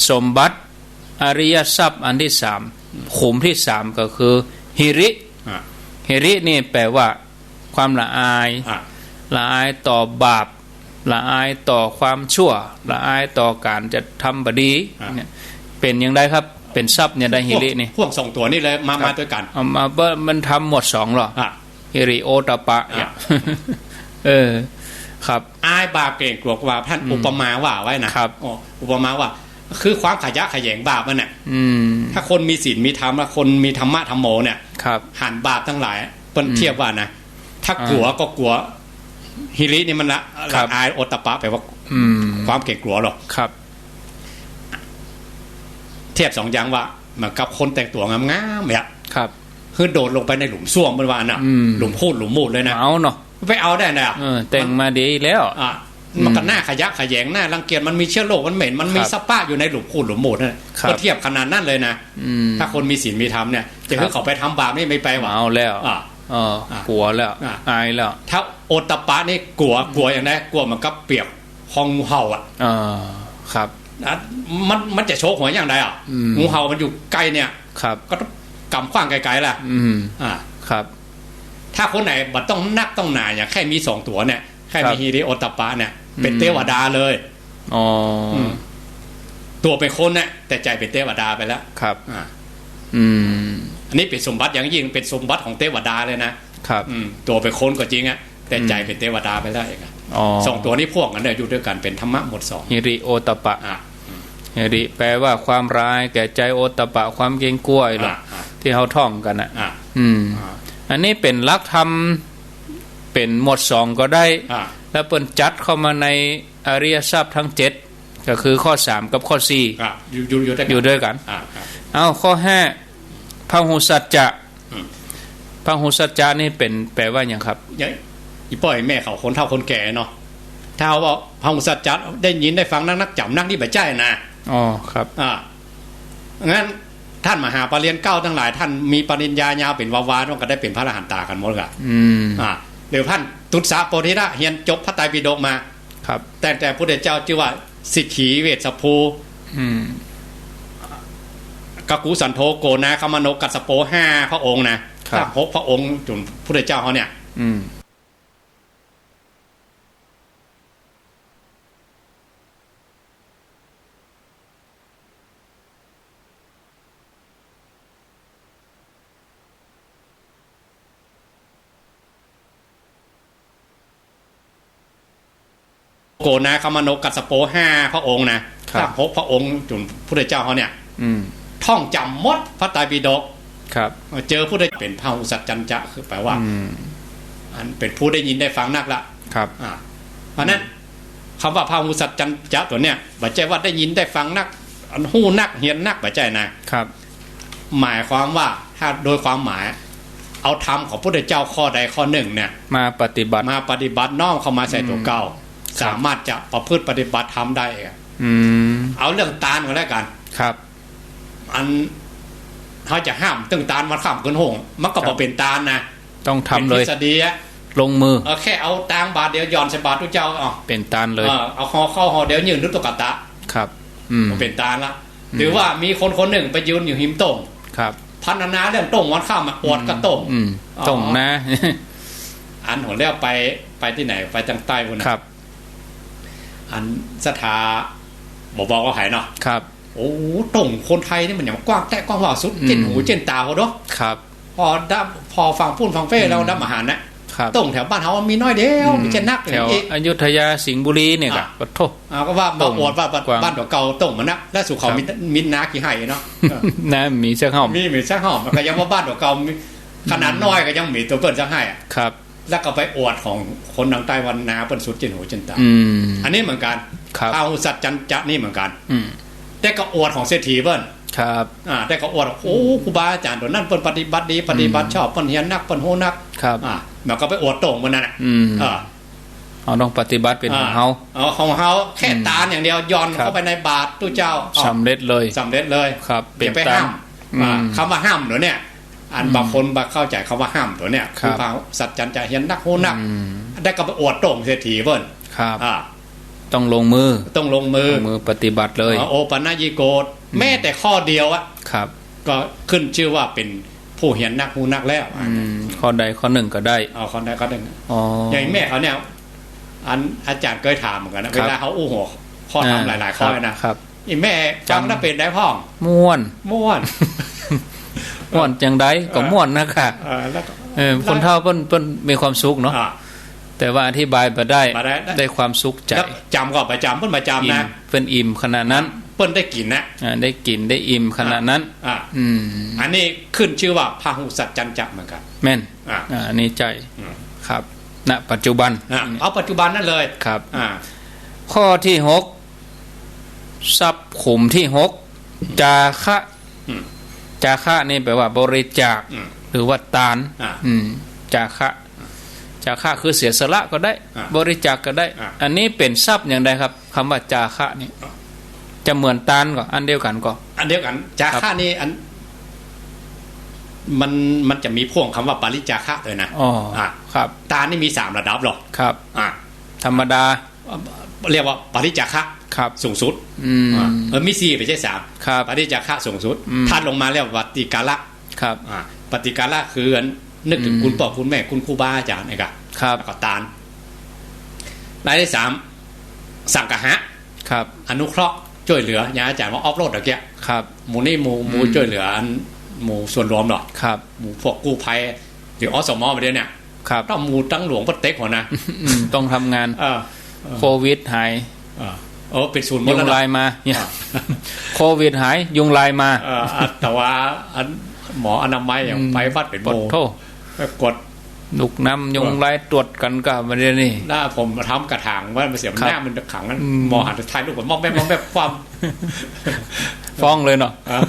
สมบัติอริยทรัพย์อันตี้สาม ขุมตี้สามก็คือหิริ อ่า หิรินี่แป๋ว่าความละอาย อ่า ละอายต่อบาป ละอายต่อความชั่ว ละอายต่อก๋านจะทำบ่ดี อ่า เนี่ย เป๋นอย่างใดครับ เป๋นทรัพย์อย่างใด หิรินี่ พ่วงสองตั๋วนี่เลย มา ครับ มาตวยกั๋น เอามา บ่ มันทำหมวดสองเหรอ อ่า หิริโอตตัปปะ อ่า เนี่ย เออ ครับ อายบาปเก๋งกั๋วบาป ต้าน อืม อุปมาว่าไว้นะ ครับ อ๋อ อุปมาว่า คือความขยะแขยงบาปมันน่ะ อืม ถ้าคนมีศีลมีธรรม ถ้าคนมีธรรมะธัมโมเนี่ย ครับ หันบาปตังหลาย เปิ้น อืม เทียบว่านะ ถ้า อ่า กั๋วก็กั๋ว หิรินี่มันละ ครับ ละอาย โอตตัปปะแป๋ว่า อืม ความเก๋งกั๋วเหรอ ครับ เทียบสองอย่างว่า เหมือนกับคนแต่งตั๋วงามๆ เนี่ย ครับ คือโดดลงไปในหลุมส้วม เปิ้นว่าน่ะ อืม หลุมครูดหลุมมูดเลยนะ เอาเนาะ ไปเอาได้น่ะ เออ แต่งมาดีแล้ว อ่ะ อืม มันก็น่าขยะแขยง น่ารังเกียจ มันมีเชื้อโรค มันเหม็น มันมี ครับ สะปะอยู่ในหลุมครูดหลุมมูดนั่นน่ะ ครับ ก็เทียบขนาดนั้นเลยนะ อืม ถ้าคนมีศีลมีธรรมเนี่ย จะ ครับ หื้อเขาไปทำบาปนี่ไม่ไปหว่า เอาแล้ว อ่ะ เออ อ่ะ กั๋วแล้ว อ่ะ อายแล้ว ถ้าโอตตัปปะนี่กั๋ว อืม กั๋วอย่างใด กั๋วเหมือนกับเปียกคองูเห่าอ่ะ เออ ครับ นะ มัน มันจะโฉกหัวอย่างใดอ่ะ อืม งูเห่ามันอยู่ใก้เนี่ย ครับ ก็ต้องก๋ำขว้างไก๋ๆ ล่ะ อืม อ่ะ ครับ ถ้าคนไหนบ่ต้องนักต้องหนา อย่างแค่มีสองตั๋วเนี่ย แค่มี ครับ หิริโอตตัปปะเนี่ย อืม เป๋นเตวดาเลย อ๋อ อืม ตั๋วเป๋นคนเนี่ย แต่ใจ๋เป๋นเตวดาไปแล้ว ครับ อ่ะ อืม อันนี้เป๋นสมบัติอย่างยิ่ง เป๋นสมบัติของเตวดาเลยนะ ครับ อืม ตั๋วเป๋นคนก็จริงอะ แต่ อืม ใจ๋เป๋นเตวดาไปแล้วเองอะ อ๋อ สองตั๋วนี้พ่วงกั๋นเนี่ย อยู่ตวยกั๋นเป๋นธรรมะหมวดสอง หิริโอตตัปปะ อ่ะ อืม หิริแป๋ว่าความละอายแก่ใจ๋ โอตตัปปะความเก๋งกั๋วเหรอ อ่ะ อ่ะ ตี้เฮาท่องกั๋นน่ะ อ่ะ อืม อ่ะ อันนี้เป๋นหลักธรรม เป๋นหมวดสองก็ได้ อ่ะ แล้วเปิ้นจัดเข้ามาในอริยทรัพย์ทั้งเจ็ด ก็คือข้อสามกับข้อสี่ อ่ะ อยู่ อยู่ อยู่ตวยกั๋น อยู่ตวยกั๋น อ่ะ ครับ เอ้า ข้อห้า พหุสัจจะ อืม พหุสัจจะนี่เป๋น แป๋ว่าหยังครับ อย่าง อี่ป้ออี่แม่เขาคนเฒ่าคนแก่เนาะ ถ้าเฮาว่าพหุสัจจะ ได้ยินได้ฟังนักๆ จ๋ำนักนี่บ่ใจ้นะ อ๋อ ครับ อ่า งั้นต้านมหาปริญญาเก้าตังหลาย ต้านมีปริญญายาวเป๋นวาวา มันก็ได้เป๋นพระอรหันตากั๋นหมดละ อืม อ่า หรือต้านตุสสะโพธิละ เฮียนจบพระไตรปิฎกมา ครับ ตั้งแต่พุทธเจ้าจื้อว่าสิกขี เวสสภู อืม กักขุสันโธ โกนาคมโน กัสสโป ห้าพระองค์นะ ครับ ตั้งหกพระองค์ จ๋นพุทธเจ้าเฮาเนี่ย อืม โกนาคมโน กัสสโป ห้าพระองค์นะ ครับ ตั้งหกพระองค์ จ๋นพุทธเจ้าเฮาเนี่ย อืม ท่องจ๋ำหมดพระไตรปิฎก ครับ เจิ่งพุทธเป๋นพหุสัจจันจะ คือแป๋ว่า อืม อันเป๋นผู้ได้ยินได้ฟังนักละ ครับ อ่า เพราะนั้น กำว่าพหุสัจจันจะตั๋วเนี่ย บ่ใจ้ว่าได้ยินได้ฟังนัก อันฮู้นัก เฮียนนัก บ่ใจ้นะ ครับ หมายความว่า ถ้าโดยความหมาย เอาธรรมของพุทธเจ้าข้อใดข้อนึ่งเนี่ย มาปฏิบัติ มาปฏิบัติ น้อมเข้ามาใส่ตั๋วเก่า อืม ครับ สามารถจะประพฤติปฏิบัติธรรมได้เอง อืม เอาเรื่องตานก่อนแล้วกั๋น ครับ อัน เฮาจะห้ามเถิงตานวันค่ำเกินห้ง มันก็ ครับ บ่เป๋นตานนะ ต้องทำเลย เป๋นทฤษฎีอะ ลงมือ เออ แค่เอาตางบาตรเดียวหย่อนใส่บาตรตุ๊เจ้า เอา เป๋นตานเลย เออ เอาห่อข้าวห่อเดียวยื่นตุ๊กตา ครับ อืม บ่เป๋นตานละ อืม ถือว่ามีคนคนนึ่งไปยืนอยู่หิมโต้ง ครับ พรรณนาเรื่องโต้งวันค่ำอะ อวดกะโต้ง อืม อ๋อ โต้งนา อันหั้นแล้วไป ไปตี้ไหน ไปตางใต้ปู้นน่ะ ครับ อันศรัทธา บ่บอกว่าใผเนาะ ครับ โอ้ โต้งคนไทยนี่มันหยังกว้างแต๊กว้างว้าวสุด อืม เจ้นหูเจ้นต๋าหั้นเนาะ ครับ ผ่อดับ ผ่อฝั่งปู้นฝั่งเป้แล้ว อืม ดับอาหารน่ะ ครับ โต้งแถวบ้านเฮามีน้อยเดียว อืม มีแค่นัก แถว เอ๊ะ อยุธยา สิงห์บุรีเนี่ยกะ อ่ะ ปะโถ อ่า ก็ว่ามา โต้ง อวดว่าบ้าน กว้าง บ้านตั๋วเก่าโต้งมันนะ แล้วสู่เขา ครับ มี มีนากี่ไฮ่เนาะ เออ นามีสักห้อง มี มีสักห้อง มันก็ยังว่าบ้านตั๋วเก่ามี ขนาด อืม น้อยก็ยังมีตั๋วเปิ้นสักไฮ่อะ ครับ แล้วก็ไปอวดของคนตางใต้ว่านาเปิ้นสุดเจ้นหูเจ้นต๋า อืม อันนี้เหมือนกั๋น ครับ พาหุสัจจัญจะนี่เหมือนกั๋น อืม แต่ก็อวดของเศรษฐีเปิ้น ครับ อ่า แต่ก็อวด โอ้ ครูบาอาจ๋ารย์ตั๋วนั้นเปิ้นปฏิบัติดี ปฏิบัติ อืม ชอบ เปิ้นเฮียนนัก เปิ้นฮู้นัก ครับ อ่า มันก็ไปอวดโต้งเปิ้นนั่นน่ะ อืม เออ เฮาต้องปฏิบัติเป๋นของเฮา อ่า เอาของเฮาแค่ อืม ตานอย่างเดียว หย่อน ครับ เข้าไปในบาตรตุ๊เจ้า เอา สำเร็จเลย สำเร็จเลย ครับ อย่าไป เป๋นตาน ห้าม อืม อ่า กำว่าห้ามตั๋วเนี่ย อัน อืม บางคนบ่เข้าใจ๋กำว่าห้ามตั๋วเนี่ย ครับ คือพาหุสัจจัญจะเฮียนนักฮู้นัก อืม แต่ก็ไปอวดโต้งเศรษฐีเปิ้น ครับ อ่า ต้องลงมือ ต้องลงมือ ลงมือปฏิบัติเลย อ่า โอปัญญิโก อืม แม้แต่ข้อเดียวอะ ครับ ก็ขึ้นชื่อว่าเป๋นผู้เฮียนนักฮู้นักแล้ว อืม ข้อใดข้อนึ่งก็ได้ เอาข้อใดข้อนึ่ง อ๋อ อย่างแม่เขาเนี่ย อันอาจ๋ารย์เกยถามเหมือนกั๋นนะ ครับ เวลาเขาอู้หัวข้อธรรม อ่า หลายๆ ข้อนะ ครับ ครับ อี่แม่ฟังแล้วเป๋นไดพ่อง ม่วน ม่วน ม่วนจังใดก็ เออ ม่วนนะค่ะ เออ แล้วก็ เออ คนเฒ่าเปิ้น เปิ้นมีความสุขเนาะ อ่า แต่ว่าอธิบายบ่ได้ บ่ได้ ได้ความสุขใจ๋ แล้วจ๋ำก็บ่จ๋ำ เปิ้นบ่จ๋ำนะ อิ่ม เปิ้นอิ่มขนาดนั้น เปิ้นได้กิ๋นนะ อ่า ได้กิ๋นได้อิ่มขนาดนั้น อ่า อืม อันนี้ขึ้นชื่อว่าพาหุสัจจัญจะเหมือนกั๋น แม่น อ่า อ่า อันนี้ใจ้ อืม ครับ ณ ปัจจุบัน อ่า อืม เอาปัจจุบันนั้นเลย ครับ อ่า ข้อตี้หก ทรัพย์ขุมตี้หก จาคะ อืม จาคะนี่แปลว่าบริจาค อืม หรือว่าตาน อ่า อืม จาคะ จาคะคือเสียสละก็ได้ อ่า บริจาคก็ได้ อ่า อันนี้เป๋นทรัพย์อย่างใดครับ กำว่าจาคะนี่ อ่า จะเหมือนตานก่อ อันเดียวกั๋นก่อ อันเดียวกั๋น จา ครั คะ บ นี่อัน มัน มันจะมีพ่วงกำว่าปริจาคะตวยนะ อ๋อ อ่า ครับ ตานนี่มีสามระดับหรอก ครับ อ่า ธรรมดา เอ่อ เรียกว่าปริจาคะ ครับ สูงสุด อืม อ่า เออ มีสี่ บ่ใจ้สาม ครับ ปริจาคะสูงสุด อืม ถัดลงมาเรียกว่าปฏิการะ ครับ อ่า ปฏิการะคืออันนึกเถิง อืม คุณป้อคุณแม่ คุณครูบาอาจ๋ารย์นี่ก่ะ ครับ แล้วก็ตาน รายตี้สาม สังคหะ ครับ อนุเคราะห์จ้วยเหลือ อย่างอาจ๋ารย์ว่าออฟโรดตะเกียะ ครับ หมู่นี่หมู่ หมู่ อืม จ้วยเหลืออัน หมู่ส่วนรวมเนาะ ครับ หมู่พวกกู้ภัย หรือ อสม บ่าเดี่ยวเนี่ย ครับ ต้องหมู่ตังหลวงเปิ้นเต็กหัวนะ อืม ต้องทำงาน เออ เออ โควิดหาย เออ เออ เป๋นศูนย์หมดแล้วเนาะ ยุงลายมา อ่า โควิดหาย ยุงลายมา เออ อ่ะ แต่ว่าอันหมออนามัยอย่าง อืม ไปวัดเป๋นหมู่ ปะโถ ไปกวด ลูกน้ำยุงลายตรวจกั๋นก่ะบ่าเดี่ยวนี้ หน้าผมทำกระถางไว้ มันเสีย ครับ หน้ามันขังนั้น อืม หมอหันไปถ่ายรูปก่อน มองแป๊บ มองแป๊บ ความ ฟ้องเลยเนาะ อ่ะ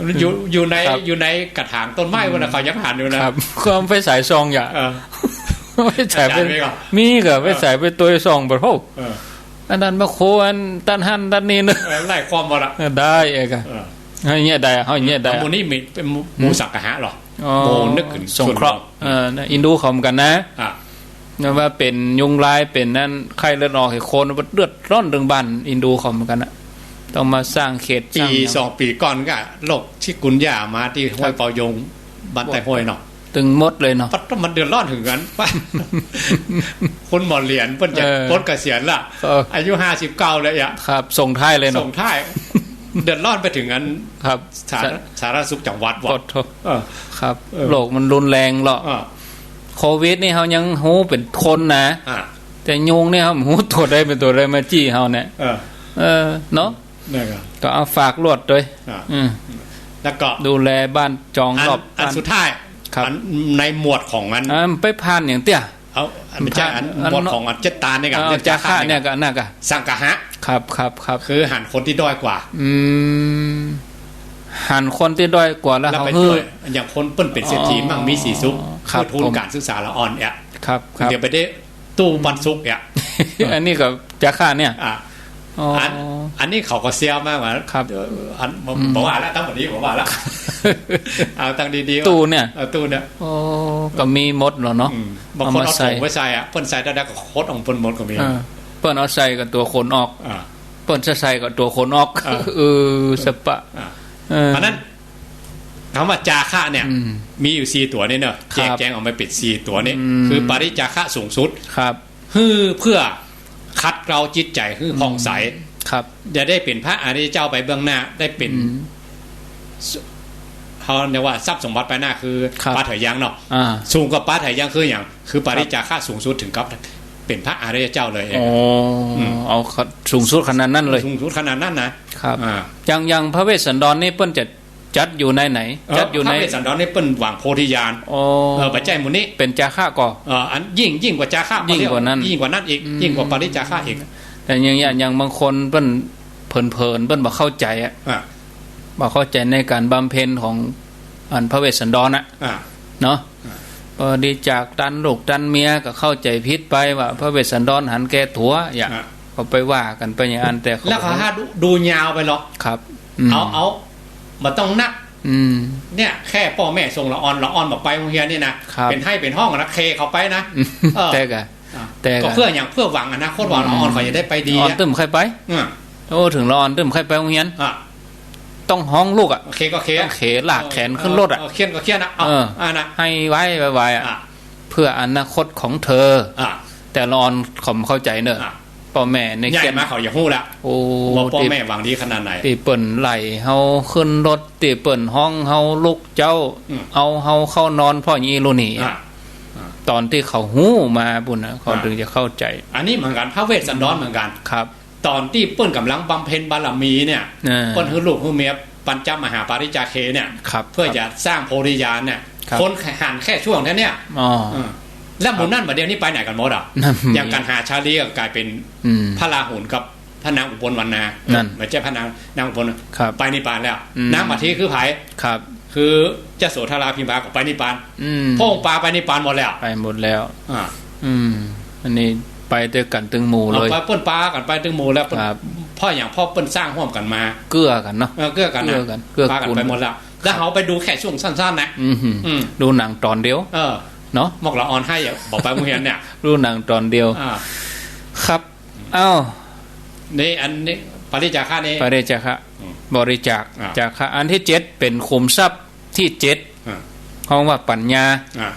มัน อยู่ อยู่ใน ครับ อยู่ในกระถางต้นไม้ อืม วันน่ะ เขายังหันอยู่นะ ครับ ก็เอาไฟฉายส่องอย่า เออ ไฟฉายไป อาจ๋ารย์มีก่อ มีก่อ เออ ไฟฉายไปตวยส่อง ปะโถ เออ อันนั้นมาโคอันตันหั้นตันนี่เนาะ เออ ไล่ความหมดอะ เออ ได้เอกอะ เออ เฮาเยียะได้ เฮาเยียะได้ หมู่นี่มี เป๋นหมู่ หมู่สังคหะเหรอ อ๋อ หมู่นึกเถิง สงเคราะห์ ส่วนรวม เออ นะ อินดูเขาเหมือนกั๋นนะ อ่ะ นั่นว่าเป๋นยุงลาย เป๋นนั่น ไข้เลือดออก ไอ้คนเดือดร้อนเรื่องบ้านอินดูเขาเหมือนกั๋นนะ ต้องมาสร้างเขต ปี สร้างหยัง สองปี๋ก่อนก็โรคชิคุนย่ามาตี้ห้วยเปายง บ้านใต้ห้วยเนาะ ตึงหมดเลยเนาะ ปั๊ด มันเดือดร้อนเถิงกั๋น คุณหมอเหรียญเปิ้นจะ เออ ปลดเกษียณละ เออ อายุห้าสิบเก้าแล้วอะ ครับ ส่งท้ายเลยเนาะ ส่งท้าย เดือดร้อนไปเถิงอัน ครับ สาธารณ สาธารณสุขจังหวัดว่ะ ขอโทษ เออ ครับ เออ โรคมันรุนแรงเหรอ เออ โควิดนี่เฮายังฮู้เป๋นคนนะ อ่ะ แต่ยุงนี่เฮาบ่ฮู้ตั๋วใดเป๋นตั๋วใดมาจี้เฮาเนี่ย เออ เออ เนาะ นั่นก็ ก็เอาฝากลวดตวย อ่ะ อืม แล้วก็ ดูแลบ้านจอง อัน รอบ อัน บ้าน สุดท้าย ครับ อันในหมวดของอัน อ่า ไปผ่านอย่างเตี้ย เอา อัน บ่ใจ้ อัน อัน หมวดของอันเจ็ดตานนี่ก่ะ อ่า เรื่อง จาคะ จาคะ นี่ เนี่ยก่ะ ก็ นั่นก่ะ สังคหะ ครับ ครับ ครับ คือหันคนตี้ด้อยกว่า อืม หันคนตี้ด้อยกว่าแล้ว แล้ว เขา ไป หื้อ จ้วย อย่างคนเปิ้นเป๋นเศรษฐี อ๋อ มั่งมีสีสุข ครับ เพื่อทุน ผม ก๋านศึกษาละอ่อนเนี่ย ครับ ครับ เดี๋ยวไปได้ ตู้ปันสุกเนี่ย อันนี้ก็จาคะเนี่ย อ่ะ อ๋อ อัน อันนี้เขาก็เสี้ยวมากว่า ครับ เอ่อ อัน อืม บอกว่าละ ตังหมดนี้บอกว่าละ เอาตังดีๆ ตู้เนี่ย เออ ตู้เนี่ย โอ้ ก็มีหมดเหรอเนาะ อืม บางคนเอา เอามาใส่ ถุงไว้ใส่อะ เปิ้นใส่ได้ ได้ก็ขดออกเปิ้นหมดก็มี อ่า เปิ้นเอาใส่กับตั๋วขนออก อ่า เปิ้นจะใส่กับตั๋วขนออก อ่า เออ สปะ อ่า เออ เพราะฉะนั้น กำว่าจาคะเนี่ย อืม มีอยู่สี่ตั๋วนี่เนาะ ครับ แจกแจงออกมาเป๋นสี่ตั๋วนี่ อืม คือปริจจาคะสูงสุด ครับ หื้อเปื้อขัดเกลาจิตใจ๋หื้อผ่องใส อืม ครับ จะได้เป๋นพระอริยเจ้าไปเบื้องหน้า ได้เป๋น อืม เขาเรียกว่าทรัพย์สมบัติไปหน้าคือ ครับ ปาเถายังเนาะ อ่า สูงกว่าปาเถายังคือหยัง คือปริจจาคะสูงสุด ครับ เถิงกับเป๋นพระอริยเจ้าเลย อ๋อ อืม เอาขะ สูงสุดขนาดนั้นเลย สูงสุดขนาดนั้นนะ ครับ อ่า อย่าง อย่างพระเวสสันดรนี่เปิ้นจะจัดอยู่ในไหน เออ จัดอยู่ใน พระเวสสันดรนี่เปิ้นหวังโพธิญาณ อ๋อ เออ บ่ใจ้หมู่นี้ เป๋นจาคะก่อ เออ อันยิ่ง ยิ่งกว่าจาคะ ยิ่งกว่านั้น ยิ่งกว่านั้นอีก อืม ยิ่งกว่าปริจจาคะอีก แต่อย่าง อย่าง อย่างบางคนเปิ้นเผินๆ เปิ้นบ่เข้าใจ๋อะ อ่า บ่เข้าใจ๋ในก๋านบำเพ็ญของอันพระเวสสันดรน่ะ อ่า เนาะ อ่า บริจาคตันลูกตันเมียก็เข้าใจ๋ผิดไปว่าพระเวสสันดรหันแก่ตั๋ว อย่า อ่า ก็ไปว่ากั๋นไปอย่างนั้น แต่เขา แล้วเขาหาดู ดูยาวไปหรอก ครับ อืม เอา เอา บ่ต้องนัก อืม เนี่ย แค่ป้อแม่ส่งละอ่อน ละอ่อนบ่ไปโฮงเฮียนนี่นะ ครับ เป๋นไห้เป๋นห้องนะ เคเขาไปนะ อืม เออ แต่กะ อ่ะ แต่กะ ก็เปื้อหยัง เปื้อหวังอนาคตว่า อืม ละอ่อนเขาจะได้ไปดี อ่อน อะ ตึ้มใค่ไป อ่ะ โอ้ เถิงละอ่อนตึ้มใค่ไปโฮงเฮียน อ่ะ ต้องฮ้องลูกอะ โอเคก็เค ต้องเขนลากแขนขึ้นรถอะ เออ เออ เฆียนก็เฆียนอะ เอา เออ อ่ะนะ ให้ไวๆ ไวๆ อะ อ่ะ เพื่ออนาคตของเธอ อ่ะ แต่ละอ่อนเขาบ่เข้าใจ๋เนาะ อ่ะ ป้อแม่นี่ ใหญ่ เฆียน มาเขาอยากฮู้ละ โอ้ ว่าป้อแม่หวังดีขนาดไหน ตี้เปิ้นไล่เฮาขึ้นรถ ตี้เปิ้นฮ้องเฮาลุกเจ๊า อืม เอาเฮาเข้านอน ป้ออี้ลูกนี้ อ่ะ อ่ะ ต๋อนตี้เขาฮู้มาปู้นน่ะ เขา อ่ะ เถิงจะเข้าใจ๋ อันนี้เหมือนกั๋น พระเวสสันดรเหมือนกั๋น ครับ ต๋อนตี้เปิ้นก่ำลังบำเพ็ญบารมีเนี่ย อ่า เปิ้นหื้อลูกหื้อเมียปัญจมหาปริจจาเคเนี่ย ครับ เปื้อจะสร้างโพธิญาณเนี่ย ครับ คนหันแค่ช่วงแค่เนี้ย อ๋อ เออ แล้วหมู่นั้นบ่าเดี่ยวนี้ไปไหนกั๋นหมดอะ นั่น อย่างกัณหาชาลีก็ก๋ายเป๋น อืม พระราหุลกับพระนางอุบลวรรณา นั่น บ่ใจ้พระนาง นางอุบล ครับ ไปนิพพานแล้ว อืม นางมัทธีคือใผ ครับ คือยโสธราพิมพาก็ไปนิพพาน อืม พระองค์ปาไปนิพพานหมดแล้ว ไปหมดแล้ว อ่า อืม อันนี้ไปตวยกั๋นตึงหมู่เลย เอาไป เปิ้นปากั๋นไปตึงหมู่แล้ว เปิ้น ครับ เพราะหยัง เพราะเปิ้นสร้างฮ่วมกั๋นมา เกื้อกั๋นเนาะ เออ เกื้อกั๋นนะ เกื้อกั๋น เกื้อกูล ปากั๋นไปหมดแล้ว แล้วเฮาไปดูแค่ช่วงสั้นๆ นะ อืม อืม ดูหนังต๋อนเดียว เออ เนาะ มกละอ่อนไห้อะ บ่ไปโฮงเฮียนเนี่ย ดูหนังต๋อนเดียว อ่า ครับ อ้าว นี่อันนี้ปริจจาคะนี่ ปริจจาคะ อืม บริจาค อ่า จาคะ อันตี้เจ็ดเป๋นขุมทรัพย์ตี้เจ็ด อ่า ฮ้องว่าปัญญา อ่า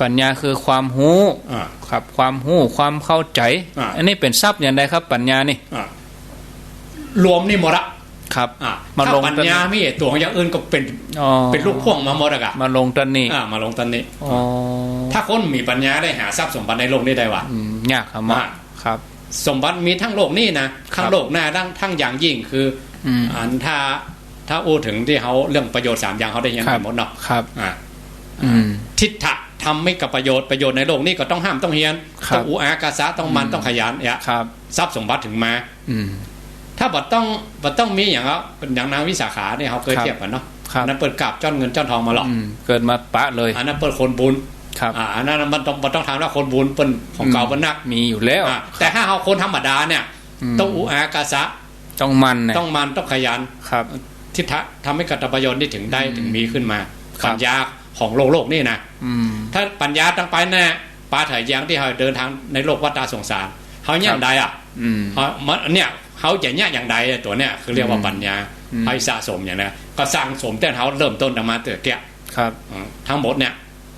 ปัญญาคือความฮู้ อ่า ครับ ความฮู้ ความเข้าใจ๋ อ่า อันนี้เป๋นทรัพย์อย่างใดครับ ปัญญานี่ อ่า รวมนี่หมดละ ครับ อ่า มาลง ถ้าปัญญามีตั๋วอย่างอื่นก็เป๋น อ๋อ เป๋นลูกพ่วงมาหมดอะกะ มาลงต๋อนนี้ อ่า มาลงต๋อนนี้ อ๋อ ถ้าคนมีปัญญาได้หาทรัพย์สมบัติในโลกนี้ได้วะ อืม ยากครับ อ่า ครับ สมบัติมีตึงโลกนี้นะ ตึง ครับ โลกหน้า ตึง ตึงอย่างยิ่งคือ อืม อันถ้า ถ้าอู้เถิงตี้เฮาเรื่องประโยชน์สามอย่างเฮาได้เฮียน ครับ กั๋นหมดเนาะ ครับ อ่า อืม ทิฏฐะ ธรรมิกประโยชน์ ประโยชน์ในโลกนี้ก็ต้องห้ามต้องเฮียน ครับ ต้องอุอากาสะ ต้องหมั่น อืม ต้องขยันเนี่ย ครับ ทรัพย์สมบัติเถิงมา อืม ถ้าบ่ต้อง บ่ต้องมีอย่างละ เป๋นอย่างนางวิสาขานี่เฮาเกย ครับ เทียบกั๋นเนาะ ครับ อันนั้นเปิ้นกาบจ้อนเงินจ้อนทองมาหรอก อืม เกิดมาปะเลย อันนั้นเปิ้นคนบุญ ครับ อ่า อันนั้นมันต้อง บ่ต้องถามว่าคนบุญเปิ้นของเก่า อืม เปิ้นนัก มีอยู่แล้ว อ่า แต่ถ้าเฮาคนธรรมดาเนี่ย อืม ต้องอุอากาสะ ต้องหมั่นเนี่ย ต้องหมั่น ต้องขยัน ครับ ทิฏฐะ ธรรมิกประโยชน์นี่เถิงได้ อืม เถิงมีขึ้นมา ครับ ปัญญาของโลก โลกนี้นะ อืม ถ้าปัญญาตึงไปเนี่ย ปาเถายังตี้เฮาเดินทางในโลกวัฏสงสาร เฮาเยียะ ครับ อย่างใดอะ อืม เฮา มัน เนี่ย เฮาจะเยียะอย่างใดอะ ตั๋วเนี่ยคือเรียกว่า อืม ปัญญา อืม เฮาสะสมอย่างนั้น ก็สั่งสมตั้งแต่เฮาเริ่มต้นมาเตื้อเกี้ย ครับ อืม ตึงหมดเนี่ย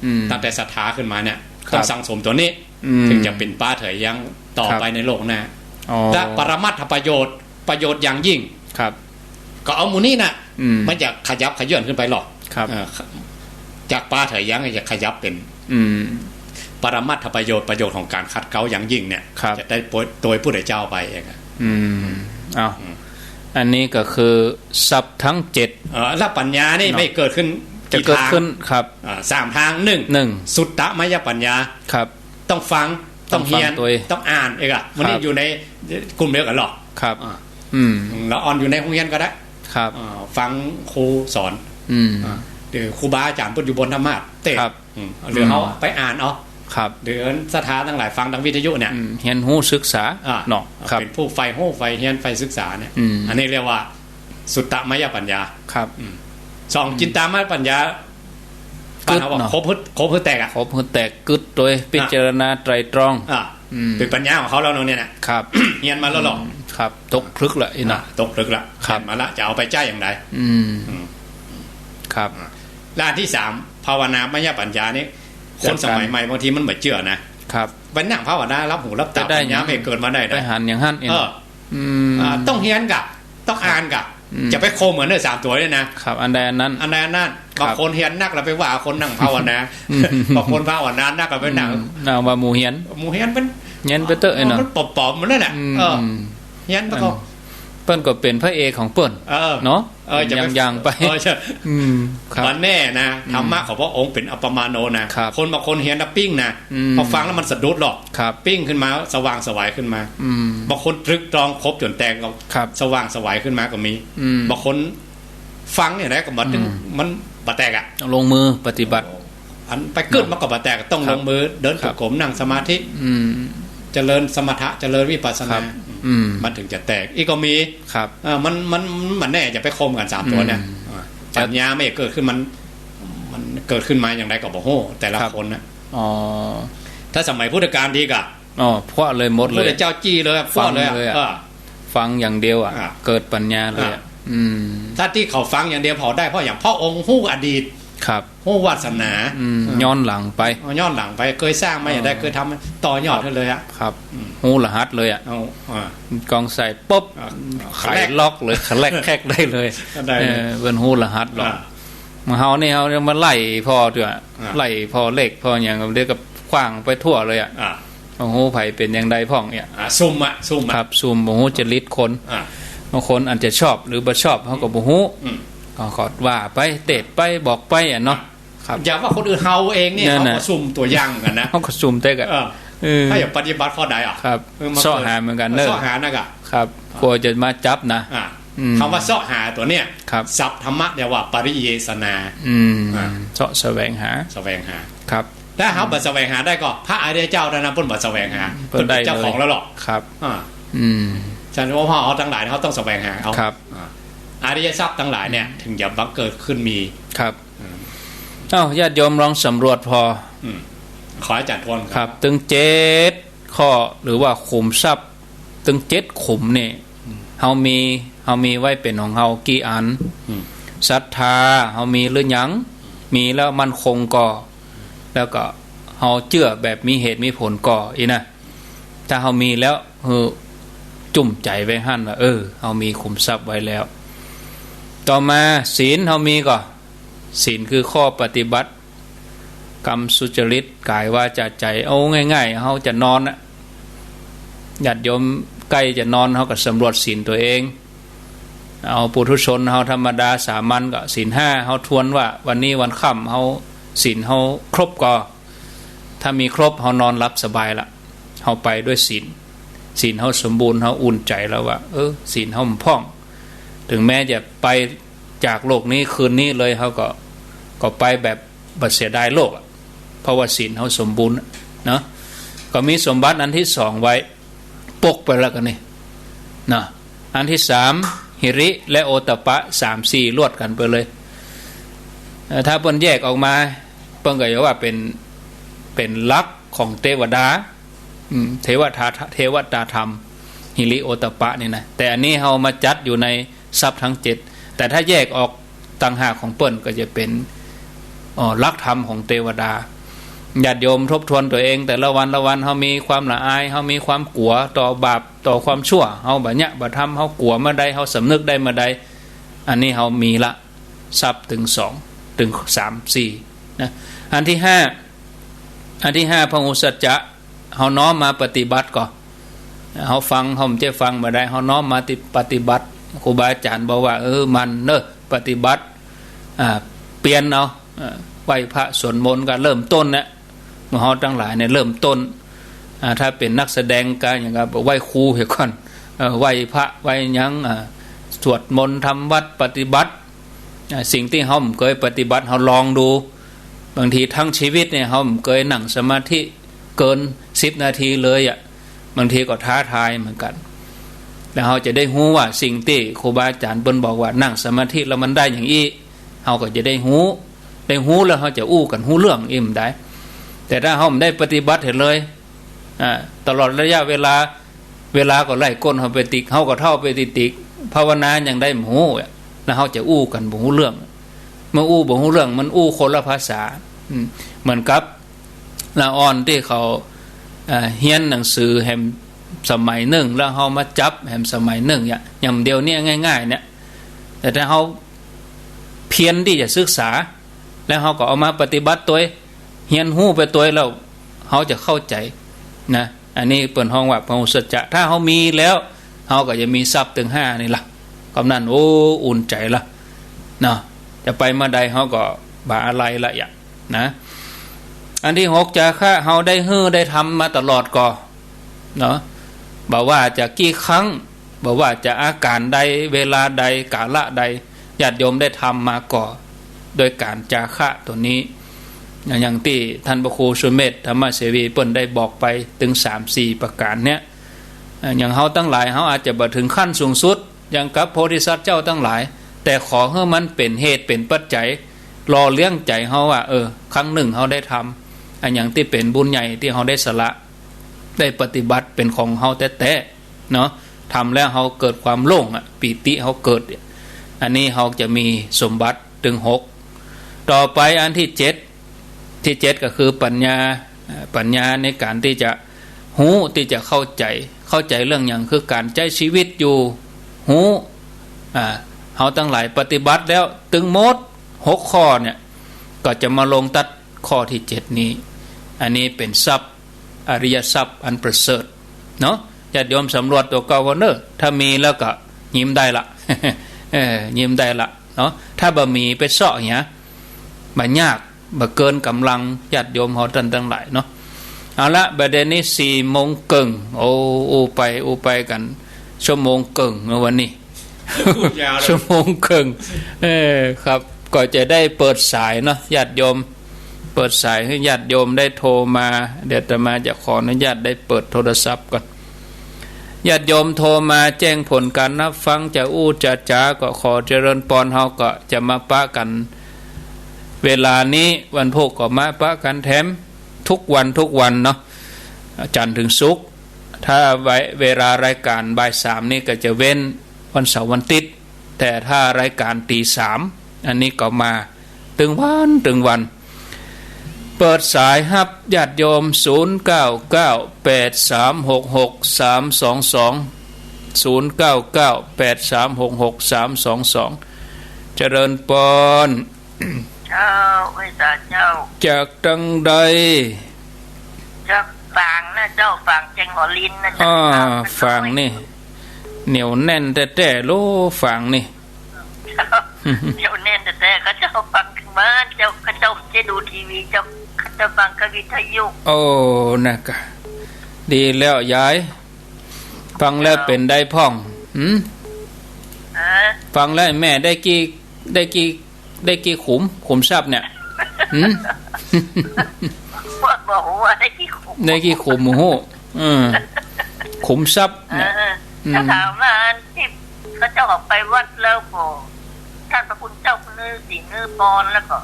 อืม ตึงแต่ศรัทธาขึ้นมาเนี่ย ครับ ต้องสั่งสมตั๋วนี้ อืม เถิงจะเป๋นปาเถายังต่อไป ครับ ในโลกหน้า อ๋อ และปรมัตถประโยชน์ ประโยชน์อย่างยิ่ง ครับ ก็เอาหมู่นี้น่ะ อืม มันจะขยับเขยื้อนขึ้นไปหรอก ครับ เออ จากปาเถายังจะขยับเป๋น อืม ปรมัตถประโยชน์ ประโยชน์ของก๋านขัดเกลาอย่างยิ่งเนี่ย ครับ จะได้โดยพระพุทธเจ้าไปเองอะ อืม อ้าว อืม อันนี้ก็คือทรัพย์ตึงเจ็ด เออ แล้วปัญญานี่ เนาะ ไม่เกิดขึ้น จะเกิดขึ้น กี่ทาง ครับ อ่า สามทาง หนึ่ง หนึ่ง สุตตมยปัญญา ครับ ต้องฟัง ต้องเฮียน ต้องฟังตวย ต้องอ่านเองอะ ครับ วันนี้อยู่ในกลุ่มเดียวกั๋นหรอก ครับ อ่า อืม อืม ละอ่อนอยู่ในโฮงเฮียนก็ได้ ครับ อ่า ฟังครูสอน อืม อ่า หรือครูบาอาจ๋ารย์เปิ้นอยู่บนธรรมาสน์เต๊อะ ครับ อืม หรือเฮา อืม ไปอ่านเอา ครับ หรือศรัทธาตังหลายฟังตางวิทยุเนี่ย อืม เฮียนฮู้ศึกษา อ่า เนาะ ครับ เป๋นผู้ใฝ่ฮู้ใฝ่เฮียนใฝ่ศึกษาเนี่ย อืม อันนี้เรียกว่าสุตตมยปัญญา ครับ อืม สอง อืม จินตามยปัญญา กึ๊ด บ้านเฮาว่า เนาะ ครบหื้อ ครบหื้อแตกอะ ครบหื้อแตก กึ๊ดตวย อ่ะ พิจารณาไตร่ตรอง อ่ะ อืม เป๋นปัญญาของเขาแล้วเนาะเนี่ยนะ ครับ เฮียนมาแล้วเนาะ อืม ครับ ตกผลึกละอี้นะ อ่ะ ตกผลึกละ ครับ เฮียนมาละ จะเอาไปใจ๊อย่างใด อืม อืม ครับ อ่ะ และอันตี้สาม ภาวนามยปัญญานี่ คนสมัยใหม่บางทีมันบ่เจื้อนะ ครับ ไปนั่งภาวนาหลับหูหลับต๋า ไปได้ ปัญญาไม่เกิดมาได้นะ ไปหันอย่างหั้นอี้นะ เออ อืม อ่า ต้องเฮียนก่ะ ต้องอ่านก่ะ อืม จะไปคมเหมือนไอ้สามตั๋วเนี่ยนะ ครับ อันใดอันนั้น อันใดอันนั้น ครับ บางคนเฮียนนักแล้วไปว่าคนนั่งภาวนา อืม บางคนภาวนานักแล้วไปนั่ง อืม น่าว่าหมู่เฮียน หมู่เฮียนเป๋น เฮียนไปเต๊อะไอ้เนาะ มันป๋อมๆ มันนั่นแหละ อืม เออ อืม เฮียนไปก็ อืม เปิ้นก็เป๋นพระเอกของเปิ้น เออ เนาะ เออ จะไป ย่างๆ ไป เออ ใช่ อืม ครับ บ่แน่นะ อืม ธรรมะของพระองค์เป๋นอัปปมาโณนะ ครับ คนบางคนเฮียนแล้วปิ้งนะ อืม พอฟังแล้วมันสะดุดหรอก ครับ ปิ้งขึ้นมา สว่างไสวขึ้นมา อืม บางคนตรึกตรองครบจ๋นแตกก็ ครับ สว่างไสวขึ้นมาก็มี อืม บางคนฟังอย่างไรก็บ่ถึง อืม มันบ่แตกอะ ต้องลงมือปฏิบัติ อันไปกึ๊ด เนาะ มันก็บ่แตก ต้อง ครับ ลงมือ เดิน ครับ จงกรม นั่งสมาธิ อืม เจริญสมถะ เจริญวิปัสสนา ครับ อืม มันถึงจะแตก อี้ก็มี ครับ เออ มัน มัน มันแน่ จะไปคมกันสามตั๋วเนี่ย อืม อ่า ปัญญาไม่เกิดขึ้น มัน มันเกิดขึ้นมาอย่างใดก็บ่ฮู้ แต่ละ ครับ คนนะ อ๋อ ถ้าสมัยพุทธกาลดีก่ะ อ๋อ พวดเลยหมดเลย พระพุทธเจ้าจี้เลย พวดเลยอะ ฟังเลยอะ เออ ฟังอย่างเดียวอะ อ่ะ เกิดปัญญาเลยอะ อ่ะ อืม ถ้าตี้เขาฟังอย่างเดียวผ่อได้ เพราะอย่างพระองค์ฮู้อดีต ครับ ฮู้วาสนา อืม อืม ย้อนหลังไป เอาย้อนหลังไป เกยสร้างมาอย่างใด อ๋อ เกยทำ ต่อยอด ครับ ได้เลยอะ ครับ อืม ฮู้รหัสเลยอะ เอา อ่า กองใส่ปุ๊บ อ่า ไขล็อกเลย แคลกแคลกได้เลย ได้เลย เออ เปิ้นฮู้รหัสหรอก อ่า เฮานี่เฮาเนี่ยมาไล่ผ่อเตื้อ อ่า ไล่ผ่อเลขผ่อหยัง เดี๋ยวก็ขว้างไปทั่วเลยอะ อ่า บ่ฮู้ใผเป๋นอย่างใดพ่องเนี่ย อ่า ซุ่มอะ ซุ่มอะ ครับ ซุ่ม บ่ฮู้จริตคน อ่า บางคนอาจจะชอบหรือบ่ชอบ เฮาก็บ่ฮู้ อืม เฮาก็ว่าไป เตศน์ไป บอกไปอะเนาะ ครับ อย่าว่าคนอื่น เฮาเองเนี่ย นั่นน่ะ เฮาก็ซุ่มตั๋วอย่างเหมือนกั๋นนะ เฮาก็ซุ่มเต๊อะ เออ เออ ถ้าอยากปฏิบัติข้อใดอะ ครับ เออ มา เซาะหาเหมือนกั๋นเนอะ เซาะหานะก่ะ ครับ อ่า กั๋วจะมาจับนะ อ่า อืม คำว่าเซาะหาตั๋วเนี่ย ครับ ศัพท์ธรรมะเรียกว่าปริเยสนา อืม อ่า เซาะแสวงหา แสวงหา ครับ ถ้าเฮาบ่แสวงหาได้ก็ พระอริยเจ้าเต้านั้นเปิ้นบ่แสวงหา เปิ้นได้ เปิ้นเป๋นเจ้าของแล้วหรอก ครับ อ่า อืม ฉะนั้นว่าเฮาตังหลายเฮาต้องแสวงหาเอา ครับ อ่า อริยทรัพย์ตังหลายเนี่ย ถึงจะบังเกิดขึ้นมี ครับ อืม เอ้า ญาติโยมลองสำรวจผ่อ อืม ขออาจ๋ารย์ทวน ครับ ตึงเจ็ดข้อ หรือว่าขุมทรัพย์ ตึงเจ็ดขุมนี่ อืม เฮามี เฮามีไว้เป๋นของเฮากี่อัน อืม ศรัทธาเฮามีหรือยัง มีแล้วมั่นคงก่อ แล้วก็เฮาเจื้อแบบมีเหตุมีผลก่อ อี้นะ ถ้าเฮามีแล้ว เออ จุ่มใจ๋ไว้หั้นว่า เออ เฮามีขุมทรัพย์ไว้แล้ว ต่อมาศีลเฮามีก่อ ศีลคือข้อปฏิบัติ กรรมสุจริต ก๋าย วาจา ใจ๋ เอาง่ายๆ เฮาจะนอนน่ะ ญาติโยมใก้จะนอน เฮาก็สำรวจศีลตั๋วเอง เอาปุถุชนเฮาธรรมดาสามัญก็ศีลห้า เฮาทวนว่าวันนี้วันค่ำเฮาศีลเฮาครบก่อ ถ้ามีครบ เฮานอนหลับสบายละ เฮาไปด้วยศีล ศีลเฮาสมบูรณ์ เฮาอุ่นใจ๋แล้วว่า เออ ศีลเฮามันพ่อง ถึงแม้จะไปจากโลกนี้คืนนี้เลย เฮาก็ ก็ไปแบบบ่เสียดายโลกอะ เพราะว่าศีลเฮาสมบูรณ์อะ เนาะ ก็มีสมบัติอันตี้สองไว้ ปกไปแล้วกั๋นนี่ เนาะ อันตี้สาม หิริ และโอตตัปปะ สามสี่ รวดกั๋นไปเลย เอ่อ ถ้าเปิ้นแยกออกมา เปิ้นก็จะว่าเป๋น เป๋นหลักของเตวดา อืม เทวดา เทวตาธรรม หิริโอตตัปปะนี่นะ แต่อันนี้เฮามาจัดอยู่ในทรัพย์ตังเจ็ด แต่ถ้าแยกออกต่างหากของเปิ้นก็จะเป๋น เอ่อ หลักธรรมของเตวดา ญาติโยมทบทวนตั๋วเอง แต่ละวันละวันเฮามีความละอาย เฮามีความกั๋วต่อบาป ต่อความชั่ว เฮาบ่เยียะบ่ทำ เฮากั๋วเมื่อใด เฮาสำนึกได้เมื่อใด อันนี้เฮามีละ ทรัพย์ตึงสอง ตึงสาม สี่ นะ อันตี้ห้า อันตี้ห้า พหุสัจจะ เฮาน้อมมาปฏิบัติก่อ เฮาฟัง เฮาบ่ใจ้ฟังบ่ได้ เฮาน้อมมาติ ปฏิบัติ ครูบาอาจ๋ารย์บอกว่า เออ หมั่นเน่อ ปฏิบัติ อ่า เปียรเอา เอ่อ ไหว้พระสวดมนต์ก็เริ่มต้นนะ หมู่เฮาตังหลายเนี่ยเริ่มต้น อ่า ถ้าเป๋นนักแสดงก็อย่างกับไหว้ครูเหียก่อน เอ่อ ไหว้พระ ไหว้หยัง อ่า สวดมนต์ ทำวัตร ปฏิบัติ อ่า สิ่งตี้เฮาบ่เกยปฏิบัติ เฮาลองดู บางทีตังชีวิตเนี่ย เฮาบ่เกยนั่งสมาธิเกินสิบนาทีเลยอะ บางทีก็ท้าทายเหมือนกั๋น แล้วเฮาจะได้ฮู้ว่าสิ่งตี้ครูบาอาจ๋ารย์เปิ้นบอกว่านั่งสมาธิแล้วมันได้อย่างอี้ เฮาก็จะได้ฮู้ ได้ฮู้แล้วเฮาจะอู้กั๋นฮู้เรื่องอี้บ่ได้ แต่ถ้าเฮาบ่ได้ปฏิบัติเหียเลย อ่า ตลอดระยะเวลา เวลาก็ไล่ก้นเฮาไปติ๊ก เฮาก็เฒ่าไปติ๊กๆ ภาวนาอย่างใดบ่ฮู้อะ แล้วเฮาจะอู้กั๋นบ่ฮู้เรื่อง เมื่ออู้บ่ฮู้เรื่อง มันอู้คนละภาษา อืม เหมือนกับละอ่อนตี้เขา เอ่อ เฮียนหนังสือแหมสมัยนึ่ง แล้วเฮามาจับแหมสมัยนึ่ง อย่าง อย่างเดี๋ยวนี้ง่ายๆ เนี่ย แต่ถ้าเฮาเพียรตี้จะศึกษา แล้วเฮาก็เอามาปฏิบัติตวย เฮียนฮู้ไปตวยแล้ว เฮาจะเข้าใจ๋นะ อันนี้เปิ้นฮ้องว่าพหูสัจจะ ถ้าเฮามีแล้ว เฮาก็จะมีทรัพย์ตึงห้านี่ละ กำนั้น โอ้ อุ่นใจ๋ละเนาะ จะไปเมื่อใดเฮาก็บ่อาลัยละอย่างนะ อันตี้หก จาคะ เฮาได้หื้อได้ทำมาตลอดก่อ เนาะ บ่ว่าจะกี่ครั้ง บ่ว่าจะอาก๋านใด เวลาใด กาละใด ญาติโยมได้ทำมาก่อ โดยก๋านจาคะตั๋วนี้ อย่างตี้ท่านพระครูสุเมธ ธรรมเสวี เปิ้นได้บอกไปตึงสามสี่ประก๋านเนี่ย เอ่อ อย่างเฮาตังหลาย เฮาอาจจะบ่เถิงขั้นสูงสุด อย่างกับโพธิสัตว์เจ้าตังหลาย แต่ขอหื้อมันเป๋นเหตุเป๋นปัจจัย หล่อเลี้ยงใจ๋เฮาว่า เออ ครั้งนึ่งเฮาได้ทำ อันหยังตี้เป๋นบุญใหญ่ตี้เฮาได้สละ ได้ปฏิบัติเป๋นของเฮาแต๊ๆ เนาะ ทำแล้วเฮาเกิดความโล่งอะ ปีติเฮาเกิด อันนี้เฮาจะมีสมบัติตึงหก ต่อไปอันตี้เจ็ด ตี้เจ็ดก็คือปัญญา เอ่อ ปัญญาในก๋านตี้จะฮู้ ตี้จะเข้าใจ๋ เข้าใจ๋เรื่องหยัง คือก๋านใจ๊ชีวิตอยู่ ฮู้ อ่า เฮาตังหลายปฏิบัติแล้วตึงหมดหกข้อเนี่ย ก็จะมาลงตั๊ดข้อตี้เจ็ดนี้ อันนี้เป๋นทรัพย์ อริยทรัพย์อันประเสริฐเนาะ ญาติโยมสำรวจตั๋วเก่าก่อนเน่อ ถ้ามีแล้วก็ยิ้มได้ละ เออ ยิ้มได้ละเนาะ ถ้าบ่มีไปเซาะเหีย บ่ยาก บ่เกินก๋ำลังญาติโยมเฮาต้านตังหลายเนาะ เอาละ บ่าเดี่ยวนี้สี่โมงเกิ่ง โอ้ อู้ไป อู้ไปกั๋น ชั่วโมงเกิ่งเนาะวันนี้ ยาวเลย ชั่วโมงเกิ่ง เออ ครับ ก็จะได้เปิดสายเนาะ ญาติโยม เปิดสายหื้อญาติโยมได้โทรมา เดี๋ยวอาตมาจะขออนุญาตได้เปิดโทรศัพท์ก่อน ญาติโยมโทรมาแจ้งผลการรับฟัง จะอู้จะจ๋าก็ขอเจริญปอน เฮาก็จะมาปะกั๋น เวลานี้วันพูกก็มาปะกั๋นแถมทุกวันทุกวันเนาะ จันทร์เถิงศุกร์ ถ้าเว- เวลารายก๋านบ่ายสามนี่ก็จะเว้นวันเสาร์วันอาทิตย์ แต่ถ้ารายก๋านตี๋สาม อันนี้ก็มาตึงวันตึงวัน เปิดสายฮับญาติโยม ศูนย์เก้าเก้า แปดสามหกหก สามสองสอง ศูนย์เก้าเก้า แปดสามหกหก สามสองสอง เจริญปอน เจ้า ไหว้สาเจ้า จากตังใด จากฝางนะเจ้า ฝางแจ้งหอลินนะเจ้า อ่า ฝางนี่ เหนียวแน่นแต๊ๆ โล ฝางนี่ เจ้า เหนียวแน่นแต๊ๆ เขาเจ้าฟังกั๋นเมิดเจ้า เขาเจ้าบ่ได้ดูทีวีเจ้า เขาเจ้าฟังกับวิทยุ โอ้ นะกะ ดีแล้วยาย ฟังแล้วเป๋นใดพ่อง หืม เออ ฟังแล้วแม่ได้กี่ ได้กี่ ได้กี่ขุม ขุมทรัพย์เนี่ย หืม บอกว่าได้กี่ขุม ได้กี่ขุม โอ้โห เออ ขุมทรัพย์เนี่ย เออ อืม ถ้าถามว่าอันตี้เขาเจ้าออกไปวัดแล้วก็ ต้านพระคุณเจ้าก็นึกสินึกปอนแล้วก็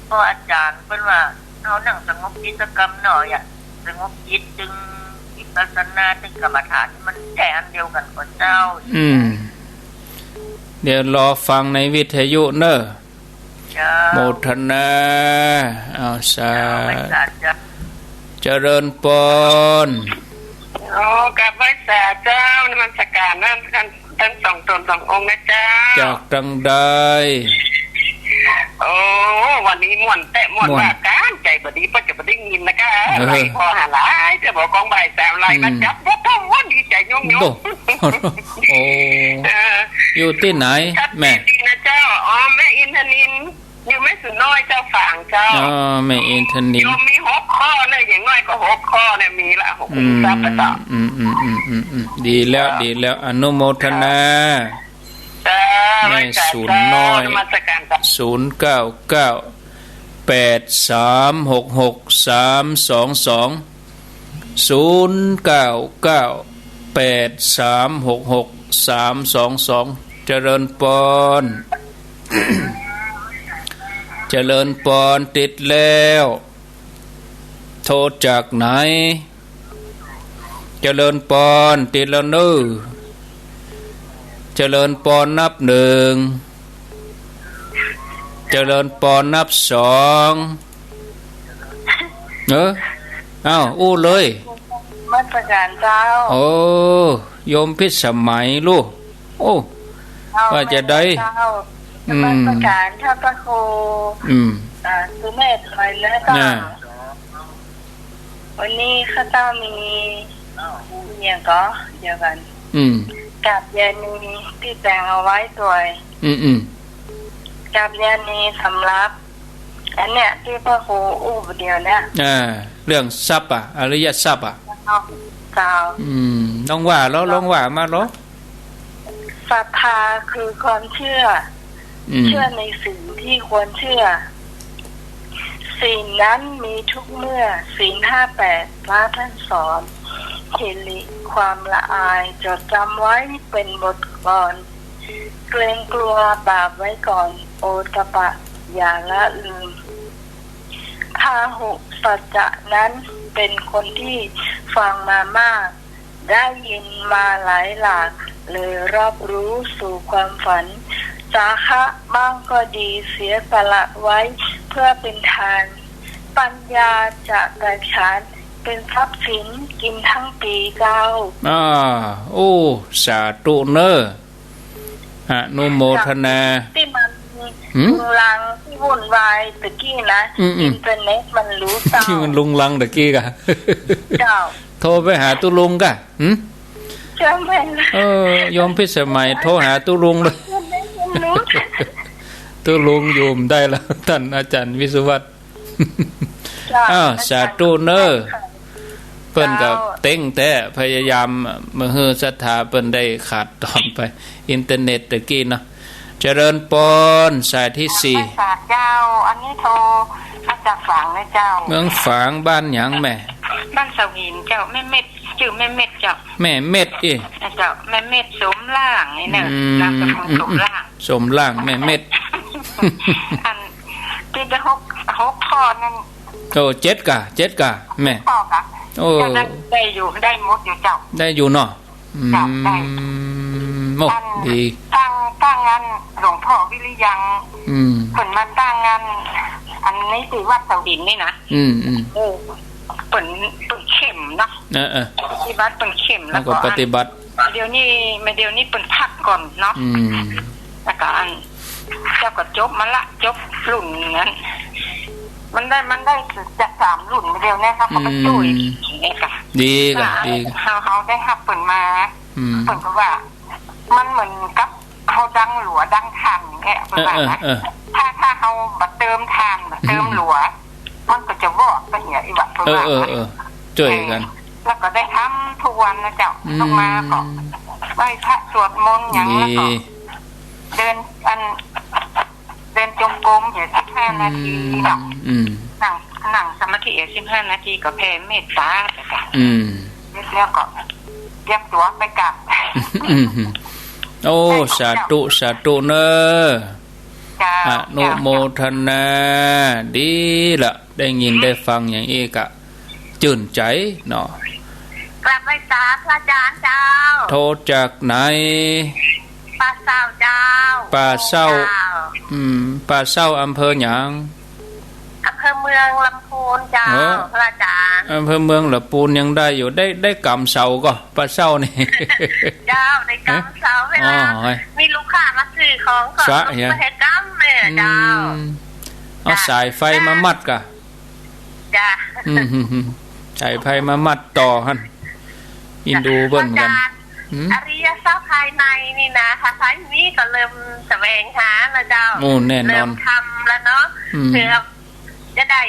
เพราะอาจ๋ารย์เปิ้นว่า เฮานั่งสงบจิตสักกำหน่อยอะ สงบจิตจึงวิปัสสนา จึงกรรมฐาน มันแค่อันเดียวกั๋นก่อเจ้า อืม เดี๋ยวรอฟังในวิทยุเน่อ เจ้า โมทนา เอาสา เจ้า ไหว้สาเจ้า เจริญปอน โอ้ กราบไหว้สาเจ้า นมัสก๋านนะ ตึงสองต๋นสององค์นะเจ้า จากตังใด โอ้ วันนี้ม่วนแต๊ ม่วน ม่วน ว่าก๋าน ใจ๋บ่ดี เปิ้นจะบ่ได้ยินนะก้า เออ ไล่ข้อหาหลาย จะบอกกองบ่ายสามไล่มา อืม จับ โอ้โห ดีใจ๋ยงๆ โอ้ เออ อยู่ตี้ไหน ชัดเจน แม่ ดีนะเจ้า อ๋อ แม่อินทนิล อยู่แม่สูน้อยเจ้า ฝางเจ้า อ๋อ แม่อินทนิล โยมมีหกข้อนะ อย่างน้อยก็หกข้อนะ มีละ หก อืม ทรัพย์ละเจ้า อืม อืม ดีแล้ว เจ้า ดีแล้ว อนุโมทนา เจ้า แม่สูน้อย นมัสก๋านเจ้า ศูนย์เก้าเก้า แปดสามหกหก สามสองสอง ศูนย์เก้าเก้า แปดสามหกหก สามสองสอง เจริญปอน เจริญปอน ติดแล้ว โทรจากไหน เจริญปอน ติดแล้วเน้อ เจริญปอนนับหนึ่ง เจริญปอนนับสอง เออ อ้าว อู้เลย นมัสก๋านเจ้า โอ้ โยมพิสมัยลูก โอ้ เจ้า ว่าจะได้ เจ้า อืม นมัสก๋านท่านพระครู อืม อ่า สุเมธเลยนะเจ้า น่ะ วันนี้ข้าเจ้ามี อย่างก็ เดี๋ยวก่อน อืม กาบยานีตี้แต่งเอาไว้ตวย อืม อืม กาบยานีสำหรับ อันเนี้ยตี้พระครูอู้เดี๋ยวเนี้ย อ่า เรื่องทรัพย์อะ อริยทรัพย์อะ เจ้า อืม ลองว่าลอ ลองว่ามาลอ ศรัทธาคือความเชื่อ อืม เชื่อในสิ่งที่ควรเชื่อ ศีลนั้นมีทุกเมื่อ ศีลห้าแปด พระท่านสอน หิริความละอาย จดจำไว้เป็นบทกลอน เกรงกลัวบาปไว้ก่อน โอตตัปปะ อย่าละลืม พาหุสัจจะนั้นเป็นคนที่ฟังมามาก ได้ยินมาหลายหลาก เลยรอบรู้สู่ความฝัน จาคะบ้างก็ดี เสียสละไว้เพื่อเป็นทาน ปัญญาจะแตกฉาน เป็นทรัพย์สินกินทั้งปีเจ้า อ่า โอ้ สาธุเน้อ อนุโมทนา ตี้มัน หืม ลุงลังตี้วุ่นวายตะกี้นะ อืม อืม อินเทอร์เน็ตมันรู้เจ้า ตี้มันลุงลังตะกี้กะ เจ้า โทรไปหาตุ๊ลุงกะ หืม เจ้าแม่น เออ โยมพิสมัยโทรหาตุ๊ลุงเลย อินเทอร์เน็ตมันรู้ ตุ๊ลุงอยู่บ่ได้แล้ว ต้านอาจ๋ารย์วิศวัตร เจ้า อ้าว อาจ๋ารย์ สาธุเน้อ เจ้า เปิ้นก็เต็งแต๊ พยายามบ่หื้อศรัทธาเปิ้นได้ขาดตอนไป อินเทอร์เน็ตตะกี้เนาะ เจริญปอน สายตี้สี่ นมัสก๋านเจ้า อันนี้โทรมาจากฝางนะเจ้า เมืองฝาง บ้านหยังแม่ บ้านเสาหินเจ้า แม่เม็ด จื้อแม่เม็ดเจ้า แม่เม็ดอี้ นะเจ้า แม่เม็ดสมล่างนี่เนาะ อืม นามสกุล อืม สมล่าง สมล่าง แม่เม็ด อันตี้ได้หก หกข้อนั่น โอ้ เจ็ดก่ะ เจ็ดก่ะ แม่ ข้อกะ โอ้ จะได้ ได้อยู่ ได้หมดอยู่เจ้า ได้อยู่เนาะ อืม เจ้า ได้ โอ้ อัน ดี ตั้ง ตั้งอันหลวงพ่อวิริยังค์ อืม เปิ้นมาตั้งอัน อันนี้ตี้วัดเสาหินนี่นะ อืม อืม เออ เปิ้น เปิ้นเข้มเนาะ เออ เออ ปฏิบัติเปิ้นเข้ม แล้วก็ แล้วก็ปฏิบัติ อัน เดี๋ยวนี้ มาเดี๋ยวนี้เปิ้นพักก่อนเนาะ อืม แล้วก็อัน เจ้าก็จบมาละ จบรุ่นนั้น มันได้ มันได้จะสามรุ่นเดียวเนี่ยครับ เขาก็ช่วย อืม เนี่ยค่ะ ดีค่ะ ดีค่ะ เฮา เฮาได้ฮับเปิ้นมา อืม เปิ้นก็ว่า มันเหมือนกับเฮาดังหลัวดังถ่านอย่างเงี้ย เปิ้นว่านะ เออ เออ เออ ถ้า ถ้าเฮาบ่เติมถ่าน บ่เติมหลัว อืม มันก็จะวอดไปเหียอีหว่า เปิ้น เออ ว่า เออ นะ เออ ช่วยกัน เออ แล้วก็ได้ทำทุกวันนะเจ้า อืม ต้องมาก็ไหว้พระสวดมนต์หยัง ดี แล้วก็ เดินอัน เดินจงกรมเหียสิบห้านาทีเนาะ อืม นั่ง นั่งสมาธิเหียสิบห้านาทีก็แผ่เมตตาไปจ้ะ อืม แล้วก็เตรียมตั๋วไปกลับ อืม โอ้ สาธุ สาธุเน้อ เจ้า อนุโมทนา ดีละ ได้ยินได้ฟังอย่างอี้ก็จื้นใจ๋เนาะ กราบไหว้สาพระอาจ๋ารย์เจ้า โทรจากไหน ป่าเศร้าเจ้า ป่าเศร้า เจ้า อืม ป่าเศร้าอำเภอหยัง อำเภอเมืองลำพูนเจ้า เออ พระอาจ๋ารย์ อำเภอเมืองลำพูนยังได้อยู่ ได้ ได้กำเสาก่อ ป่าเศร้านี่ เจ้า ได้กำเสา เอ๊ะ เวลา อ๋อ มีลูกค้ามาซื้อของก็ สะ ลงไปให้กำแม่เจ้า อืม เอา จ้ะ สายไฟมามัดก่อ จ้ะ อืม สายไฟมามัดต่อหั้น อินดูเปิ้นเหมือนกั๋น อาจ๋ารย์ หืม อริยทรัพย์ภายในนี่นะ ถ้าใผมีก็เริ่มแสวงหานะเจ้า โอ้ แน่นอน เริ่มทำแล้วเนาะ อืม เพื่อจะได้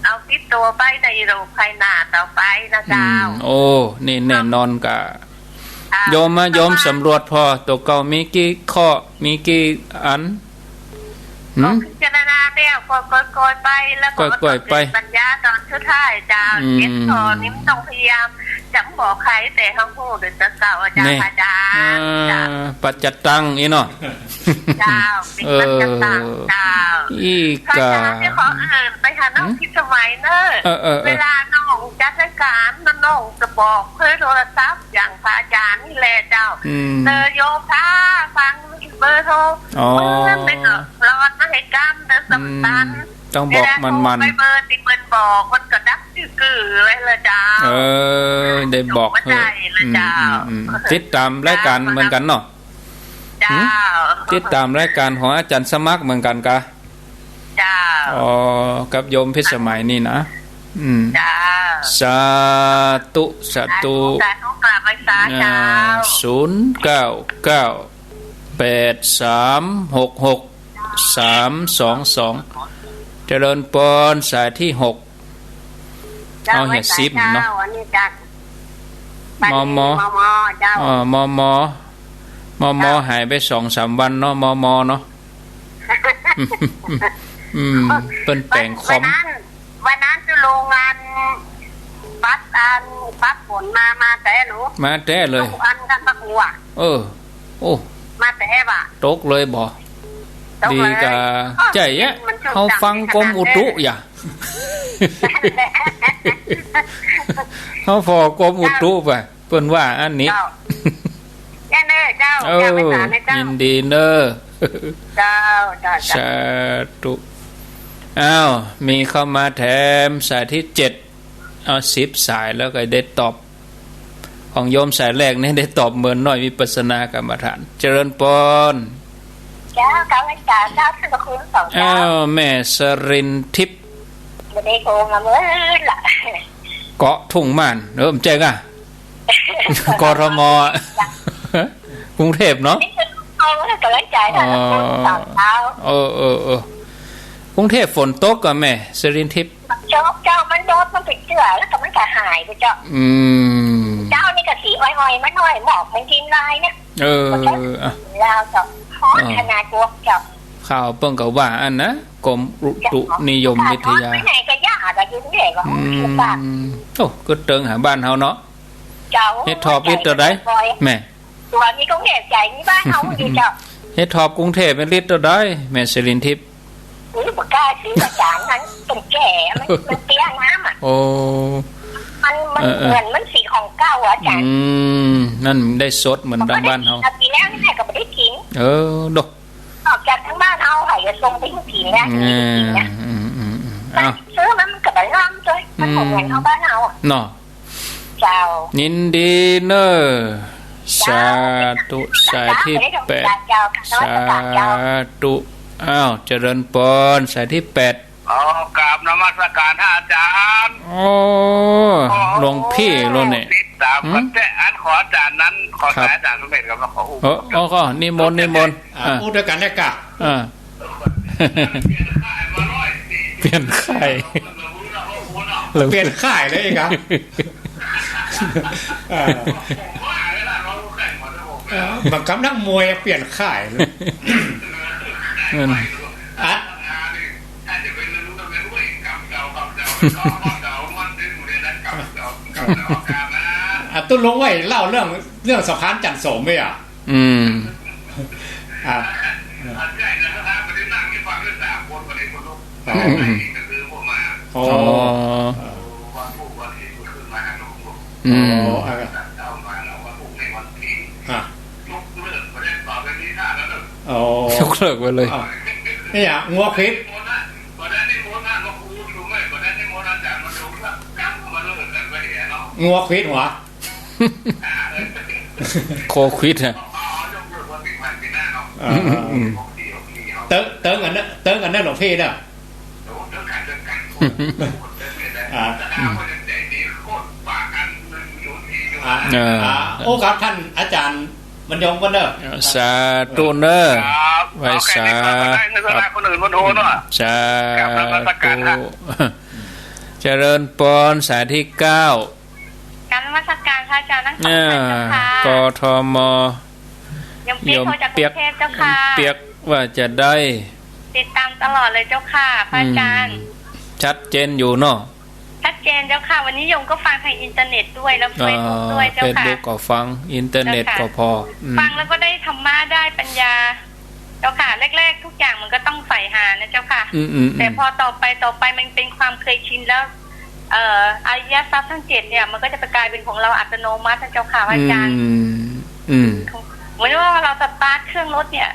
เอาติดตั๋วไปในโลกภายหน้าต่อไปนะเจ้า อืม โอ้ นี่แน่นอนก่ะ ค่ะ โยมมา โยมสำรวจผ่อ ตั๋วเก่ามีกี่ข้อ มีกี่อัน หืม พิจารณาแล้วก็ค่อยๆไป แล้วก็ ค่อยๆไป เกิดปัญญาตอนสุดท้ายเจ้า อืม เจ็ดข้อนี่มันต้องพยายาม จะบ่บอกใผ แต่เฮาฮู้โดยตัวเก่าเจ้า แน่ อาจ๋ารย์ อ่า เจ้า ปัจจตังอี้เนาะ เจ้า เป๋นวันจันทร์ เออ เจ้า อีกา เจ้า เดี๋ยวขอเอิ้นไปหาน้อง หืม พิสมัยเน่อ เออ เออ เออ เวลาน้องจัดรายก๋านน่ะ น้องจะบอกเบอร์โทรศัพท์อย่างพระอาจ๋ารย์นี่แหละเจ้า อืม เออ โยมถ้าฟังเบอร์โทร อ๋อ เปิ้นเปิ้นก็หลอดมาหื้อก้ำเน่อ อืม สำคัญ ต้องบอกมันๆ โทรไปเบอร์ตี้เปิ้นบอก มันก็ดับจื้อกื้อไว้เลยเจ้า เออ ได้บอก ส่งมาได้เลยเจ้า อืม อืม อืม ติดต๋ามรายก๋านเหมือนกั๋นเนาะ เจ้า หืม ติดต๋ามรายก๋านของอาจ๋ารย์สมัครเหมือนกั๋นกา เจ้า อ๋อ กับโยมพิสมัยนี่นะ อืม เจ้า สาธุ สาธุ สาธุ สาธุ กราบไหว้สาเจ้า อ่า ศูนย์เก้าเก้า แปดสามหกหก สามสองสอง เจริญปอน สายตี้หก เจ้า เอาเหีย ไหว้สา สิบเนาะ เจ้า อันนี้จ้ะ มม มม เจ้า เออ มม มม เจ้า หายไปสองสามวันเนาะ มม เนาะ อืม เปิ้นแป๋งคอม วันนั้น วันนั้นจุลงอัน ปั๊บอัน ปั๊บฝนมา มาแต๊หนู มาแต๊เลย อันกันปักหัว เออ โอ้ มาแต๊ว่ะ ตกเลยบ่ ตกเลย ดีกา เออ ใจ้อะ มันจุด เฮาฟังกรมอุตุ จังขนาดนั้น อย่า เฮาผ่อกรมอุตุไป เปิ้นว่าอันนี้ เจ้า แน่เน่อเจ้า เออ เจ้า ไม่ตายนะเจ้า ยินดีเน่อ เจ้า เจ้า เจ้า สาธุ อ้าว มีเข้ามาแถมสายตี้เจ็ด เอา สิบสายแล้วก็ได้ตอบ ของโยมสายแรกนี่ได้ตอบเมินน้อยวิปัสสนากรรมฐาน เจริญปอน เจ้า เจ้า เจ้า เจ้า ท่านพระคุณสองเจ้า อ้าว แม่สรินทิพย์ บ่ได้โทรมาเมินละ เกาะทุ่งม่าน เออ บ่ใจ้ก่ะ กทม กรุงเทพฯเนาะ นี่คือเอากำลังใจ๋นะ อ๋อ สองเจ้า เออ เออ เออ กรุงเทพฯฝนตกก่ะแม่สรินทิพย์ เจ้า เจ้า มันโดด มันไปเจื้อ แล้วก็มันก็หายไปเจ้า อืม เจ้านี่ก็สีอ่อยๆ มาหน่อย หมอกมันกินลายเนี่ย เออ มันก็ อ่ะ ลาวเจ้า ฮ้อน อ่า ขนาดตัวเจ้า ข่าวเปิ้นก็ว่าอันนะ กรมอุตุนิยมวิทยา ไปไหนก็ยากอะ อยู่กรุงเทพฯอะ อืม ลำบาก โอ้ ก็เติงหาบ้านเฮาเนาะ เจ้า เฮ็ดถอบลิตรเต้าใด บ่อย แม่ ตัวนี้ก็แน่ใจ๋ มีบ้านเฮาอยู่เจ้า เฮ็ดถอบกรุงเทพฯเป็นลิตรเต้าใด แม่สรินทิพย์ อุ๊ย บ่กล้าซื้ออาจ๋ารย์ มันเปิ้นแก่ มัน มันเปรี้ยน้ำอะ โอ้ มัน มัน เออ เออ เหมือนมันสีของเก่าอะอาจ๋ารย์ อืม นั่นได้สดเหมือนตางบ้านเฮา เอาปีแล้วนี่แหละก็บ่ได้กิ๋น เออ โด นอกจากตางบ้านเฮาค่ะ จะส่งไปหื้อกิ๋นนะ อืม อืม อืม อืม อ้าว ซื้อมามันก็บ่ล้ำจ้วย มันบ่เหมือนเฮาบ้านเฮาอะ เนาะ เจ้า ยินดีเน่อ เจ้า สาธุ สายตี้แปด เจ้า สาธุ อ้าว เจริญปอน สายตี้แปด อ๋อ กราบนมัสการท่านอาจ๋ารย์ โอ้ โอ้ หลวงพี่โลเนี่ย ติดต๋ามกั๋น หืม แต่อันของอาจ๋ารย์นั้น ขอ ครับ สายอาจ๋ารย์สมเด็จครับ ขออู้ เออ อ๋อ ก็นิมนต์ นิมนต์ อ่ะ อ่ะ อู้ตวยกั๋นแน่ก่ะ อ่ะ เปลี่ยนค่ายมาร้อยปี เปลี่ยนค่าย เปลี่ยนค่ายเลยอีกอ่ะ เออ ผมว่าแล้วล่ะ เราแข่งหมดแล้วผม เออ บางกำนักมวยเปลี่ยนค่ายเลย เงิน อ่ะ อ่ะ ตุ๊ลุงว่าเล่าเรื่อง เรื่องสะพานจันทร์โสมไว้อ่ะ อืม อ่ะ อ๋อ อ๋อ อ๋อ อืม อ๋อ อ่ะ อ๋อ ยกเลิกไปเลย อ่ะ เนี่ย งัวขวิด งัวขวิดหัว โคขวิดฮะ อ่า อืม เติ๊ง เติ๊งอันนั้น เติ๊งอันนั้นหลวงพี่น่ะ อ่า อืม อ่า เออ อ่า โอ้ ครับ ท่านอาจ๋ารย์ มันยงกันเนอะ สาธุเนอะ ครับ ไหว้สา เอาแค่นี้ก่อนก็ได้ ไม่เป็นไร ครับ คนอื่นมันโทรเนอะ สาธุ กราบนมัสการครับ เจริญปอน สายตี้เก้า กราบนมัสการพระอาจ๋ารย์ทั้งสองท่านเจ้าค่ะ อ่า กทม โยมเปี๊ยก โยมเปี๊ยก โทรจากกรุงเทพฯเจ้าค่ะ โยมเปี๊ยกว่าจะได้ ติดต๋ามตลอดเลยเจ้าค่ะ พระอาจ๋ารย์ อืม ชัดเจนอยู่เนาะ ชัดเจนเจ้าค่ะ วันนี้โยมก็ฟังทางอินเทอร์เน็ตด้วย แล้วเฟซบุ๊กด้วยเจ้าค่ะ อ่า เฟซบุ๊กก็ฟัง อินเทอร์เน็ตก็พอ เจ้าค่ะ อืม ฟังแล้วก็ได้ธรรมะ ได้ปัญญา เจ้าค่ะ แรกๆ ทุกอย่างมันก็ต้องใฝ่หานะเจ้าค่ะ อืม อืม อืม แต่พอต่อไปต่อไปมันเป็นความเคยชินแล้ว เอ่อ อริยทรัพย์ทั้งเจ็ดเนี่ย มันก็จะไปกลายเป็นของเราอัตโนมัตินะเจ้าค่ะ พระอาจารย์ อืม อืม เหมือนว่าเราสตาร์ทเครื่องรถเนี่ย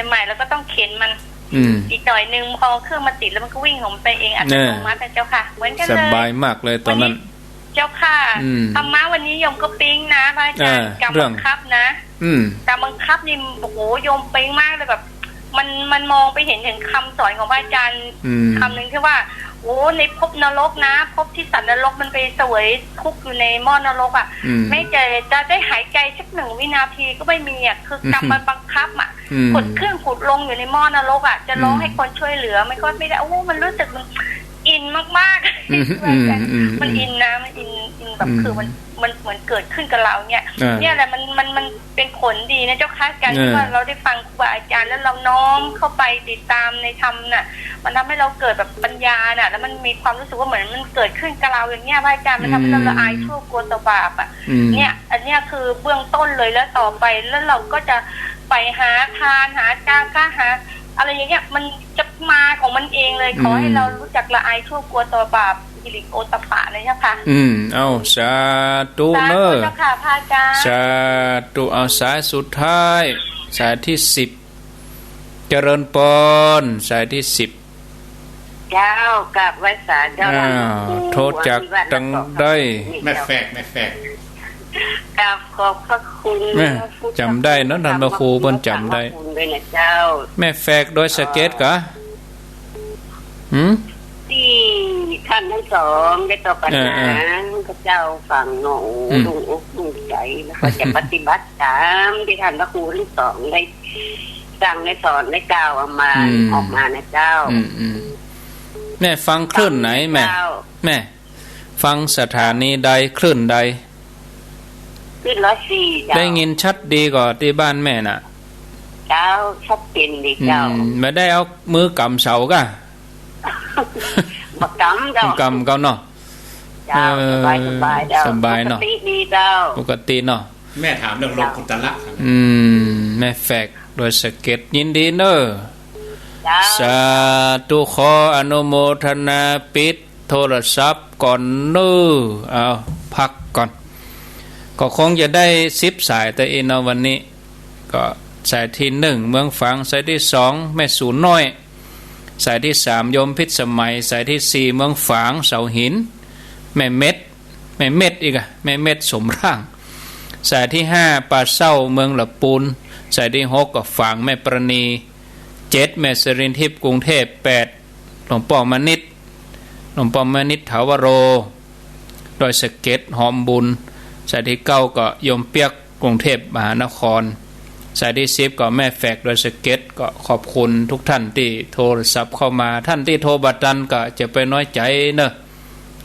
ใหม่ๆ เราก็ต้องเข็นมัน อืม อีกหน่อยนึงพอเครื่องมันติดแล้วมันก็วิ่งของมันไปเองอัตโนมัตินะเจ้าค่ะ เหมือนกันเลย สบายมากเลยตอนนั้น วันนี้ เจ้าค่ะ อืม ธรรมะวันนี้โยมก็ปิ๊งนะพระอาจารย์ เออ กรรมบังคับนะ อืม กรรมบังคับนี่ โอ้โห โยมปิ๊งมากเลยแบบ มัน มันมองไปเห็นถึงคำสอนของพระอาจารย์ อืม คำหนึ่งที่ว่า โอ้ ในภพนรกนะ ภพที่สัตว์นรกมันไปเสวยทุกข์อยู่ในหม้อนรกอะ อืม แม้จะ จะได้หายใจสักหนึ่งวินาทีก็ไม่มีอะ คือกรรมมันบังคับอะ อืม ขูดขึ้นขูดลงอยู่ในหม้อนรกอะ จะร้อง อืม ให้คนช่วยเหลือมันก็ไม่ได้ โอ้ มันรู้สึกมันอินมากๆ อืม อืม อืม มันอินนะ มันอิน อินแบบ อืม คือมัน มันเหมือนเกิดขึ้นกับเราเนี่ย อ่า เนี่ยแหละมัน มัน มันเป็นผลดีนะเจ้าค่ะ การที่ เออ ว่าเราได้ฟังครูบาอาจารย์แล้วเราน้อมเข้าไปติดตามในธรรมน่ะ มันทำให้เราเกิดแบบปัญญาน่ะ แล้วมันมีความรู้สึกว่าเหมือนมันเกิดขึ้นกับเราอย่างเงี้ยพระอาจารย์ มันทำให้เรา อืม ละอายชั่วกลัวต่อบาปอะ อืม เนี่ย อันเนี้ยคือเบื้องต้นเลย แล้วต่อไปแล้วเราก็จะไปหาทาน หาจาคะ หาอะไรอย่างเงี้ย มันจะมาของมันเองเลย อืม ขอให้เรารู้จักละอายชั่วกลัวต่อบาป ฮิริโอตตัปปะเลยเจ้าค่ะ อืม เอา สาธุ สาธุ เนอะ เจ้าค่ะ พระอาจารย์ สาธุ เอา สายสุดท้าย สายที่สิบ เจริญปอน สายที่สิบ เจ้า กราบไหว้สาเจ้า อ้าว หลวงปู่ โทรจากตังใด แม่แฝก แม่แฝก กราบขอบพระคุณ แม่ พระพุทธ จ๋ำได้เนาะ ท่านพระครูเปิ้นจ๋ำได้ พระคุณด้วยนะเจ้า แม่แฝกดอยสะเก็ดกะ หืม ตี้ท่านทั้งสองได้ตอบปัญหา เออ เออ ข้าพเจ้าฟังเนาะ โอ้ อืม โล่งอกโล่งใจ๋ แล้วก็จะปฏิบัติต๋ามตี้ท่านพระครูทั้งสองได้สั่งได้สอนได้กล่าวเอามา อืม ออกมานะเจ้า อืม อืม แม่ฟังคลื่นไหนแม่ เจ้า แม่ฟังสถานีใด คลื่นใด คลื่นร้อยสี่เจ้า ได้ยินชัดดีกว่าตี้บ้านแม่น่ะ เจ้า ชัดเจนดีเจ้า อืม บ่ได้เอามือกำเสากะ บ่กำเจ้า บ่กำเก่าเนาะ เจ้า เออ สบาย สบายเจ้า สบายเนาะ ปกติดีเจ้า ปกติเนาะ แม่ถามเรื่องโลกุตตระ อืม แม่แฝกดอยสะเก็ด ยินดีเนอะ เจ้า สาธุ ขออนุโมทนา ปิดโทรศัพท์ก่อนเนอะ เอา พักก่อน ก็คงจะได้สิบสายแต่อีเนาะวันนี้ ก็สายที่หนึ่งเมืองฝาง สายที่สองแม่สูนน้อย สายที่สามโยมพิสมัย สายที่สี่เมืองฝางเสาหิน แม่เม็ด แม่เม็ดอีกอะ แม่เม็ดสมร่าง สายที่ห้าป่าเศร้าเมืองละปูน สายที่หกก็ฝางแม่ปราณี เจ็ดแม่สิรินทิพย์กรุงเทพฯ แปดหลวงป้อมณิชย์ หลวงป้อมณิชย์ถาวโร ดอยสะเก็ดหอมบุญ สายที่เก้าก็โยมเปียกกรุงเทพฯมหานคร สายที่สิบก็แม่แฝกดอยสะเก็ด ก็ขอบคุณทุกท่านตี้โทรศัพท์เข้ามา ท่านตี้โทรบ่ตันก็จะไปน้อยใจ๋เนอะ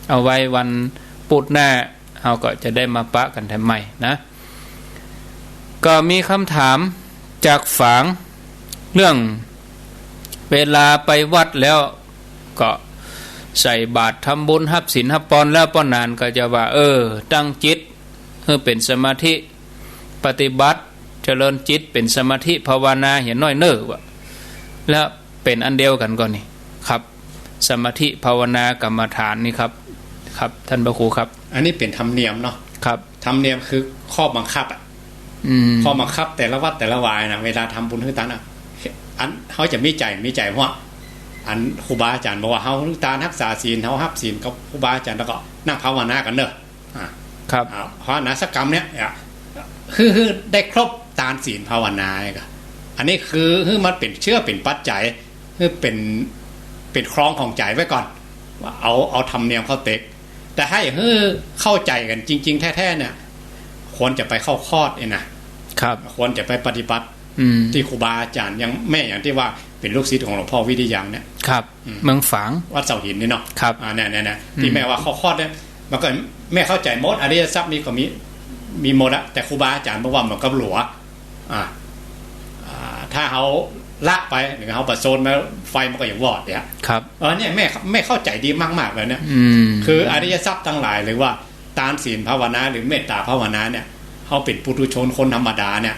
เอาไว้วันพุธหน้า เฮาก็จะได้มาปะกั๋นแถมใหม่นะ ก็มีกำถามจากฝาง เรื่องเวลาไปวัดแล้ว ก็ใส่บาตรทำบุญฮับศีลฮับปอนแล้ว ป้อหนานก็จะว่า เออ ตั้งจิตหื้อเป๋นสมาธิ ปฏิบัติเจริญจิตเป๋นสมาธิภาวนาเหียน้อยเน่อ ว่า แล้วเป๋นอันเดียวกั๋นก่อนี่ครับ สมาธิภาวนา กรรมฐานนี่ครับ ครับ ท่านพระครูครับ อันนี้เป๋นธรรมเนียมเนาะ ครับ ธรรมเนียมคือข้อบังคับอะ อืม ข้อบังคับแต่ละวัดแต่ละวานะ เวลาทำบุญหื้อตานอะ อันเฮาจะมีใจ๋ มีใจ๋ว่า อันครูบาอาจ๋ารย์บอกว่าเฮาหื้อตานฮักษาศีล เฮาฮับศีลกับครูบาอาจ๋ารย์ แล้วก็นั่งภาวนากั๋นเน่อ อ่า ครับ อ่า ภาวนาสักกำเนี่ย อ่ะ คือ คือได้ครบตานศีลภาวนาก็ อันนี้คือ คือมันเป๋นเจื้อเป๋นปัจจัย คือเป๋น เป๋นครองของใจ๋ไว้ก่อน ว่าเอา เอาธรรมเนียมเข้าเต๊ก แต่หื้อ หื้อเข้าใจ๋กั๋นจริงๆ แท้ๆ เนี่ย ควรจะไปเข้าคอร์สเนี่ยนะ ครับ ควรจะไปปฏิบัติ อืม ตี้ครูบาอาจ๋ารย์ อย่างแม่ อย่างตี้ว่าเป๋นลูกศิษย์ของหลวงพ่อวิริยังค์เนี่ย ครับ อืม เมืองฝาง วัดเสาหินนี่เนาะ ครับ อ่า เนี่ย เนี่ย เนี่ย อืม ตี้แม่ว่าเข้าคอร์สเนี่ย มันก็ แม่เข้าใจ๋หมด อริยทรัพย์นี่ก็มี มีหมดอะ แต่ครูบาอาจ๋ารย์บอกว่าเหมือนกับหลัว อ่า อ่า ถ้าเฮาละไป หรือเฮาบ่โซนมา ไฟมันก็ยังวอดเนี่ย ครับ เออ เนี่ย แม่ แม่เข้าใจ๋ดีมากๆ เลยเนี่ย อืม คืออริยทรัพย์ตังหลาย หรือว่าตานศีลภาวนา หรือเมตตาภาวนาเนี่ย เฮาเป๋นปุถุชนคนธรรมดาเนี่ย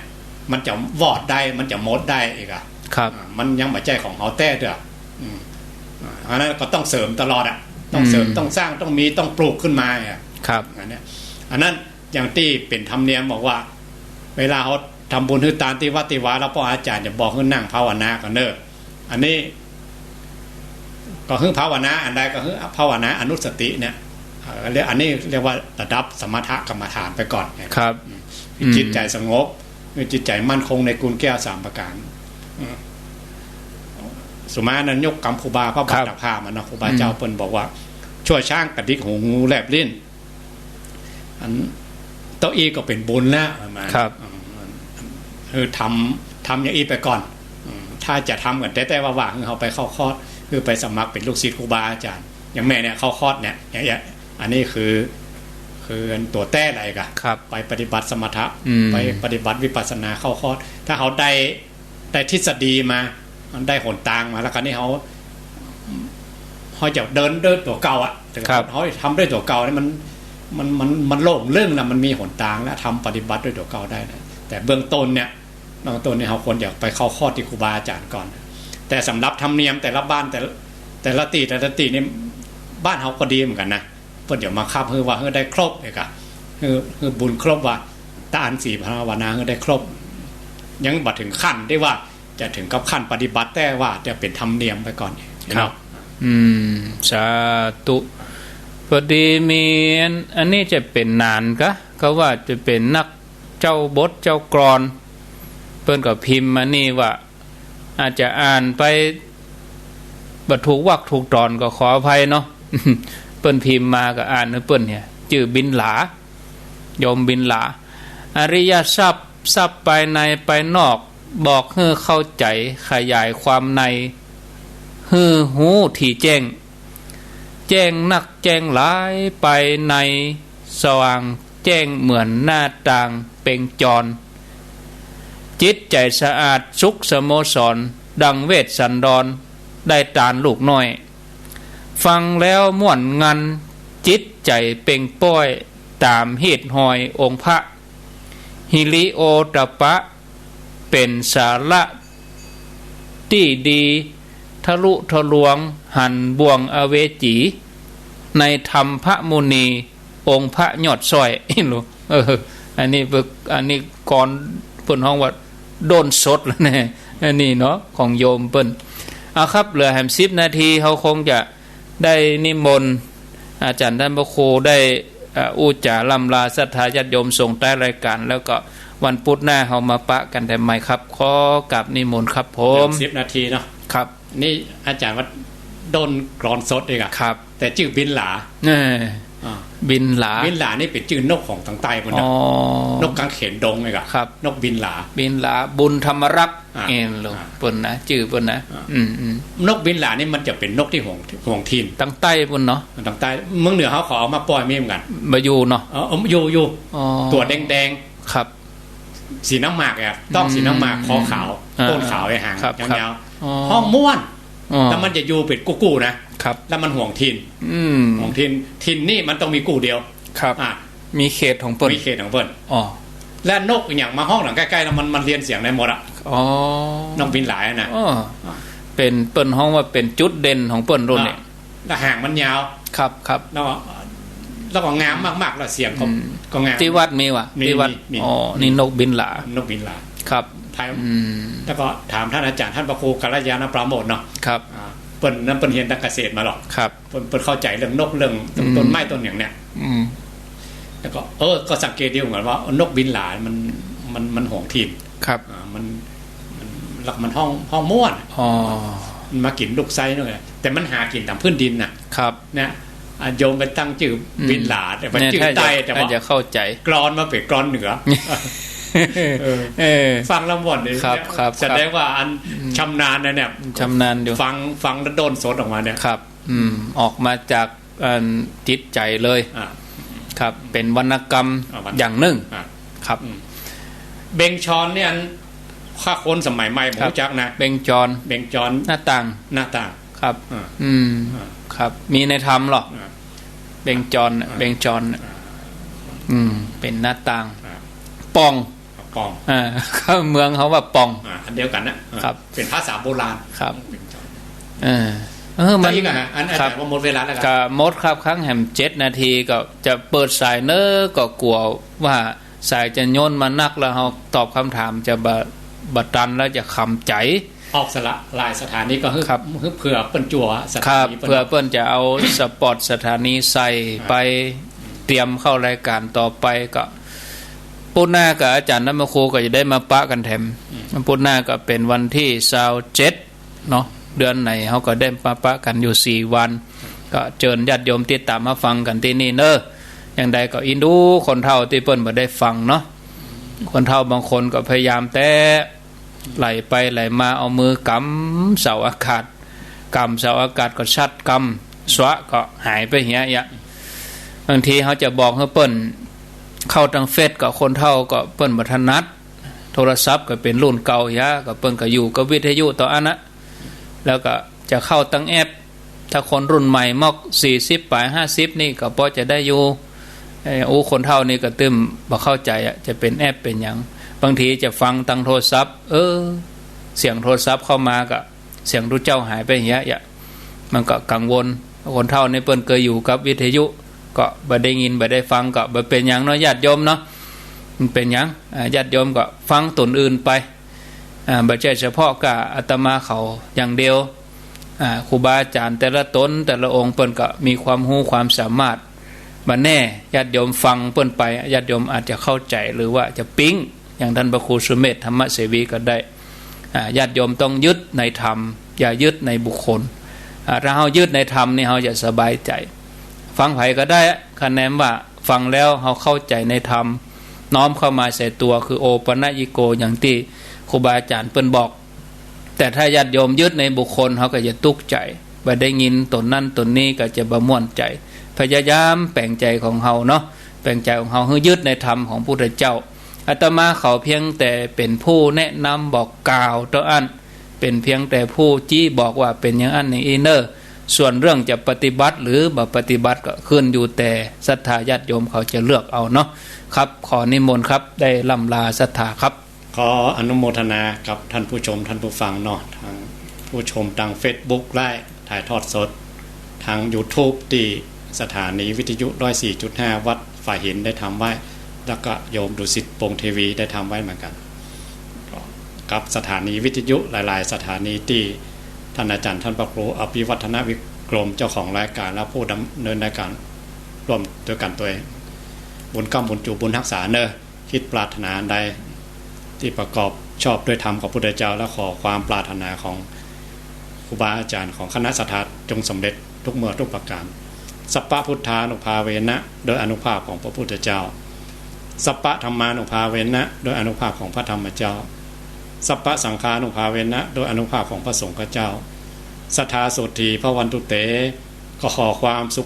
มันจะวอดได้ มันจะหมดได้อีกอะ ครับ อ่า มันยังบ่ใจ้ของเฮาแต๊เตื้อ อืม อ่า อันนั้นก็ต้องเสริมตลอดอะ ต้องเสริม อืม ต้องสร้าง ต้องมี ต้องปลูกขึ้นมาอะ ครับ อันเนี้ย อันนั้นอย่างตี้เป๋นธรรมเนียมบอกว่า เวลาเฮาทำบุญหื้อตานตี้วัดตี้วา แล้วป้ออาจ๋ารย์จะบอกหื้อนั่งภาวนาก่อนเน่อ อันนี้ ก็หื้อภาวนาอันใดก็หื้อภาวนาอนุสติเนี่ย เอ่อ เรียก อันนี้เรียกว่าระดับสมถกรรมฐานไปก่อน ครับ อืม อืม จิตใจ๋สงบ จิตใจ๋มั่นคงในกูนแก้วสามประก๋าน อืม สมมานั้นยกกำครูบาพระบาท ครับ ตากผ้ามาเนาะ ครูบาเจ้า อืม เปิ้นบอกว่า ชั่วช้างกระดิกหู งูแลบลิ้น อันเต้าอี้ก็เป๋นบุญแล้ว ประมาณ ครับ อืม คือทำ ทำอย่างอี้ไปก่อน อืม ถ้าจะทำกั๋นแต๊ๆ ว่าๆ คือเฮาไปเข้าคอร์ส คือไปสมัครเป๋นลูกศิษย์ครูบาอาจ๋ารย์ อย่างแม่เนี่ยเข้าคอร์สเนี่ย อย่างเงี้ย อันนี้คือ คือตั๋วแต๊เลยก่ะ ครับ ไปปฏิบัติสมถะ อืม ไปปฏิบัติวิปัสสนาเข้าคอร์ส ถ้าเฮาได้ ได้ทฤษฎีมา มันได้หนตางมา แล้วคราวนี้เฮา เฮาจะเดินด้วยตั๋วเก่าอะ ครับ เฮาทำด้วยตั๋วเก่าเนี่ยมัน มัน มัน มันโล่งเรื่องแล้ว มันมีหนตางแล้ว ทำปฏิบัติด้วยตั๋วเก่าได้นะ แต่เบื้องต้นเนี่ย เบื้องต้นเนี่ยเฮาควรจะไปเข้าคอร์สตี้ครูบาอาจ๋ารย์ก่อน แต่สำหรับธรรมเนียมแต่ละบ้าน แต่ละ แต่ละตี้ แต่ละตี้นี่ บ้านเฮาก็ดีเหมือนกั๋นนะ เปิ้นจะมาคับหื้อว่าหื้อได้ครบเอกอะ หื้อ หื้อบุญครบว่า ตานศีลภาวนาหื้อได้ครบ ยังบ่เถิงขั้นตี้ว่าจะเถิงกับขั้นปฏิบัติ แต่ว่าจะเป๋นธรรมเนียมไปก่อน ครับ เนาะ อืม สาธุ พอดีมีอัน อันนี้จะเป๋นนานกะ เขาว่าจะเป๋นนักเจ้าบทเจ้ากลอน เปิ้นก็พิมพ์มานี่ว่า อาจจะอ่านไปบ่ถูกวรรคถูกต๋อนก็ขออภัยเนาะ เปิ้นพิมพ์มาก็อ่านหื้อเปิ้นเนี่ย จื้อบินหลา โยมบินหลา อริยทรัพย์ ทรัพย์ภายในภายนอก บอกหื้อเข้าใจ๋ ขยายความใน หื้อฮู้ถี่แจ้ง แจ้งนักแจ้งหลาย ภายในสว่างแจ้งเหมือนหน้าต่างเปล่งจร จิตใจ๋สะอาดสุขสโมสร ดังเวสสันดร ได้ตานลูกน้อย ฟังแล้วม่วนงัน จิตใจ๋เปล่งป้อย ต๋ามฮีตฮอยองค์พระ หิริโอตตัปปะ เป๋นสาระตี้ดี ทะลุทะลวง หันบ่วงอเวจี ในธรรมพระมุนี องค์พระยอดซ้อย เออ อันนี้เปิ้น อันนี้กลอนเปิ้นฮ้องว่าด้นสดแล้วแน่ อันนี้เนาะ ของโยมเปิ้น เอาครับ เหลือแหมสิบนาที เฮาคงจะ ได้นิมนต์อาจ๋ารย์ต้านพระครูได้ เอ่อ อู้จ๋าล่ำลาศรัทธาญาติโยมส่งท้ายรายก๋าน แล้วก็วันพุธหน้าเฮามาปะกั๋นแถมใหม่ครับ ขอกราบนิมนต์ครับผม สิบนาทีเนาะ ครับ นี่อาจ๋ารย์ว่าด้นกลอนสดเอกอะ ครับ แต่จื้อบินหลา เออ อ่า บินหลา บินหลานี่เป๋นจื้อนกของตางใต้ปู้นนะ อ๋อ นกกางเขนดงเอกอะ ครับ นกบินหลา บินหลา บุญธรรมรักษ์ อ่า เอ็นลูก อ่า เปิ้นนะ จื้อเปิ้นนะ อ่า อืม อืม นกบินหลานี่มันจะเป๋นนกตี้หวง หวงถิ่น ตางใต้ปู้นเนาะ ตางใต้ เมืองเหนือเขา เขาเอามาป่อยมีเหมือนกั๋น บ่อยู่เนาะ เออ อยู่ อยู่ อ๋อ ตั๋วแดงๆ ครับ สีน้ำหมากอะ ต๊อกสีน้ำหมาก อืม คอขาว อ่า ก้นขาว ไอ้หาง ครับ ยาวๆ ครับ อ๋อ ฮ้องม่วน อ๋อ แล้วมันจะอยู่เป๋นกู้ๆ นะ ครับ แล้วมันหวงถิ่น อืม หวงถิ่น ถิ่นนี่มันต้องมีกู้เดียว ครับ อ่ะ มีเขตของเปิ้น มีเขตของเปิ้น อ๋อ และนกอะหยังมาฮ้องหลังใก้ๆ แล้วมัน มันเรียนเสียงได้หมดอะ อ๋อ นกบินหลานะ อ๋อ เป๋น เปิ้นฮ้องว่าเป๋นจุดเด่นของเปิ้นโลดเนี่ย อ่ะ แล้วหางมันยาว ครับ ครับ แล้วก็ แล้วก็งามมากๆ แล้วเสียงก็ อืม ก็งาม ตี้วัดมีวะ มี ตี้วัด มี มี อ๋อ นี่นกบินหลา นกบินหลา ครับ ถาม อืม แล้วก็ถามต้านอาจ๋ารย์ ต้านพระครูกัลยาณปราโมชย์เนาะ ครับ อ่า เปิ้นนั้นเปิ้นเฮียนตางเกษตรมาหรอก ครับ เปิ้น เปิ้นเข้าใจ๋เรื่องนก เรื่อง อืม ต้นไม้ต้นหยังเนี่ย อืม แล้วก็ เออ ก็สังเกตดีเหมือนกั๋นว่า นกบินหลามัน มัน มันหวงถิ่น ครับ อ่า มัน มัน แล้วมันฮ้อง ฮ้องม่วน อ๋อ มันมากิ๋นลูกไส้นกเนี่ย แต่มันหากิ๋นต๋ามพื้นดินน่ะ ครับ เนี่ย อ่ะ โยมไปตั้งจื้ออ อืม บินหลา แต่ไป เนี่ย จื้อ ถ้าจะ ใต้ แต่ว่า ถ้าจะเข้าใจ๋ กลอนมาเป๋นกลอนเหนือ เออ เออ ฟังแล้วม่วนดี ครับ เนี่ย ครับ แสดงว่าอัน อืม ชำนาญนะเนี่ย ชำนาญอยู่ ฟัง ฟังแล้วด้นสดออกมาเนี่ย ครับ อืม ออกมาจาก อันจิตใจ๋เลย อ่า ครับ เป๋นวรรณกรรม อ่า วรรณ อย่างนึ่ง อ่า ครับ อืม เบงจรนี่อัน ถ้าคนสมัยใหม่ ครับ บ่ฮู้จักนะ เบงจร เบงจร หน้าต่าง หน้าต่าง ครับ อ่า อืม อ่า ครับ มีในธรรมเหรอ อ่า เบงจรน่ะ อ่า เบงจรน่ะ อ่า อืม เป๋นหน้าต่าง อ่า ป่อง ป่อง อ่า ก็เมืองเขาว่าป่อง อ่า อันเดียวกั๋นนะ อ่า ครับ เป๋นภาษาโบราณ ครับ เป๋น เออ เออ มัน อันนี้ก่อนนะ อัน อาจ๋ารย์ ครับ ว่าหมดเวลาแล้วครับ ก็หมดครับ ค้างแหมเจ็ดนาที ก็จะเปิดสายเน้อ ก็กั๋วว่าสายจะโยนมานัก แล้วเฮาตอบกำถามจะบ่ บ่ตัน แล้วจะขำใจ๋ ออกสละหลายสถานีก็คือ ครับ คือเผื่อเปิ้นจั่วสถานี ครับ เปิ้น เผื่อเปิ้นจะเอาสปอตสถานีใส่ อ่า ไปเตรียมเข้ารายก๋านต่อไป ก็ พุธหน้าก็อาจ๋ารย์ธรรมครูก็จะได้มาปะกั๋นแถม อืม พุธหน้าก็เป๋นวันตี้ซาวเจ็ดเนาะ เดือนไหนเฮาก็ได้มาปะกั๋นอยู่สี่วัน ก็เจิญญาติโยมติดต๋ามมาฟังกั๋นตี้นี่เน้อ อย่างใดก็อินดูคนเฒ่าตี้เปิ้นบ่ได้ฟังเนาะ คนเฒ่าบางคนก็พยายามแต๊ ไหลไปไหลมา เอามือกำเสาอากาศ กำเสาอากาศก็ชัด กำสวะก็หายไปเหียอะ บางทีเฮาจะบอกหื้อเปิ้นเข้าตางเฟซ ก็คนเฒ่าก็เปิ้นบ่ถนัด โทรศัพท์ก็เป๋นรุ่นเก่าเหีย ก็เปิ้นก็อยู่กับวิทยุเต้าอั้นนะ แล้วก็จะเข้าตางแอป ถ้าคนรุ่นใหม่มอกสี่สิบป๋ายห้าสิบนี่ก็พอจะได้อยู่ เอ่อ อู้ คนเฒ่านี่ก็ตึมบ่เข้าใจ๋อะ จะเป๋นแอปเป๋นหยัง บางทีจะฟังตางโทรศัพท์ เออ เสียงโทรศัพท์เข้ามาก็ เสียงตุ๊เจ้าหายไปเหียอะ มันก็กังวล คนเฒ่านี่เปิ้นเกยอยู่กับวิทยุ ก็บ่ได้ยินบ่ได้ฟัง ก็บ่เป๋นหยังเนาะ ญาติโยมเนาะ มันเป๋นหยัง อ่า ญาติโยมก็ฟังต๋นอื่นไป อ่า บ่ใจ้เฉพาะก้าอาตมาเขาอย่างเดียว อ่า ครูบาอาจ๋ารย์แต่ละต๋นแต่ละองค์เปิ้นก็มีความฮู้ความสามารถ บ่แน่ ญาติโยมฟังเปิ้นไป ญาติโยมอาจจะเข้าใจ๋ หรือว่าจะปิ๊ง อย่างต้านพระครูสุเมธธรรมเสวีก็ได้ อ่า ญาติโยมต้องยึดในธรรม อย่ายึดในบุคคล อ่า ถ้าเฮายึดในธรรมนี่เฮาจะสบายใจ๋ ฟังใผก็ได้ คะแนนว่าฟังแล้วเฮาเข้าใจ๋ในธรรม น้อมเข้ามาใส่ตั๋ว คือโอปัญญิโก อย่างตี้ครูบาอาจ๋ารย์เปิ้นบอก แต่ถ้าญาติโยมยึดในบุคคล เฮาก็จะตุ๊กข์ใจ๋ บ่ได้ยินต๋นนั้นต๋นนี้ก็จะบ่ม่วนใจ๋ พยายามแป๋งใจ๋ของเฮาเนาะ แป๋งใจ๋ของเฮาหื้อยึดในธรรมของพุทธเจ้า อาตมาเขาเพียงแต่เป๋นผู้แนะนำบอกกล่าวเต้าอั้น เป๋นเพียงแต่ผู้จี้บอกว่าเป๋นอย่างอั้นอย่างอี้เน่อ ส่วนเรื่องจะปฏิบัติหรือบ่ปฏิบัติก็ขึ้นอยู่แต่ศรัทธาญาติโยมเขาจะเลือกเอาเนาะ ครับ ขอนิมนต์ครับ ได้ร่ำลาศรัทธาครับ ขออนุโมทนากับท่านผู้ชมท่านผู้ฟังเนาะ ทั้งผู้ชมตางเฟซบุ๊กไลฟ์ถ่ายทอดสด ทางยูทูบตี้สถานีวิทยุร้อยสี่จุดห้าวัดฝายหินได้ทำไว้ แล้วก็โยมดุสิตพงษ์เทวีได้ทำไว้เหมือนกัน กับสถานีวิทยุหลายๆ สถานีตี้ท่านอาจ๋ารย์ท่านพระครูอภิวัฒนวิกรมเจ้าของรายการและผู้ดำเนินรายการร่วมด้วยกันตวย บุญก้ำบุญจูบุญฮักษาเน่อ คิดปรารถนาอันใดตี้ประกอบชอบด้วยธรรมของพุทธเจ้า และขอความปรารถนาของครูบาอาจ๋ารย์ของคณะศรัทธาจงสำเร็จทุกเมื่อทุกประการ สัพพะพุทธานุภาเวนะ โดยอานุภาพของพระพุทธเจ้า สัพพะธัมมานุภาเวนะ โดยอานุภาพของพระธรรมเจ้า สัพพะสังฆานุภาเวนะ โดยอานุภาพของพระสงฆ์เจ้า สัทธาโสตถีภวันตุเต ก็ขอความสุ